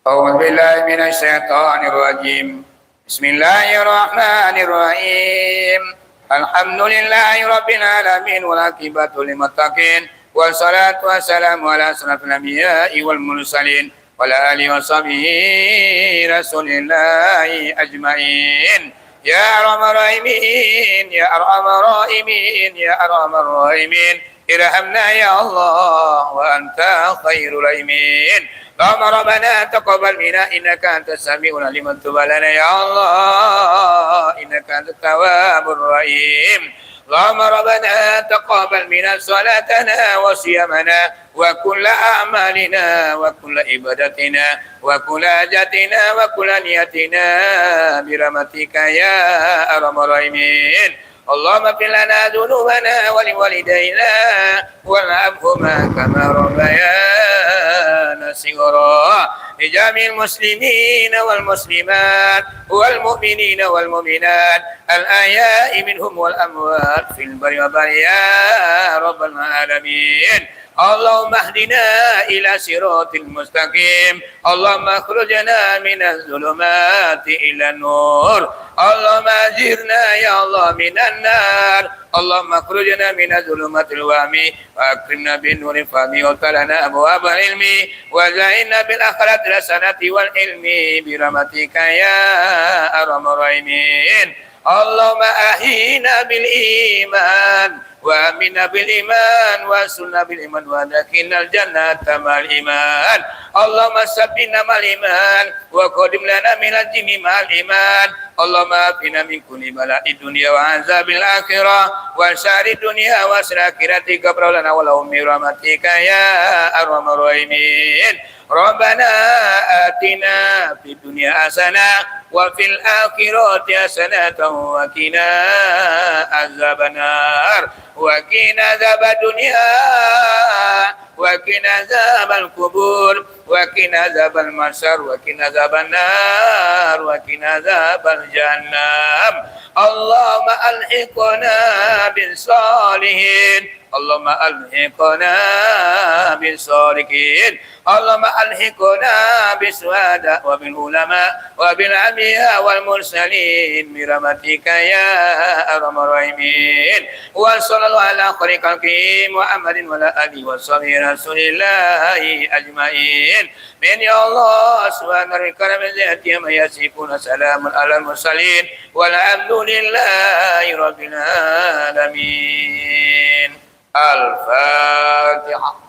أعوذ بالله من الشيطان الرجيم. بسم الله الرحمن الرحيم. الحمد لله رب العالمين والعاقبة للمتقين والصلاة والسلام على أشرف الأنبياء والمرسلين وعلى آله وصحبه رسول الله أجمعين. يا أرحم الراحمين، يا أرحم الراحمين، يا أرحم الراحمين. ارحمنا يا الله وأنت خير الراحمين. اللهم ربنا تقبل منا إنك أنت السميع العليم وتب علينا يا الله إنك أنت التواب الرحيم. اللهم ربنا تقبل منا صلاتنا وصيامنا وكل أعمالنا وكل عبادتنا وكل حاجتنا وكل نيتنا برحمتك يا أرحم الراحمين. اللهم اغفر لنا ذنوبنا ولوالدينا وارحمهما كما ربيانا صغارا. لجميع المسلمين والمسلمات والمؤمنين والمؤمنات الأحياء منهم والأموات في البر والبحر يا رب العالمين. اللهم اهدنا إلى صراط المستقيم. اللهم أخرجنا من الظلمات إلى النور. اللهم أجرنا يا الله من النار. اللهم أخرجنا من ظلمات الوهم وأكرمنا بنور الفهم وافتح لنا أبواب العلم وزينا بالأخلاق الحسنة والعلم برحمتك يا أرحم الراحمين. اللهم أحينا بالإيمان وأمتنا بالإيمان وأحشرنا بالإيمان وأدخلنا الجنة مع الإيمان. اللهم ثبتنا مع الإيمان وقدم لنا من الجن مع الإيمان. اللهم عافنا من كل بلاء الدنيا وعذاب الآخرة وشر الدنيا وشر الآخرة. اغفر لنا ولهم برحمتك يا أرحم الراحمين. ربنا آتنا في الدنيا حسنة وفي الآخرة حسنة وقنا عذاب النار. وقنا عذاب الدنيا وقنا عذاب القبور وقنا عذاب المحشر وقنا عذاب النار وقنا عذاب جهنم. اللهم ألحقنا بالصالحين. اللهم ألحقنا بالصالحين. اللهم ألحقنا بالشهداء وبالعلماء وبالأنبياء والمرسلين برحمتك يا أرحم الراحمين. وصلى الله على خير خلقه محمد وعلى آله وصحبه رسول الله أجمعين. آمين يا الله. سبحان ربك رب العزة عما يصفون. سلام على المرسلين. والحمد لله رب العالمين. الفاتحة.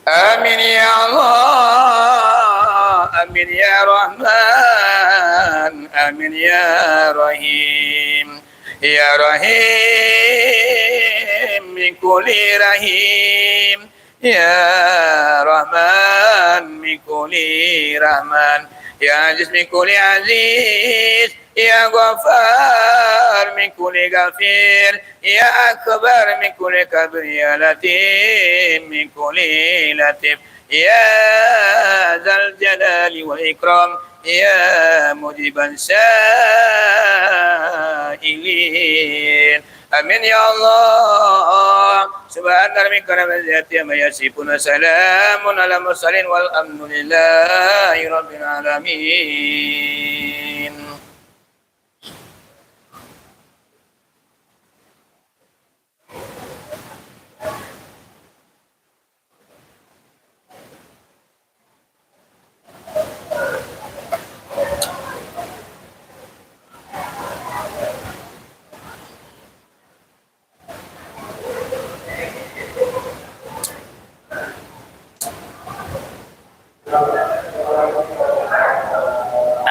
آمين يا الله، آمين يا رحمن، آمين يا رحيم. يا رحيم من كل رحيم، يا رحمن من كل رحمن، يا عزيز من كل عزيز، يا غفار من كل غفير، يا أكبر من كل كبير، يا لطيف من كل لطيف، يا ذا الجلال والإكرام، يا مجيب السائلين. آمين يا الله. سبحان ربك رب العزة عما يصفون، وسلام على المرسلين، والحمد لله رب العالمين.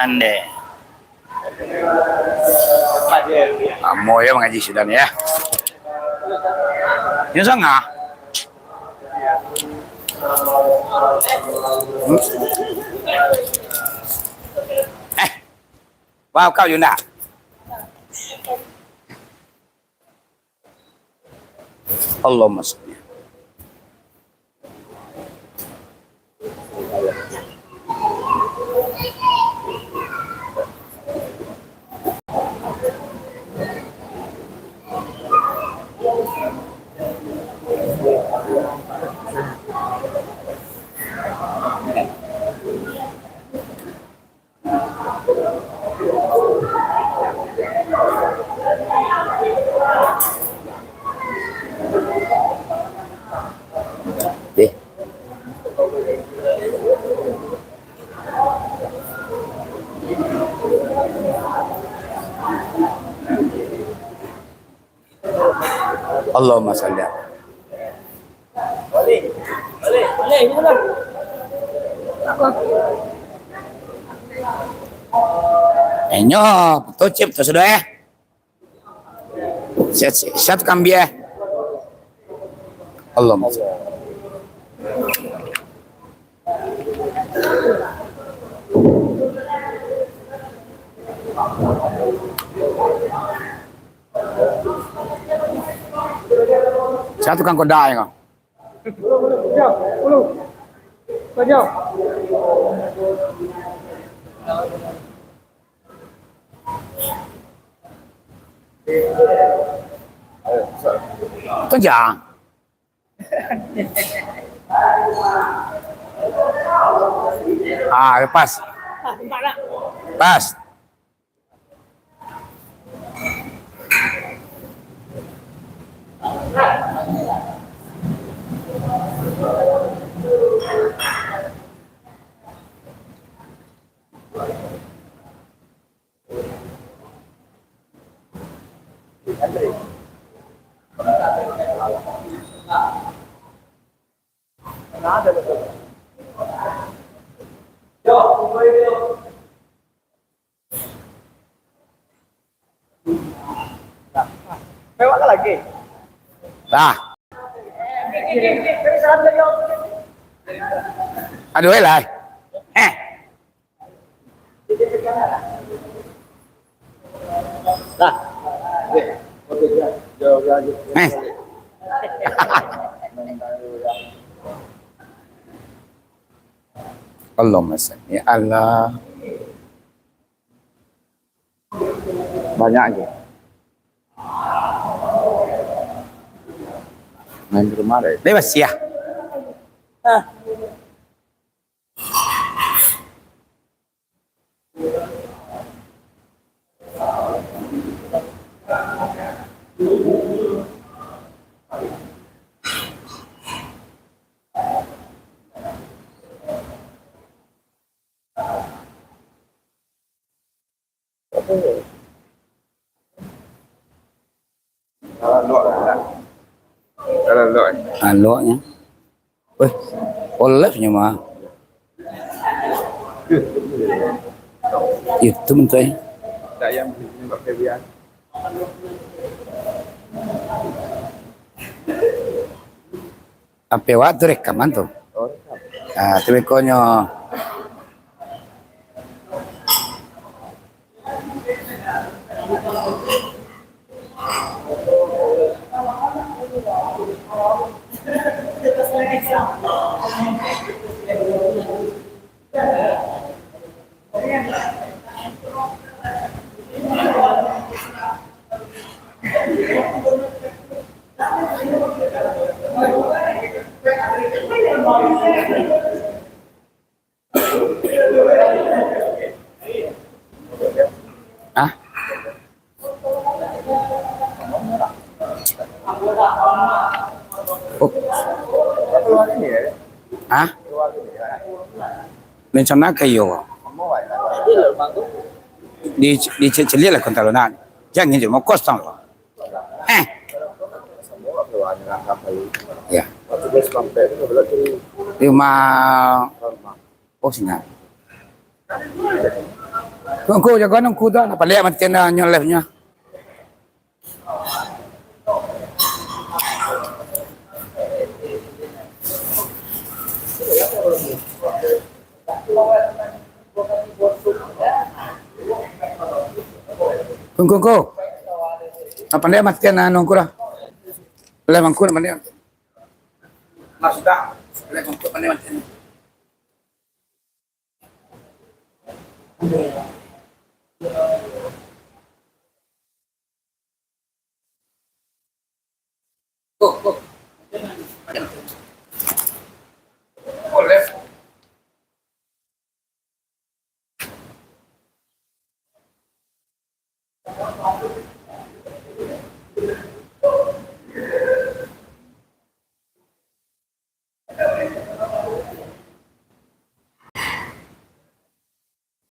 Tande. Lamo yo mangaji sudah ni, yo. Inyo sangah. Hmm? Eh, wah, kau yo ndak? Allahumma sholli. Deh. Allahumma shalli ala. Inyo, betul cip tu sudah, eh. Siap, siap, siap kambia, eh. Allahumma shalli. Sia tukang kodak ko? Kencang. Ah, pas. Pas. Lah. Aduh, eh lah. Eh. Lah. Eh. Allahumma salli ala. Banyak lagi. Main di rumah deh. Bebas ya. Ah. Kalau luak, kalau luak. Ah, luaknya. Weh, oh, live-nyo mah. Itu bentuknya. Tak yang nembak Febian. Sampai waktu rekaman tu. Oh, rekam. Ah, tu bekonyo. Hah? Oh. Hah? Rencana ka iyo. Di, dicek-celiak lah kontalo nak. Jangan je mau kosong lo. Eh. Ya. Lima. Oh, sinan. Kungku jagoan kungku tu, nak paliak mati anda nyo live-nyo. Kungku, kungku. Nak paliak mati anda nungku lah. Live mangku nak paliak. Nah, sudah. Live mangku paliak mati anda.